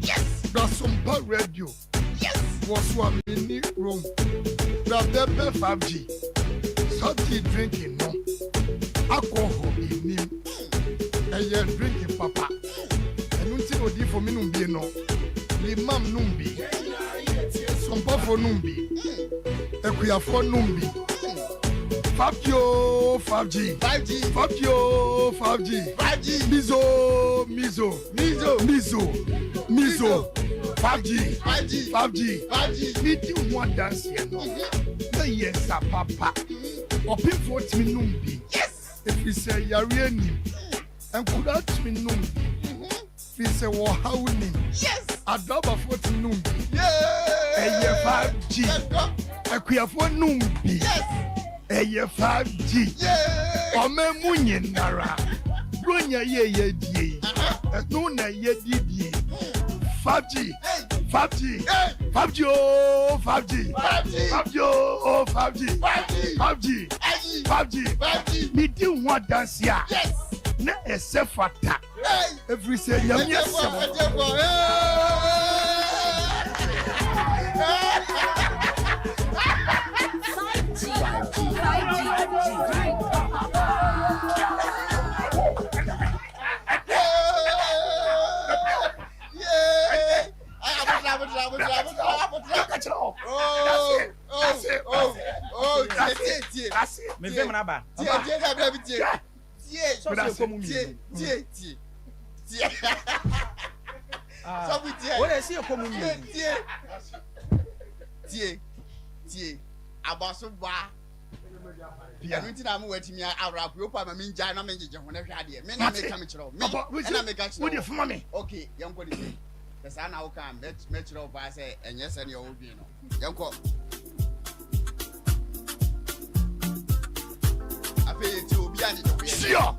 Yes. Brasompa Radio. Yes. Wɔ so a menni Rome. Bra bɛpɛ 5G. Sɔgye drinking no. Alcohol nnim. Ɛyɛ drinking papa. Ɛno nti na odiifo menom bi no. Limam nom bi. Sompafo nom bi. Akuafoɔ nom bi. 5G o 5G 5G 5G o 5G 5G Mizo Mizo Mizo Mizo Mizo 5G 5G 5G 5G Mi di ho adanseɛ no na yɛ nsa papa ɔpemfoɔ tumi nom bi ɛfiri sɛ yareɛ nim nkwadaa tumi nom bi. Fi sɛ wɔhaw nim. Adrabafoɔ tumi nom bi. Ɛyɛ 5G. Akuafoɔ nom bi. Ɛyɛ 5G. Ɔman mu nyinara. Bronya yɛ yɛ die yi. Ɛno na yɛ di die. 5G. 5G. 5G ooo 5G. 5G ooo 5G. 5G. 5G. Mi di ho adansi a. Na ɛsɛ fata. Ɛfiri sɛ Nyame asɛm. Tie, tie, tie, tie, tie. Sɔfo tie. Wọ́n esi ekɔ mu mmienu. Tie, tie, tie. Abaso ba. Ɛnu ti na mo watumi awura akuyɛ opa ma mi ngya na mi ngyegye ho na hwɛ adeɛ. Mi na mi ka mi kyerɛ o. Mi ɛna mi ka kyerɛ o. Wode fuma mi. Ok, yɛn kɔ de se. Sɛ saa na woka mɛkyerɛ wo paa sɛ ɛnyɛ sɛdeɛ wodwen no. Yɛn kɔ. Afei yɛ ti obi a ngyegye ho yɛ. Sure.